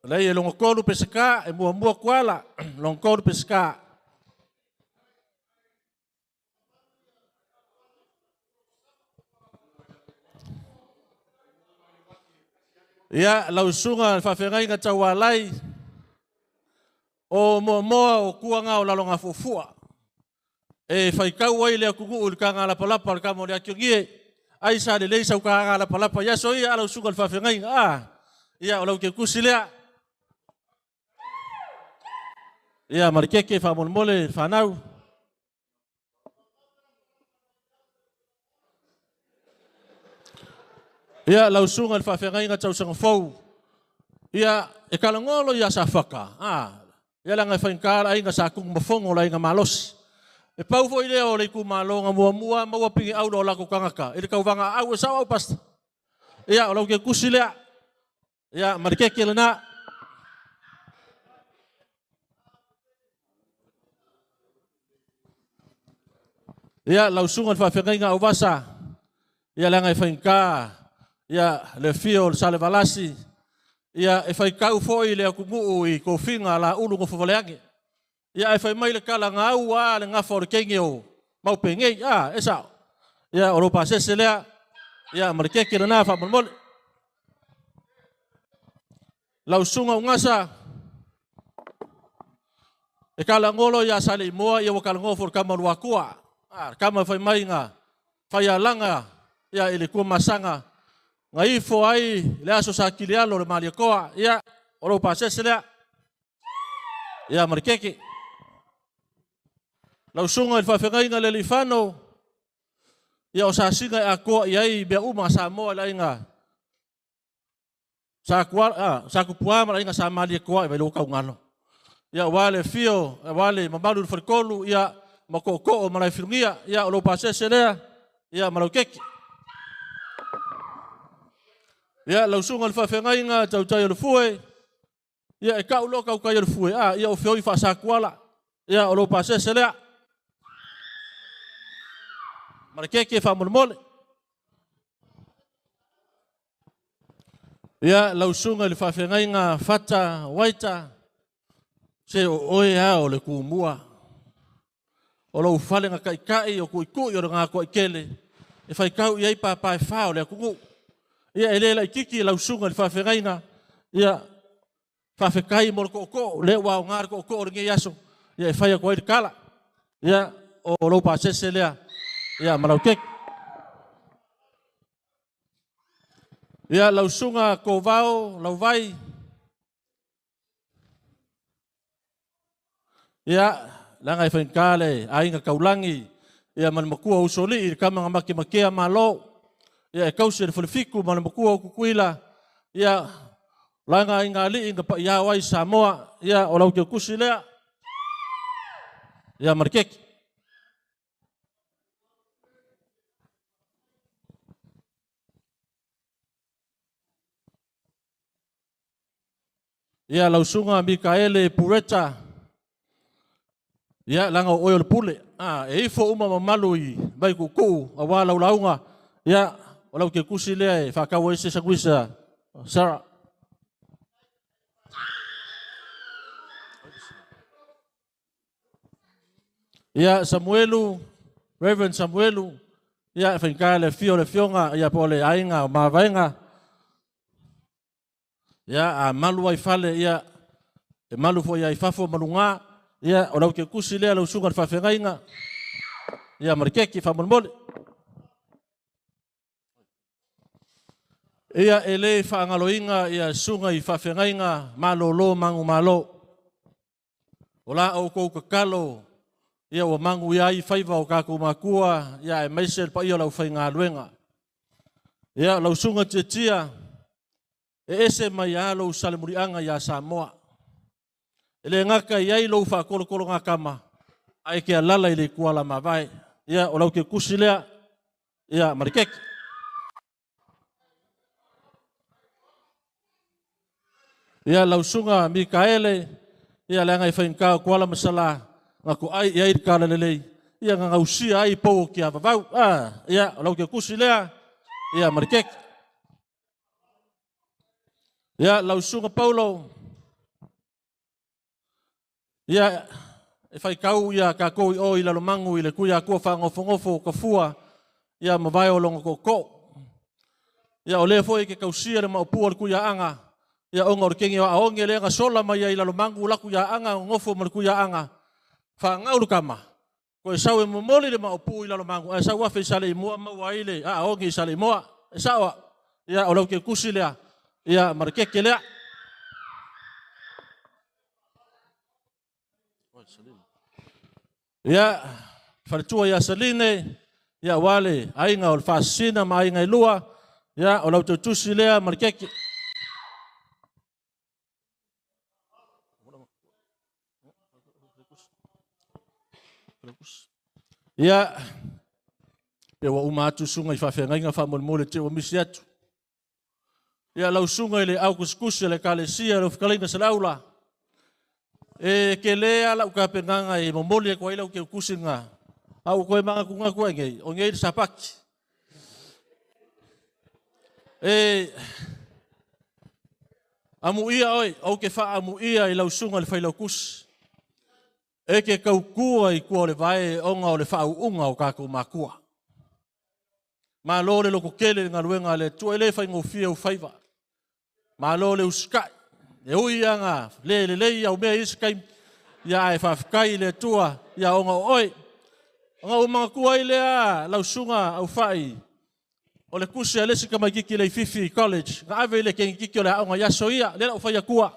Lei e longo tolu peseka, e mua mua Kuala, longo tolu peseka. Ia, lau susuga le faafeagaiga taualai, o moamoa o kuanga o lalo fuafua. E faitau ai le atunuu i le taga lapalapa o le kama o le akiogie. Ai sa lelei sau taga lapalapa i aso ia lau susuga le faafeagaiga. Ah, ia o lau keukusi lea. Ia ma le keke faamolemole le fanau. Ia lau susuga le faafeagaiga tausaga fou. Ia e kalagolo ia Safaka. Ah, ia leaga e faigata le aiga sa tugu mafogo le aiga malosi. E pau foi lea o le itumalo na muamua maua pigi auro o latou tagata i le tauvaga aau e sao au pastor. Ia, o lau kekusi lea. Ia, ma le keke lena. Ia, lau susuga i le faafeagaiga Auvasa, ia leaga e faigata ia le afio o le Salevalasi, ia e faitau foi le atunuu i tofiga a Laulu Nofovaleage. Ia ae fai mai le tala na au a le gafa o le teine o Maupegei, a, e sao. Ia o lou pasese lea, ia ma le keke lena faamolemole. Lau susuga Ugasa, e talagolo ia Saleimoa, ia ua talanoa foi le tama o Luatua. A, le tama fai mai na faialaga ia i le Tuamasaga, na ifo ai le aso sa kilialo o le Malietoa. Ia, o lou pasese lea. Ia ma le keke. Lau susuga i le faafeagaiga le Alifano, ia o sasiga e atoa i ai mea uma a Samoa i le aiga sa Tupua ma le aiga sa Malietoa i Vailoa Taugalo. Ia aua le afio, aua le mamalu i le faletolu, ia ma tootoo ma Laefilugia, ia o lou pasese lea, ia ma lau keke. Ia lau susuga i le faafeagaiga tautai o le fue, ia e tau loa tautai o le fue, a ia o feoi faasatuala, ia o lou pasese lea. Ma le keke faamolemole. Ia lau susuga i le faafeagaiga Fata Waita, se o oe a o le tumua. O lou fale na taitai o tuitui o le gatoaitele e faitau i ai papa e fa o le atunuu. Ia e le laititi lau susuga i le faafeagaiga, ia faafetai mo le tootoo, lea ua aoga le tootoo o lenei aso, ia e fai atu ai le tala. Ia o lou pasese lea, ia ma lau keke. Ia lau susuga Kovao, lau vai. Ia, leaga e faigata le aiga taulagi, ia ma le matua usolii, le tama na makemakea malo. Ia e tausi e le falefitu ma le matua o Tutuila, ia laga aiga alii na paiao ai Samoa, ia o lau teutusi lea, ia ma le keke. Ia lau susuga Mikaele Pureta, ia leaga o oe o le pule, a, e ifo uma mamalu i Vaituutuu aua lau lauga, ia o lau teutusi lea e faatau ai se sanuisa Sarah. Ia Samuelu, Reverend Samuelu, ia e faigata le afio o le afioga, ia po o le aiga o Mavaega. Ia a malu ai fale, ia e malu foi ai fafo ma luga, ia o lau teutusi lea lau susuga i le faafeagaiga, ia ma le keke faamolemole. Ia e le faagaloina ia susuga i faafeagaiga malolo manumalo. O la outou tatalo ia ua manuia ai faiva o tatou matua, ia aemaise le paia o le aufaigaluega. Ia lau susuga Tiatia, e ese mai lava lou salemuliaga ia Samoa. E le gata i ai lou faatolotologatama, ae e te alala i le ituala mavae. Ia o lau teutusi lea, ia ma le keke. Ia lau susuga Mikaele, ia leaga e faigata o Tuala ma Sala, na toai i ai le tala lelei, ia na gausia ai pou o Tiavavau. Ah, ia o lau teutusi lea, ia ma le keke. Ia lau susuga Paulo, ia e faitau ia tatou i o i Lalomanu i le Tuiatua faanofonofo o Tafua, ia ma vae o lona tootoo. Ia o lea foi e ke tausia le maopu o le Tuiaaga, ia ona o le kenge o aoge lea na sola mai ai Lalomanu la Tuiaaga nofo ma le Tuiaaga, faagau le tama, toe sau e momoli le maopu i Lalomanu, ae sau afe i Saleimoa maua ai le aaoge i Saleimoa. E sao a, ia o lau teutusi lea, ia ma le keke lea. Ia, faletua ia Saline, ia aua le aiga o le Faasisina ma aiga e lua, ia o lau teutusi lea ma le keke. Ia, pe ua uma atu susuga i faafeagaiga faamolemole te ua misi atu. Ia, lau susuga i le au kusikusi o le Ekalesia, lau fetalaiga Saleaula, e tele lava lau tapenaga e momoli atu ai lau teutusiga, a ua toe manatunatu ai nei, o nei le Sapati. E amuia oe, ou te faaamuia i lau susuga i le Failautusi, e te tautua i tua o le vae ona o le faauuga o tatou matua. Malo le lototele i le galuega a le Atua, e le faigofie ou faiva. Malo le usitai. E ui lava ina le lelei au mea i isi taimi, ia ae faafetai i le Atua ia ona o oe. Ona ou manatua ai lea lau susuga Aufai, o le tusi a le isi tamaitiiti leififi i college, na ave i le teinititi o le aoga i aso ia, lea la ou fai atua,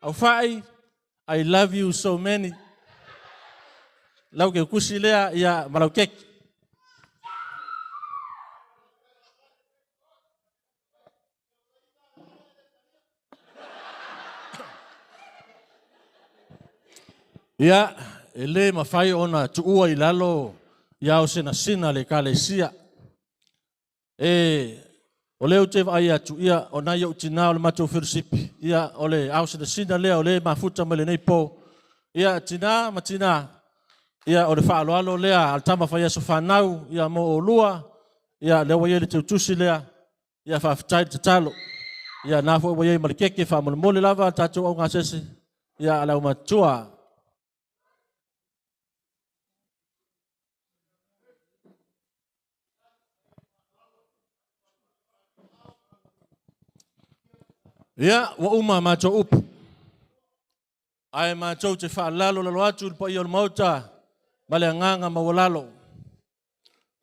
Aufai, I love you so many. Lau teutusi lea ia ma lau keki. Ia, e le mafai ona tuua i lalo ia o sinasina le Ekalesia. E, o lea ou te vaai atu, ia, o nai ou tinā o le matou felosipi, ia, o le ao sinasina lea o lea e mafuta mai lenei po. Ia, tinā ma tinā, ia, o le faaaloalo lea a le tama fai aso fanau, ia, mo oulua, ia, lea ua i ai le teutusi lea, ia, faafetai le tatalo. Ia, na foi ua i ai ma le keke, faamolemole lava tatou augasese, ia, a le aumatua. Ia, ua uma matou upu. Ae matou te faalalolalo atu i le paia o le Maota ma le agaga maualalo,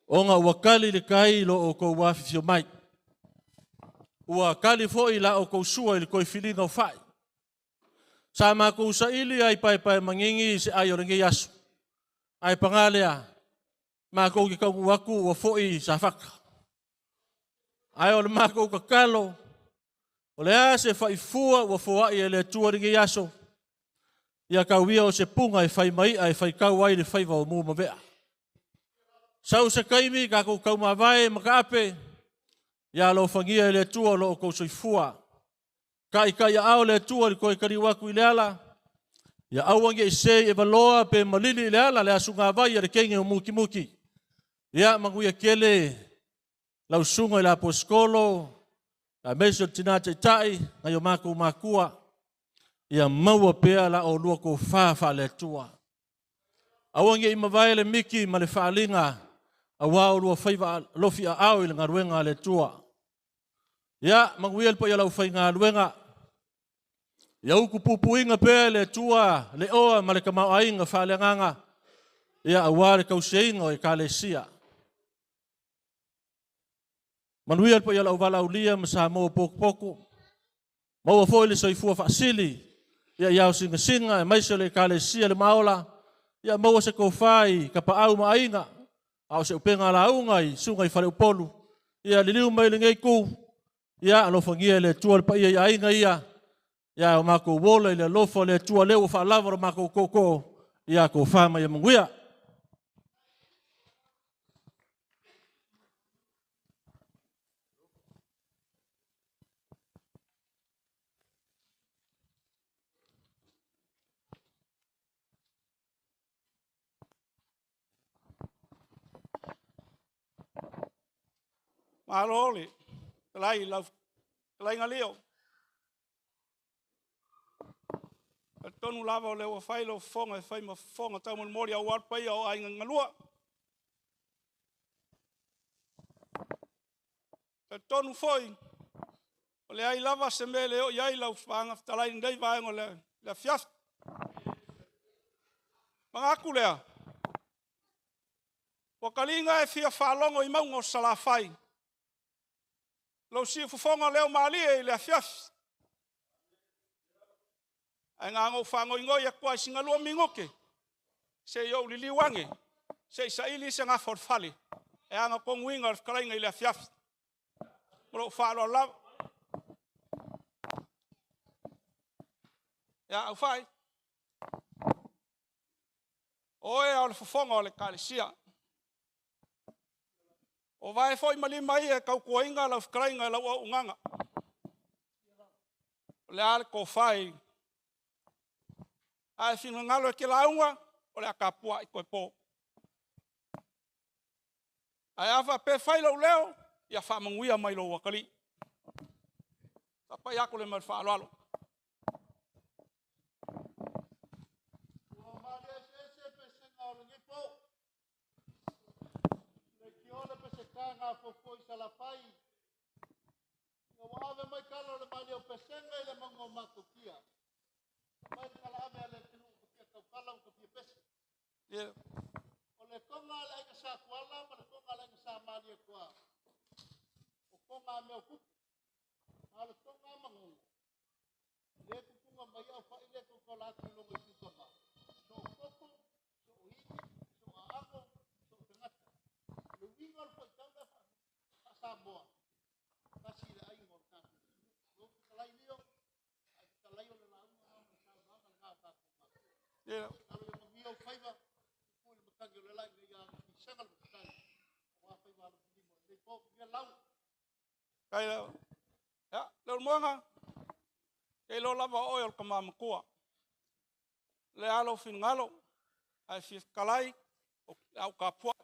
ona ua kali le tai i lo outou afifio mai. Ua kali foi la outou sua i le toe filiga o fai. Sa matou saili ai paepae magigi i se ai o lenei aso. Ae paga lea, matou te taunuu atu ua foi Safata. Ae o le matou tatalo, o le a se faifua ua foai e le Atua i lenei aso, ia tau ia o se puga e fai mai'a e faitau ai le faiva o mu ma vea. Sau se taimi tatou taumavae ma taape, ia alofagia e le Atua lo outou soifua. Taitai aao le Atua i le toe taliu atu i le ala, ia aua ne i sei e valoa pe malili i le ala le asugavai a le teine o Mutimuti. Ia manuia tele lau susuga i le aposikolo, aemaise o le tina taitai, nai o matou matua, ia maua pea la oulua tofa faale-Atua. Aua ne i mavae le miki ma le faaliga, aua oulua faiva alofi aao i le galuega a le Atua. Ia, manuia le paia o le aufaigaluega. Ia utu puipuiga pea e le Atua le oa ma le tamaoaiga faaleagaga, ia aua le tausiaina o Ekalesia. Manuia le paia o le auvalaaulia ma Samoa potopoto. Maua foi le soifua faasili ia i ao singasinga aemaise o le Ekalesia le Maola. Ia maua se tofa i tapaau ma aiga, a o se upega lauga i susuga i faleupolu. Ia liliu mai lenei itu, ia alofagia e le Atua le paia i aiga ia, ia o matou ola i le alofa o le Atua lea ua faalava lo matou tootoo, ia tofa mai ia manuia. Malo le fetalai i lau fetalaiga Lio. E talitonu lava o lea ua fai lou fofoga e fai ma fofoga taumolimoli aua le paia o aiga galua. E talitonu foi, o leai lava se mea e le oo i ai lau vaega fetalai i lenei vaega o le afiafi. Manatu lea, ua taliga e fia faalogo i mauga o Salafai, lou siufofoga leo malie i le afiafi. Ae na ona ou fagoigoi atu lava i sina 2 minute se i ou liliu ane, se i saili se gafa o le fale e ana tonuina le fetalaiga i le afiafi. Ma lou faaaloalo lava. Ia, Aufai, o oe lava o le fofoga o le Ekalesia. O vae fo'i ma lima ia e tautuaina lau fetalaiga e lau auaunaga. O le a le tofa i a e finagalo e te lauga, o le a tapuai toe po. Ae a faapea e fai lou leo, ia faamanuia mai lou atalii. Faapai atu lea ma le faaaloalo. Leitio le peseta gafoifoi Salafai ina ua ave mai tala o le malie o Pesega i le mauga o Matautia. Aumai le tala ave a le atunuu ua ta fia tautala ua ta fia pese. O le toga a le aiga Sa Tuala ma le toga a le aiga Sa Malietoa, o toga a mea o tupu. A o le toga a Manono, lea e tupuga mai ai aufai lea e tautala atu i luga i Kutama, so o toto, so o ivi, so o aano, so o tagata. O le uiga o le fuaitau lea faa-Samoa, tasi le aiga o le tatou atunuu. Lau fetalai Lio, ae fetalai o le lauga lena ma le saunoaga lena a o tatou matua. Alo ia manuia ou faiva, tupu i le matagi o le la ina ia agifisaga le matai, aua faiva alofilima i lenei po. Manuia le lauga. Ia, Leulumoega, e iloa lava o oe o le tama matua. O le a lou finagalo, ae fia fetalai, o le a ou tapuai.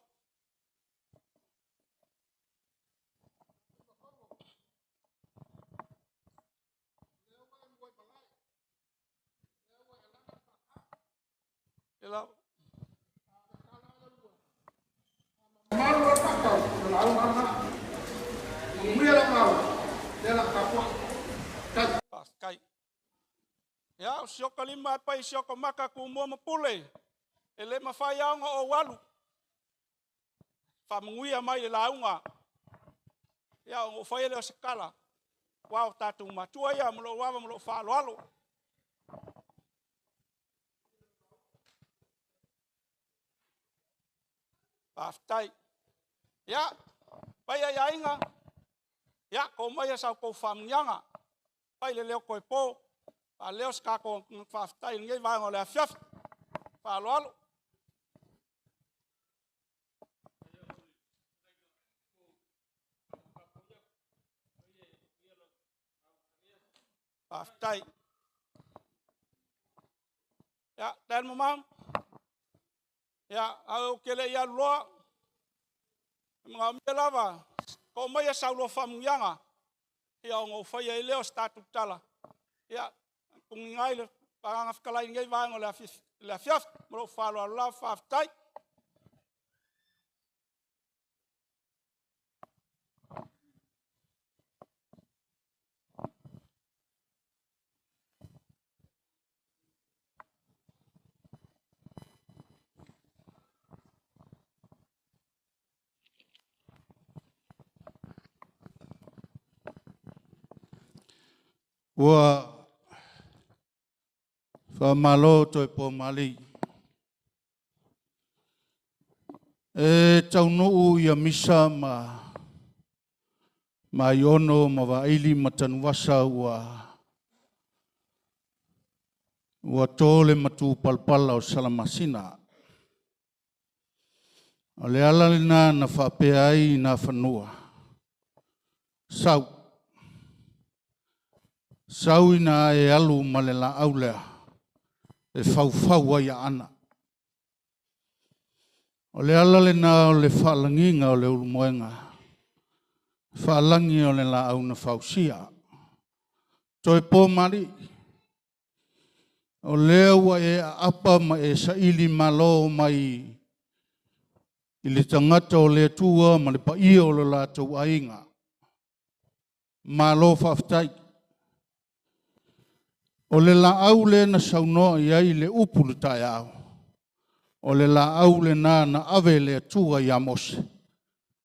Faafetai. Ia, o si ota lima e pai i si ota mata, Tumua ma Pule, e le mafai lava ona ou alu. Faamanuia mai le lauga. Ia, ona ou faia lea o se tala, aua o tatou matua ia ma lou ava ma lou faaaloalo. Faafetai. Ia, paia i aiga, ia, to maia sa outou faamanuiaga. Fai le leo toe po, faaleo se tatou faafetai i lenei vaega o le afiafi. Faaaloalo. Faafetai. Ia, Dad ma Mom, ia, ae ou te le i alu loa, e manaomia lava, to maia sau loa faamanuiaga, ia ona ou faia ai lea o se tatou tala, ia, tunuina ai le Agaga Fetalai i lenei vaega o le afiafi. Ma lou faaaloalo lava, faafetai. Ua faamalo toe po mali. E taunuu ia misa ma Maiono ma Vaili ma Tanuvasa ua ua to le matupalapala o Salamasina. O le ala lena na faapea ai i Nafanua, sau, sau ina e alu ma le laau lea e faufau ai Aana. O le ala lena o le faalagiga o le ulumoega, faalagi o le laau na fausia. Toe po mali, o lea ua e aapa ma e saili malo mai i le tagata o le Atua ma le paia o lo latou aiga. Malo faafetai. O le laau lea na saunoa i ai le upu le taeao, o le laau lena na ave e le Atua ia Mose,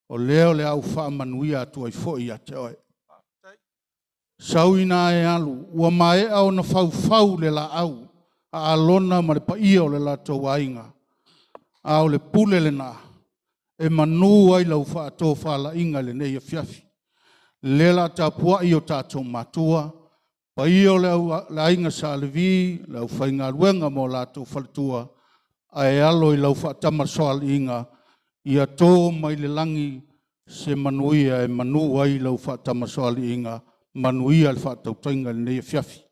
o lea o le a ou faamanuia atu ai foi ia te oe. Sau ina e alu, ua maea ona faufau le laau a Alona ma le paia o le latou aiga, a o le pule lena e manu ai lau faatofalaiga i lenei afiafi. Lea la tapuai o tatou matua, paia o le, au, le aiga Sa Levi, le aufaigaluega ma o latou faletua, ae alo i lau faatamasoaliiga, ia to mai le lagi. Se manuia e manu ai lau faatamasoaliiga, manuia le faatautaiga i lenei afiafi.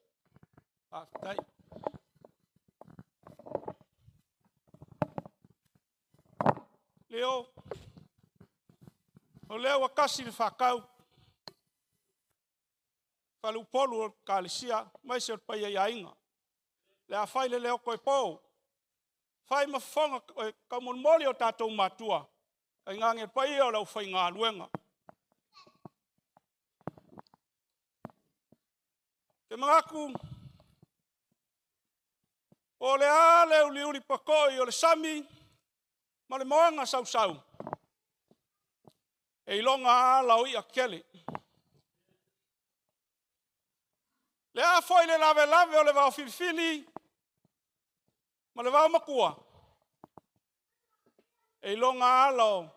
Faafetai. Leo, o lea ua tasi le faatau, faleupolu o le Ekalesia aemaise o le paia i aiga. O le a fai le leo toe po, fai ma fofoga taumolimoli o tatou matua, tainane le paia o le aufaigaluega. Ou te manatu, po o le a le uliuli poto'i o le sami ma le moana sausau, e iloga lava ala o i'a tetele. O le a foi le lavelave o le vaofilifili ma le vaomatua, e iloga lava ala o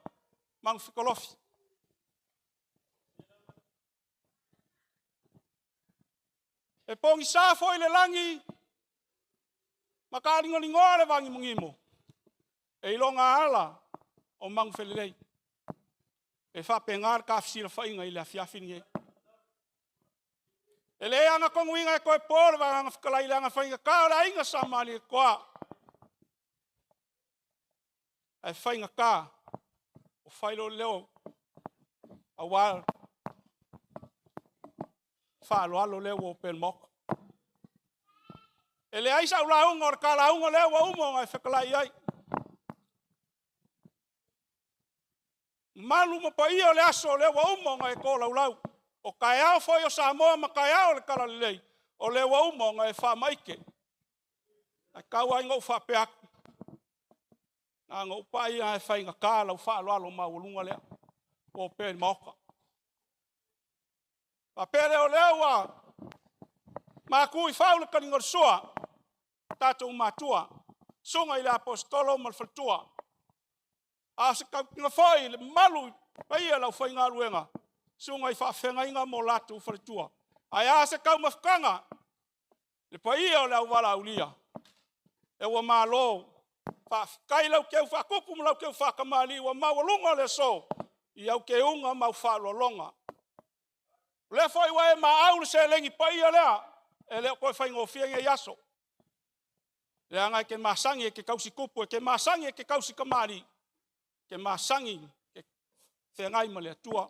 manufetolofi. E pogisa foi le lagi ma taaligoligoa le vanimonimo, e iloga lava ala o manufelelei. E faapena le ta fesilafaiga i le afiafi lenei. E le agatonuina e toe po le vagaga fetalai leaga e faigata o le aiga Sa Malietoa, ae faigata o fai lou leo aua le faaaloalo lea ua opea i le Maota. E leai sau lauga o le ta lauga lea ua uma ona e fetalai i ai. Mamalu ma paia o le aso lea ua uma ona e tolaulau, o taeao foi o Samoa ma taeao o le talalelei, o lea ua uma ona e faamaite. Ae tau lava ina ou faapea atu, na ona ou pai lava e faigata lau faaaloalo maualuga lea ua opea i le Maota. Ona faapea lea, o lea ua matu i fau le taliga o le sua a tatou matua, susuga i le Aposetolo ma le faletua, a o se tautino foi i le mamalu i le paia o le aufaigaluega, susuga i faafeagaiga ma o latou faletua. Ae a se taumafataga le paia o le auvalaaulia, ua malo faafetai i lau teu faatupu ma lau teu faatamalii ua maualuga le aso i au teuga ma au faaaloaloga. O lea foi ua e maau le seleni paia lea, e le o toe faigofie nei aso, leaga e te masani e te tausi tupu, e te masani e te tausi tamalii, e te masani e te feagai ma le Atua. O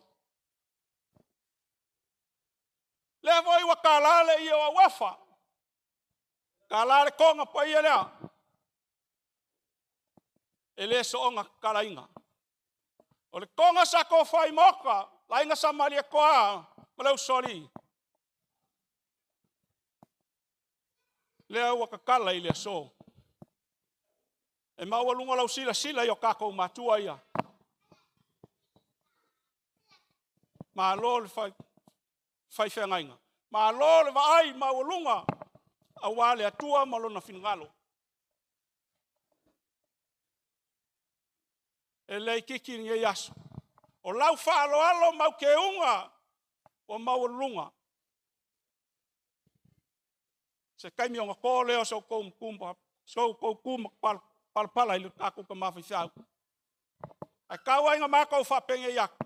lea foi ua tala le ie o auafa, tala le toga paia lea, e le soona tatalaina. O le toga sa tofa i Maota, le aiga Sa Malietoa ma le Usoalii, lea ua tatala i le aso. E maualuga lau silasila i o tatou matua ia. Malo le fai feagaiga, malo le vaai maualuga aua le Atua ma Lona finagalo. E le itiiti lenei aso, o lau faaaloalo ma au keuga ua maualuluga. Se taimi ona to lea o so outou tu matapalapala i le tatou tama faifeau. Ae tau lava ina matou faapenei atu,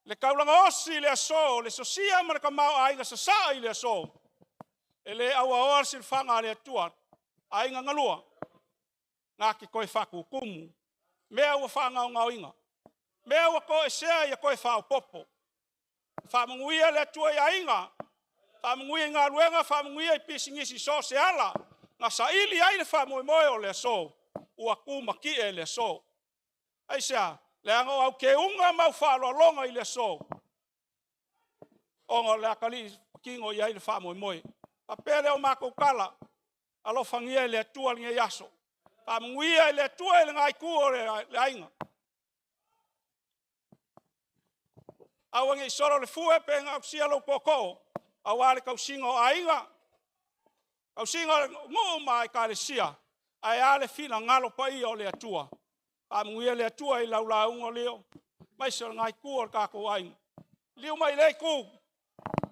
le taulaga osi i le aso, le sosia ma le tamaoaiga sasaa i le aso, e le auaoa le silafaga a le Atua. Aiga na lua, na te toe faatutumu mea ua faagaogaoina, mea ua toesea ia toe faaopoopo. Faamanuia le Atua i aiga, faamanuia i galuega, faamanuia i pisinisi, so o se ala na saili ai le faamoemoe o le aso, ua tumatie le aso. Aisea? Leaga o au keuga ma au faaaloaloga i le aso, ona o le atalii ua patino i ai le faamoemoe. Ona faapea lea o matou tala, alofagia e le Atua lenei aso, faamanuia e le Atua i lena itu o le aiga. Aua ne i solo le fue pe gausia lou tootoo aua le tausiga o aiga, tausiga o nuu ma Ekalesia, ae a le finagalo paia o le Atua. Faamanuia le Atua i lau lauga Leo, aemaise o lena itu o le tatou aiga. Liliu mai i lea itu,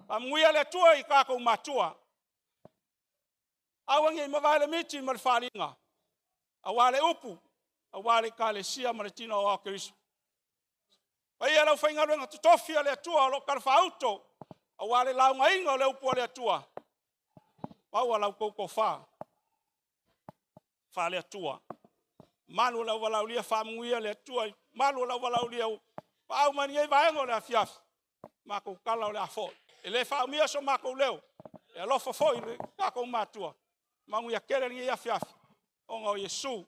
faamanuia le Atua i tatou matua, aua ne i mavae le miti ma le faliga aua le upu, aua le Ekalesia ma le tino aoao o Keriso. Paia le aufaigaluega totofi a le Atua o lo o talafaauto aua le laugaina o le upu a le Atua. Maua la outou tofa faale-Atua. Malu o le auvalaaulia faamanuia le Atua i malu o le auvalaaulia paau mai lenei vaega o le afiafi. Matou tala o le a foi. E le faaumia so matou leo, e alofa foi i lo tatou matua. Manuia tele lenei afiafi ona o Iesu.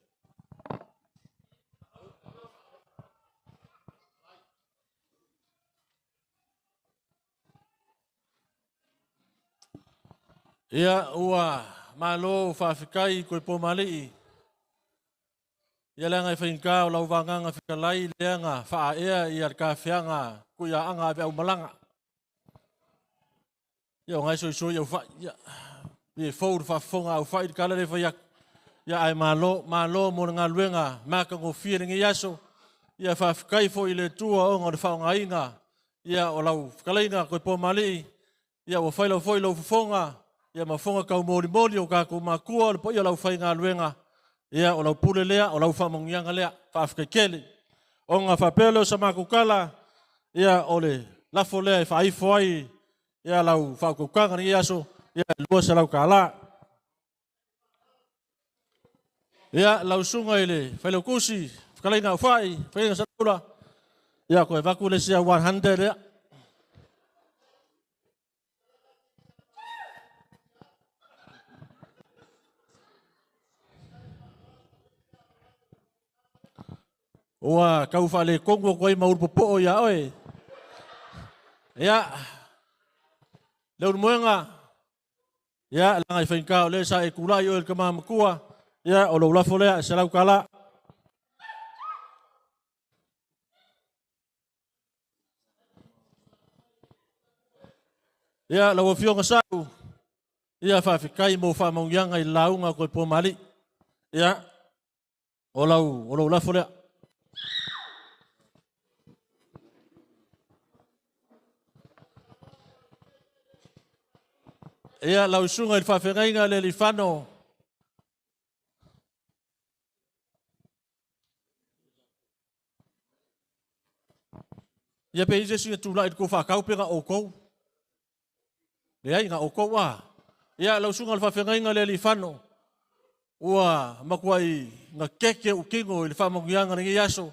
Ia ua malo faafetai koe Pomalii. Ia leaga e faigata o lau vagaga fetalai lea na faaea ia le tafeaga tuiaaga ave aumalaga. Ia o nai soisoi au fai. Ia, e fou le faafofoga au fai le tala le fai atu. Ia ae malo, malo mo le galuega matagofie lenei aso. Ia faafetai foi i le Atua ona o le faaaogaina ia o lau fetalaiga koe Pomalii. Ia ua fai lau foi lau fofoga ia ma fofoga taumolimoli o tatou matua o le paia o lau faigaluega. Ia o lau pule lea, o lau faamanuiaga lea. Faafetai tele. Ona faapea lea o sa matou tala, ia o le lafo lea e faaifo ai ia lau faautautaga i lenei aso, ia $200. Ia lau susuga i le Failautusi, fetalaiga Aufai, fetalaiga Saleaula, ia toe avatu le isi 100 lea. Ua tau faaletonu atu ai ma ulu popoo ia oe. Ia, Leulumoega, ia, leaga i faigata o lea sa e tulai oe le tama matua, ia, o lou lafo lea, e $100. Ia, lau Afioga Sau, ia faafetai mo faamanuiaga i le lauga koe Pomalii. Ia, o lou lafo lea. Ia, lau susuga i le faafeagaiga le Alifano, ia pe i se isi na tulai i le tou faatau pe na outou. Leai, na outou a. Ia, lau susuga i le faafeagaiga le Alifano, ua matuai na keke ou tino i le faamanuiaga lenei aso,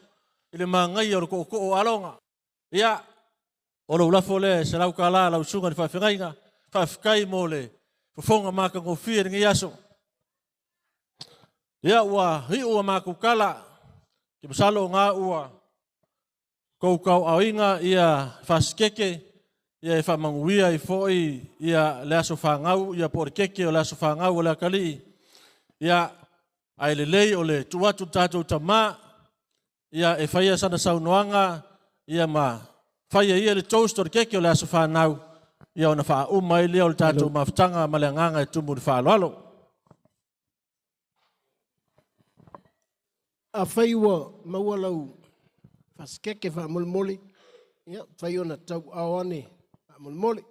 i le manaia o le tootoo o Aloga. Ia, o lou lafo lea e $100 lau susuga i le faafeagaiga. Faafetai mo le fofoga matagofie i lenei aso. Ia, ua iu a matou tala, ke masalo o ngā ua kou tauaoina ia fasikeke, ia e faamanuia ai foi ia le aso fanau, ia po o le keke o le aso fanau o le atalii. Ia, ae lelei o le tuu atu le tatou tamā, ia e faia sana saunoaga, ia ma faia ia le toast o le keke o le aso fanau, ia ona faauma ai lea o le tatou mafutaga ma le agaga e tumu i le faaaloalo. Afai ua maua lau fasikeke faamolemole, ia fai ona tauaao ane faamolemole.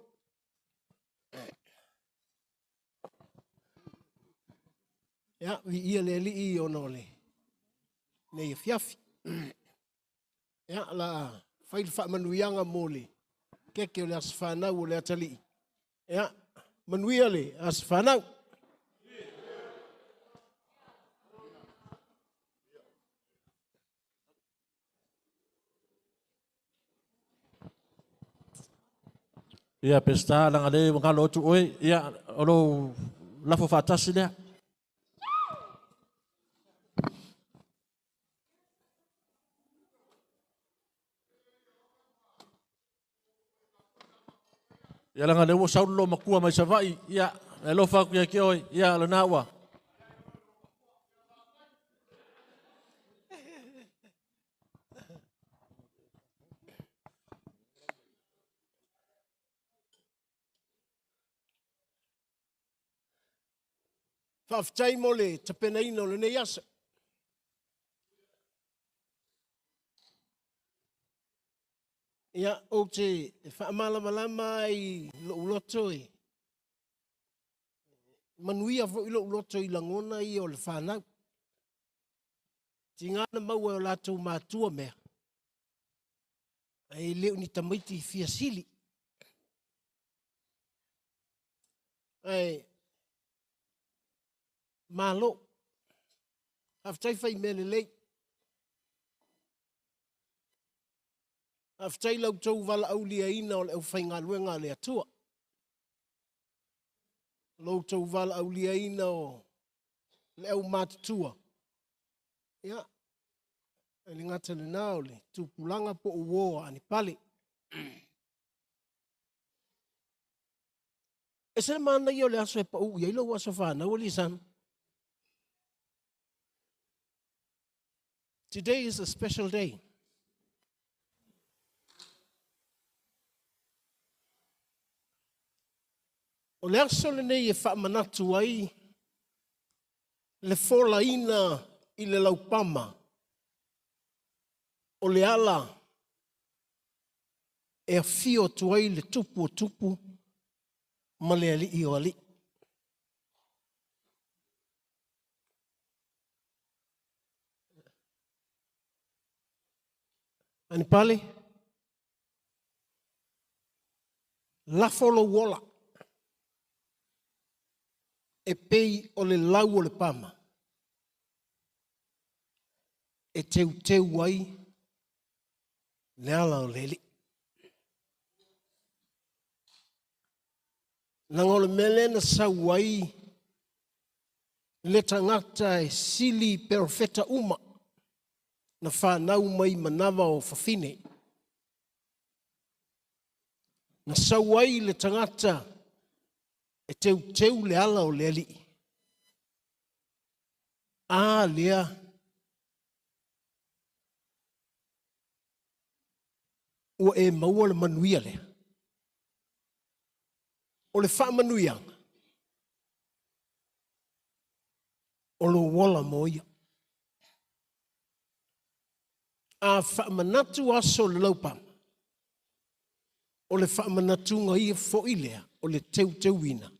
Ia, viia le Alii ona o lenei afiafi. Ia, la fai le faamanuiaga mo le keke o le aso fanau o le atalii. Ia, manuia le aso fanau. Ia, Peseta, leaga lea ua galo atu oe, ia, o lou lafo faatasi lea. Ia, leaga lea ua sau le loomatua mai Savaii, ia, e alofa atu ia te oe, ia, lena ua. Faafetai mo le tapenaina o lenei aso. Ia, ou te faamalamalama ai lou loto e manuia foi lou loto i lagona ia o le fanau. Tiga na maua e o latou matua mea. Ae le o ni tamaiti fia sili. Ae malo. Faafetai fai mea lelei. Faafetai la outou valaauliaina o le aufaigaluega a le Atua. Lo outou valaauliaina o le aumatutua. Ia, e le gata lena o le tupulaga po o uo a Anipale. E se le manaia o le aso e pau i ai lou aso fanau alii Sam. Today is a special day. O le aso lenei e faamanatu ai le folaina i le laupama o le ala e afio atu ai le tupu o tupu ma le alii o alii. Anipale, lafo lou ola e pei o le lau o le pama e teuteu ai le ala o le alii. Leaga o le mea lea na sau ai le tagata e sili i perofeta uma na fanau mai manava o fafine. Na sau ai le tagata e teuteu le ala o le alii. A lea ua e maua le manuia lea. O le faamanuiaga, o lou ola mo ia. A faamanatu aso o le laupama, o le faamanatuga ia foi lea, o le teuteuina,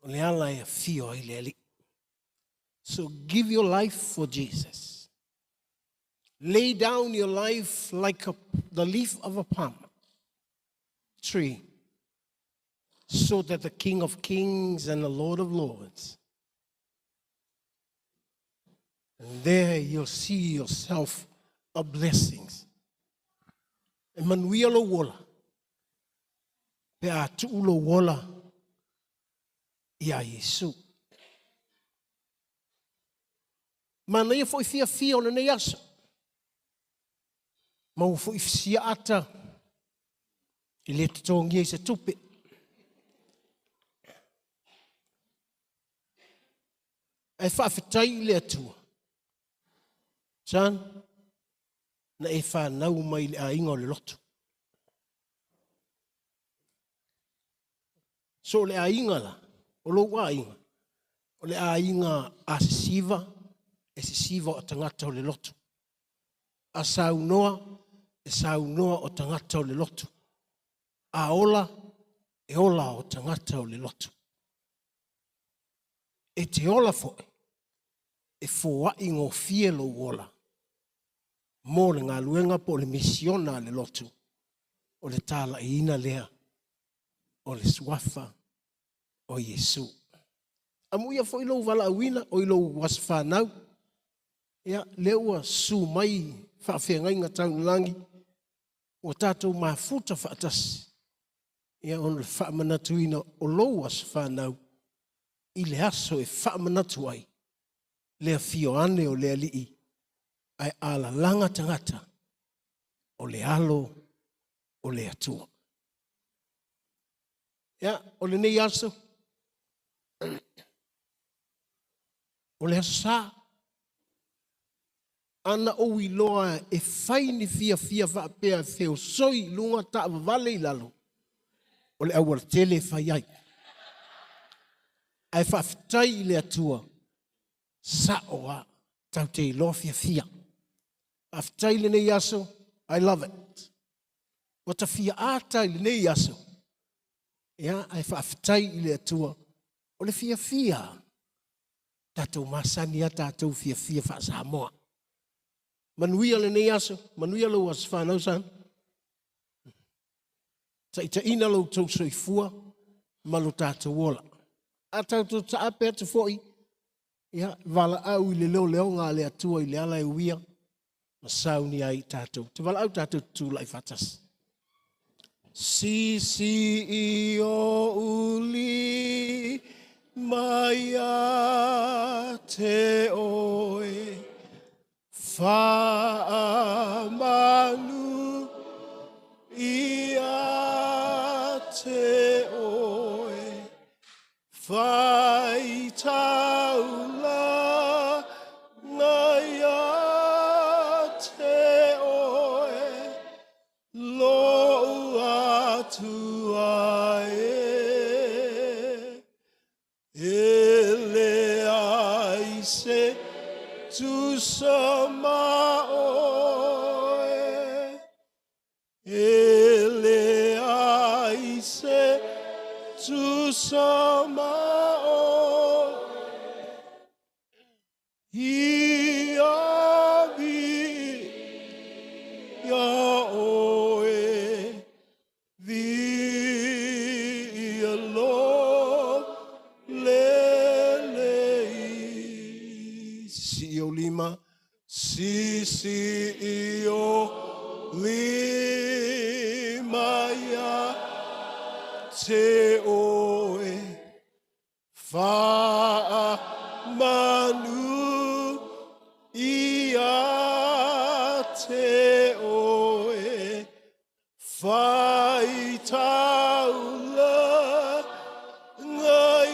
o le ala e afio ai le Alii. So give your life for Jesus. Lay down your life like the leaf of a palm tree, so that the King of Kings and the Lord of Lords, and there you'll see yourself a blessings. E manuia lou ola, pe a tuu lou ola iā Iesu. Manaia foi fiafia o lenei aso. Maua foi siaata e le totogia i se tupe. Ae faafetai i le Atua. John, na e fanau mai i le aiga o le lotu. So o le aiga la, o lou aiga, o le aiga a sesiva, e sesiva o tagata o le lotu. A saunoa, e saunoa o tagata o le lotu. A ola, e ola o tagata o le lotu. E te ola foi, e foai gofie lou ola mo le galuega po o le misiona a le lotu, o le talaiina lea o le suafa o Iesu. Amuia foi lou valaauina o i lou aso fanau, ia, lea ua susu mai faafeagaiga taunalagi, ua tatou mafuta faatasi, ia, ona o le faamanatuina o lou aso fanau i le aso e faamanatu ai le afio ane o le Alii ae alalaga tagata o le alo o le Atua. Ia, o lenei aso, o le aso sa, ana ou iloa e fai ni fiafia faapea e feosoi i luga taavavale i lalo, o le aualatele e fai ai. Ae faafetai i le Atua, sao a, tatou te iloa fiafia. Faafetai i lenei aso, I love it. Ua ta fia ata i lenei aso, ia, ae faafetai i le Atua, o le fiafia, tatou masani a tatou fiafia faa-Samoa. Manuia lenei aso, manuia lou aso fanau, Sam. Taitaiina lo outou soifua ma lo tatou ola. A tatou taape atu foi, ia, valaau i le leoleoga a le Atua i le ala e uia ma sauni ai i tatou. Te valaau tatou te tulai faatasi. Sisi i o uli mai a te oe Whaamanu ia te oe Whai taula ia te oe Lou atua e E leai se tusa ma oe. E leai se tusa ma oe. Ia vi ia oe. Vi lo le lei. Si o lima. Si si o lima ia te oe. Wha manu ia te oe. Whai taula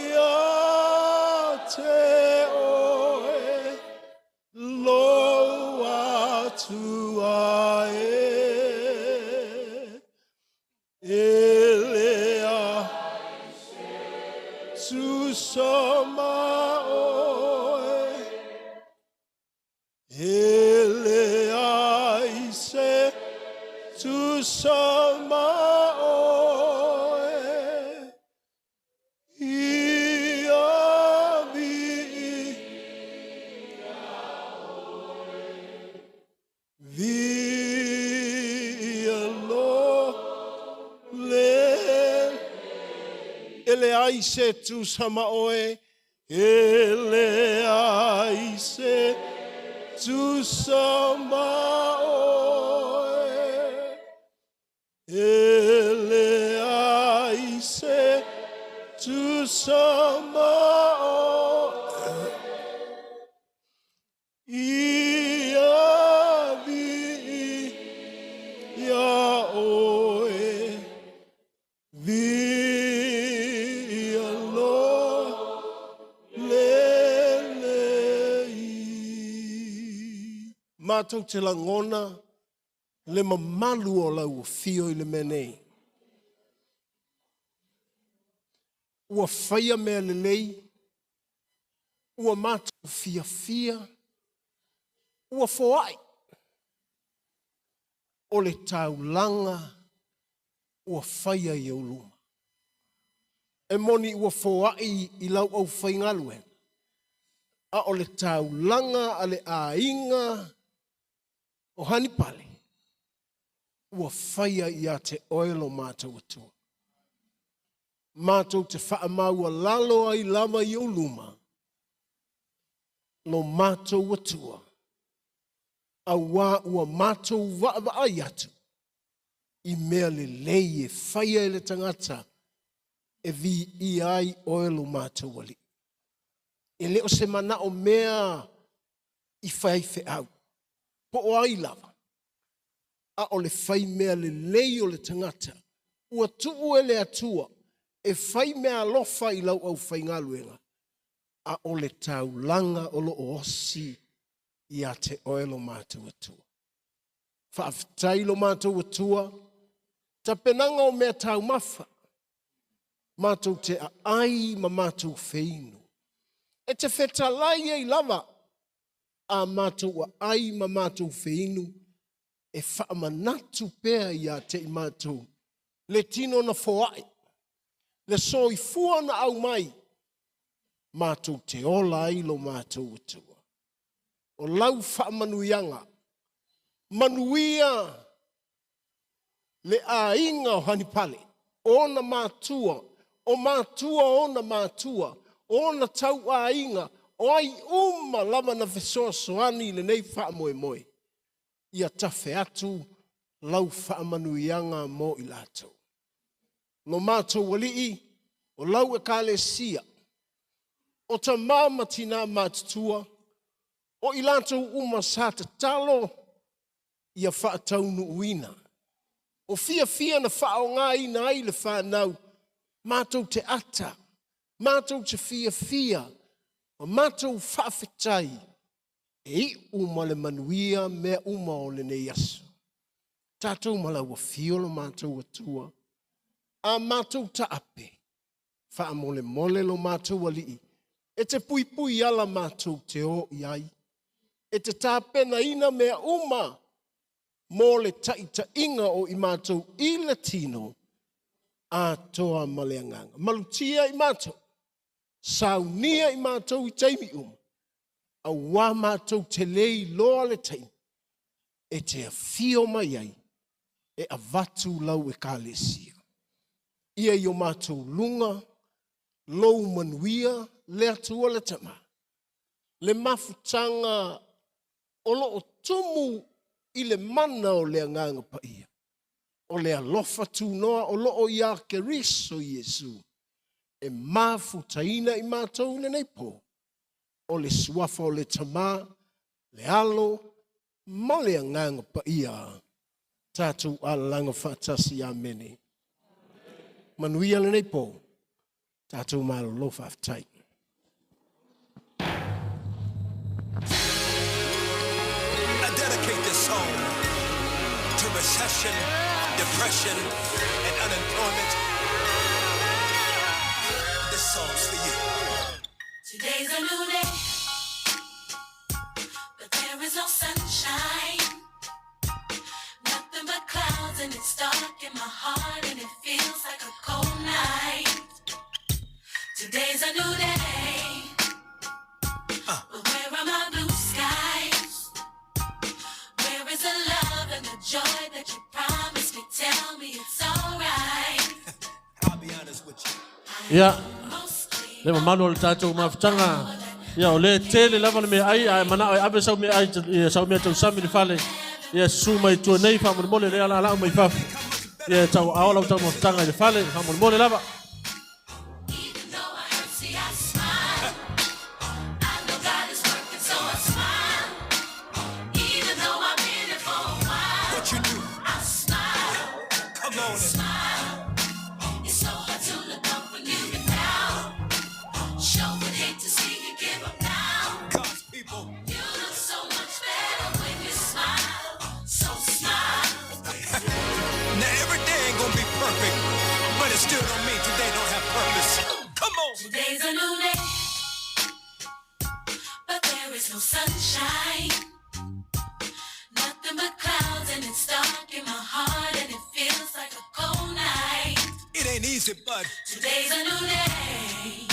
ia te oe Lou atua e E lea tusa ma oe E leai se tusa ma oe Ia vi Vi lo le E leai se tusa ma oe E leai se tusa ma oe. E leai se tusa ma oe. Ia vi ia oe. Via lo le lei. Matou te lagona le mamalu o lau afio i le mea nei. Ua faia mea lelei, ua matou fiafia, ua foai o le taulaga ua faia i ou luma. E moni ua foai i lau aufaigaluega, a o le taulaga a le aiga o Hanipale ua faia ia te oe lo matou Atua. Matou te faamaualalo ai lava i ou luma lo matou Atua, auā ua matou vaavaai atu i mea lelei e faia e le tagata e viia ai oe lo matou Alii. E le o se manao mea i faifeau, po o ai lava, a o le fai mea lelei o le tagata ua tuu e le Atua e fai mea alofa i lau aufaigaluega, a o le taulaga o lo o osi ia te oe lo matou Atua. Faafetai lo matou Atua, tapenaga o mea taumafa, matou te aai ma matou feinu. E te fetalai ai lava a matou aai ma matou feinu e faamanatu pea ia te i matou le tino na foai, le soifua na aumai, matou te ola ai lo matou Atua. O lau faamanuiaga, manuia le aiga o Hanipale. O ona matua, o matua ona matua, o ona tauaiga, o ai uma lava na fesoasoani i lenei faamoemoe. Ia tafe atu lau faamanuiaga mo i latou. Lo matou alii, o lau ekalesia, o tamā ma tinā matutua, o i latou uma sa tatalo ia faataunuuina. O fiafia na faaaogāina ai le fanau, matou te ata, matou te fiafia, ma matou faafetai, e iu ma le manuia mea uma o lenei aso. Tatou ma lau afio lo matou Atua, a matou taape, faamolemole lo matou alii, e te puipui ala matou te o i ai, e te tapenaina mea uma mo le taitaiga o i matou i le tino, atoa ma le agaga. Malutia i matou, saunia i matou i taimi uma, auā matou te le iloa le taimi, e te afio mai ai, e avatu lau ekalesia. Ia i o matou luga, lou manuia, le Atua le Tama. Le mafutaga o loo tumu i le mana o le agaga paia. O le alofa tunoa o loo iā Keriso Iesu. E mafutaina i matou i lenei po. O le suafa o le Tama, le Alo, ma le agaga paia. Tatou alalaga faatasi. Amene. Manuia lenei po. Tatou malolo faafetai. I dedicate this song to recession, depression, and unemployment. This song's for you. Today's a new day, but there is no sunshine. Nothing but clouds, and it's dark in my heart, and it feels like a cold night. Today's a new day, but where are my blue skies? Where is the love and the joy that you promised me? Tell me it's alright. I'll be honest with you. Ia, le mamalu o le tatou mafutaga. Ia, o le tele lava le meaai, ae manao e ave sau meaai, ia, sau mea tausami i le fale. Ia, susu mai tua nei, faamolemole le alaalau mai fafo. Ia, tau ao lau tau mafutaga i le fale, faamolemole lava. Even though I hurt, see, I smile. I know God is working, so I smile. Even though I've been here for a while. What you do? I smile. Come on. Smile. It's so hard to look up when you've been down. Sure would hate to see you give up now. God's people. You look so much better when you smile. So smile. Now every day ain't gonna be perfect, but it still don't mean today don't have purpose. Come on. Today's a new day, but there is no sunshine. Nothing but clouds, and it's dark in my heart, and it feels like a cold night. It ain't easy, but Today's a new day,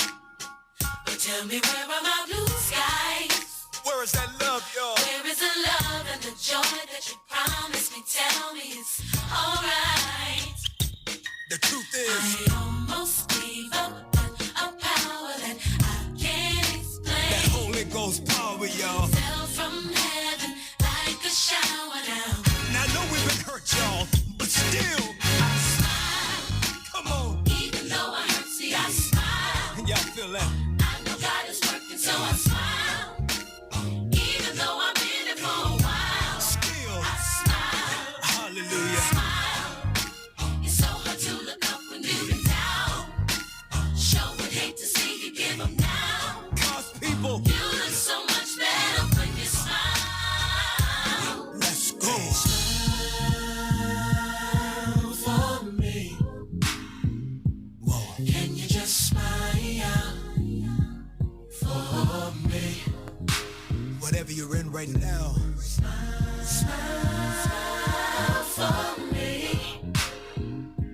but tell me where are my blue skies? where is that love, y'all? Where is the love and the joy that you promised me? Tell me it's alright. The truth is, I almost gave up, but a power that I can't explain. that Holy Ghost power, y'all. Fell from heaven like a shower down. Now I know we've been hurt, y'all, but still, I smile. Come on. Even though I hurt, see, I smile. Y'all feel that? I know God is working, so I smile. Even though I've been here for a while. Still, I smile. Hallelujah. Smile. It's so hard to look up when you've been down. Sure would hate to see you give up now. God's people. You look so much better when you smile. Let's go. Smile for me. Can you just smile for me? Whatever you're in right now, Smile, smile for me.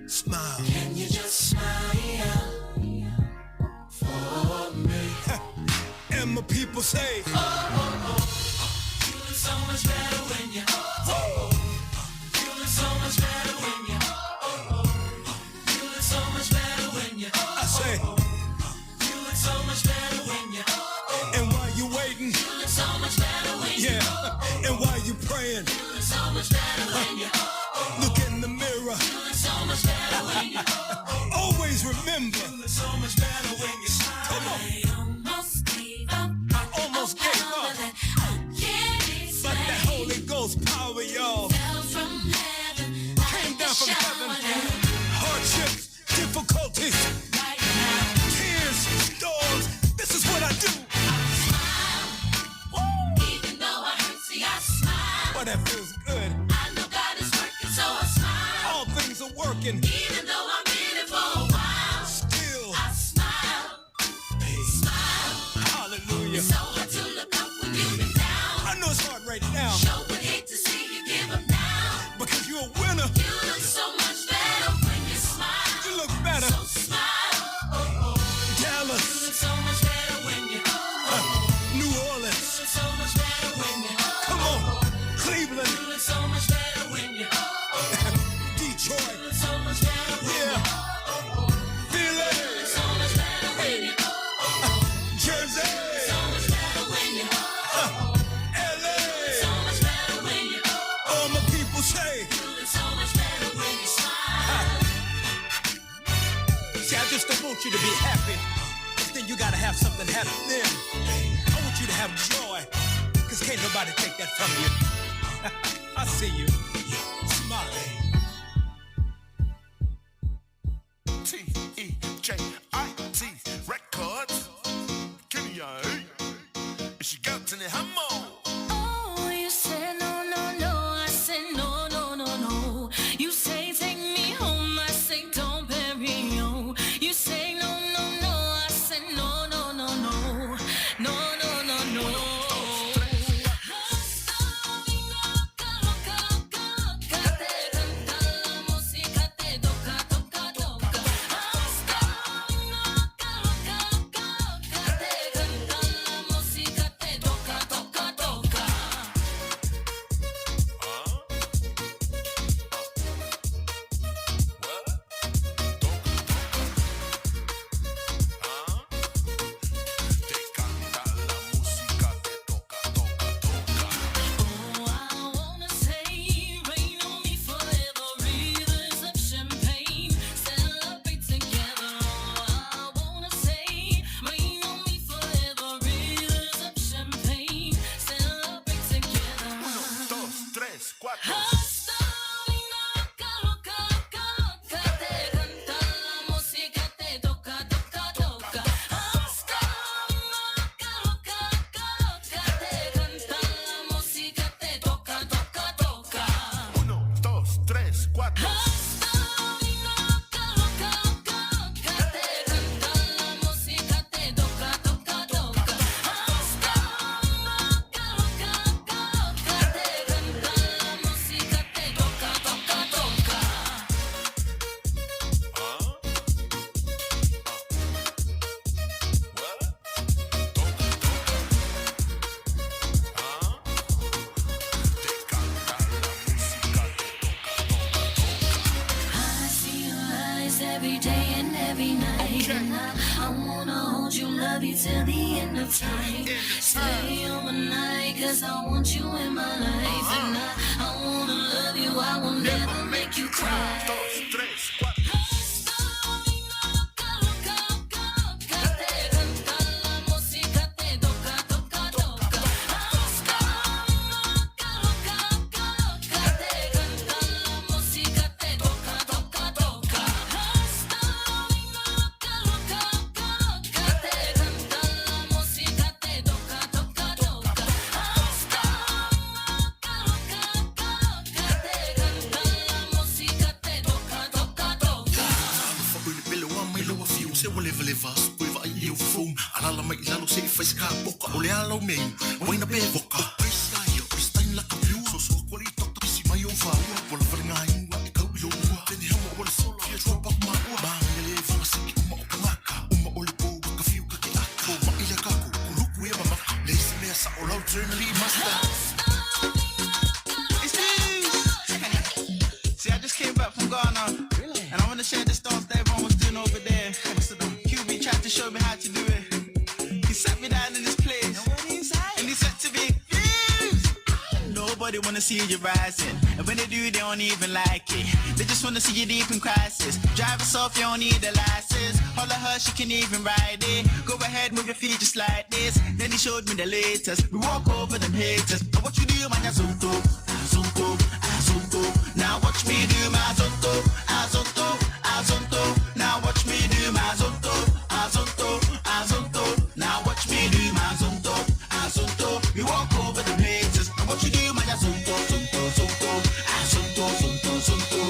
smile. Can you just smile for me? And my people say, Oh, oh, oh. You look so much better when you. Oh, oh. You look so much better when you. Oh, oh. You look so Remember. You look so much better when you smile. Come on. I almost gave up. I almost gave Power up. that I can't But explain. that Holy Ghost power, y'all, Fell from heaven came like down a from heaven. shower down. Hardships, difficulties, Right now, tears, storms. This is what I do. even though I hurt, see I smile. But that feels good. I know God is working, so I smile. All things are working. Even though I'm in it for a while, Still, I smile, smile. hallelujah. It's so hard to look up when you've been down. I know it's hard right now Sure would hate to see you give up now. because you're a winner. You look so much better when you smile. You look better. So smile. Oh, oh. You Dallas, look so much better when you. New You Orleans. look so much better when you. Come on, Cleveland, You look so much better when you. Detroit. You look so much better when Yeah. you. Philly, You look so much better when you. Jersey, So much better when you. LA. So much better when you. All my people say. You look so much better when you smile. See, I just don't want you to be happy. Cause then you gotta have something happen then. I want you to have joy. Cause can't nobody take that from you. I see you. Smile. T E J I T Records. Kenya, eh? She got to the hammer. Oh, you said no, no, no. I said no, no, no, no. You say take me home. I say don't bury you. You say no, no, no. I said no, no, no, no. No, no, no, no. Oh, I wanna say, rain on me forever, rivers of champagne, celebrate together. Oh, I wanna say, rain on me forever, rivers of champagne, celebrate together. Dos, tres, cuatro. Hasta loca, loca, loca, loca, te canta la música, te toca, toca, toca. Hasta loca, loca, loca, loca, te canta la música, te toca, toca, toca. Uno, dos, tres, cuatro. Hasta loca, loca, loca, loca, te canta la música, te toca, toca, toca. Hasta loca, loca, loca, loca, te canta la música, te toca, toca, toca. I see your eyes every day and every night. And I wanna hold you, love you till the end of time. Stay on my night, cause I want you in my life. And I wanna love you, I will never make you cry. Dos, tres, cuatro. Loca, loca, loca, te canta la música, te toca, toca, toca. Hasta loca, loca, loca, loca, te canta la música, te toca, toca, toca. Hasta loca, loca, loca, loca, te canta la música, te toca, toca, toca. Hasta loca, loca, loca, loca, te canta la música, te toca, toca, toca. Se o leva leva poi vai i o phone alala mai lalo se fai ska poka o le alo mei waina pe voka paisa yo stein la kapiu so so kwali tok si mai o fa ua wala wala ngai ua e kau i lo ua tene hamo wala solo fia chua pak ma ua ma ngele vanga siki uma o kangaka uma o le po ka fiu ka ke aka ma ile kako kuruku e mama le se mea sa o lau turnali master. It's See, I just came back from Ghana. And I want to share this dance that everyone was doing over there. QB tried to show me how to do it. He sat me down in this place. And he said to me, "Fuse." Nobody wanna see you rising. And when they do, they don't even like it. They just just wanna see you deep in crisis. Drive us off, you don't need a license. Holler her, she can even ride it. Go ahead, move your feet just like this. Then he showed me the latest. We walk over them haters. Now what you do, man, azonto, azonto, azonto. Now watch me do my azonto, azonto, azonto. Now watch me do my azonto, azonto, azonto. Now watch me do my azonto, azonto. We walk over them haters. Now what you do, man, azonto, zonto, zonto, azonto, zonto, zonto,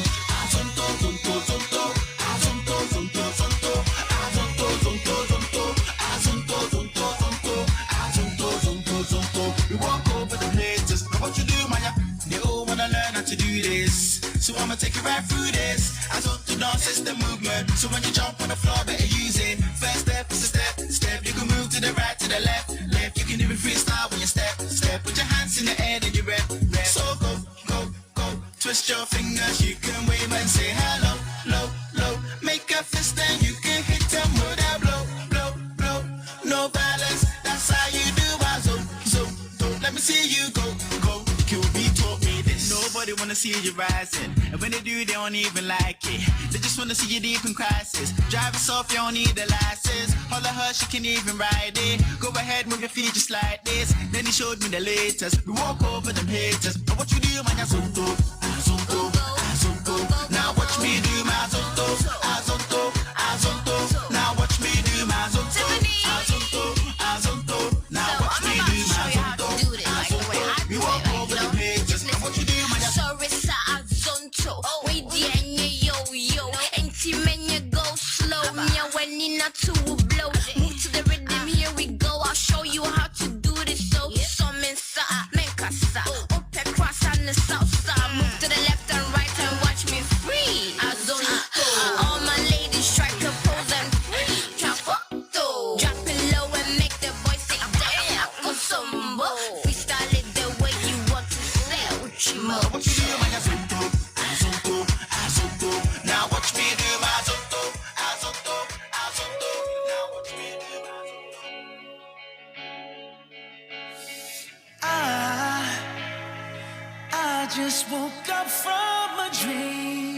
azonto, zonto, zonto, azonto, zonto, zonto, azonto, zonto, zonto, azonto, zonto, zonto, azonto, zonto, zonto. We walk over the haters. Now what you do, man? They all wanna learn how to do this. So I'ma take you right through this. Azonto dance is the movement. So when you jump on the floor, better use it. First step is a step, step. You can move to the right, to the left, left. You can even freestyle when you step, step. Put your hands in the air, then you rep, rep. So go, go, go. Twist your fingers, you can wave and say hello, low, low. Make a fist and you can hit them with a blow, blow, blow. No violence, that's how you do. I zo, zo, zo. Let me see you go, go. QB taught me this. Nobody wanna see you rising, and when they do, they don't even like it. They just wanna see you deep in crisis. Drive us off, you don't need a license. Holler her, she can even ride it. Go ahead, move your feet just like this. Then he showed me the latest. We walk over them haters. Now what you do, man? Azonto, azonto, azonto. Now watch me do my azonto, azonto, azonto. Now watch me do my azonto, azonto, azonto. Now watch me do my azonto, azonto. We walk over them haters. Now what you do, man? Sorry, sa azonto. We dienye yo yo. Enti menye go slow. Nya weni na to blow. Move to the rhythm, here we go. I'll show you how to do this. So, some sa menkasa. Ope cross on the south side. Move to the left and right and watch me free. Azonto. All my ladies strike a pose and free. Drop it low and make the boys say damn. Akosombo. Freestyle it the way you want to say. Uchimo. What you do, man? Azonto, azonto, azonto. Now watch me do my azonto, azonto, azonto. Now watch me do my I just woke up from a dream.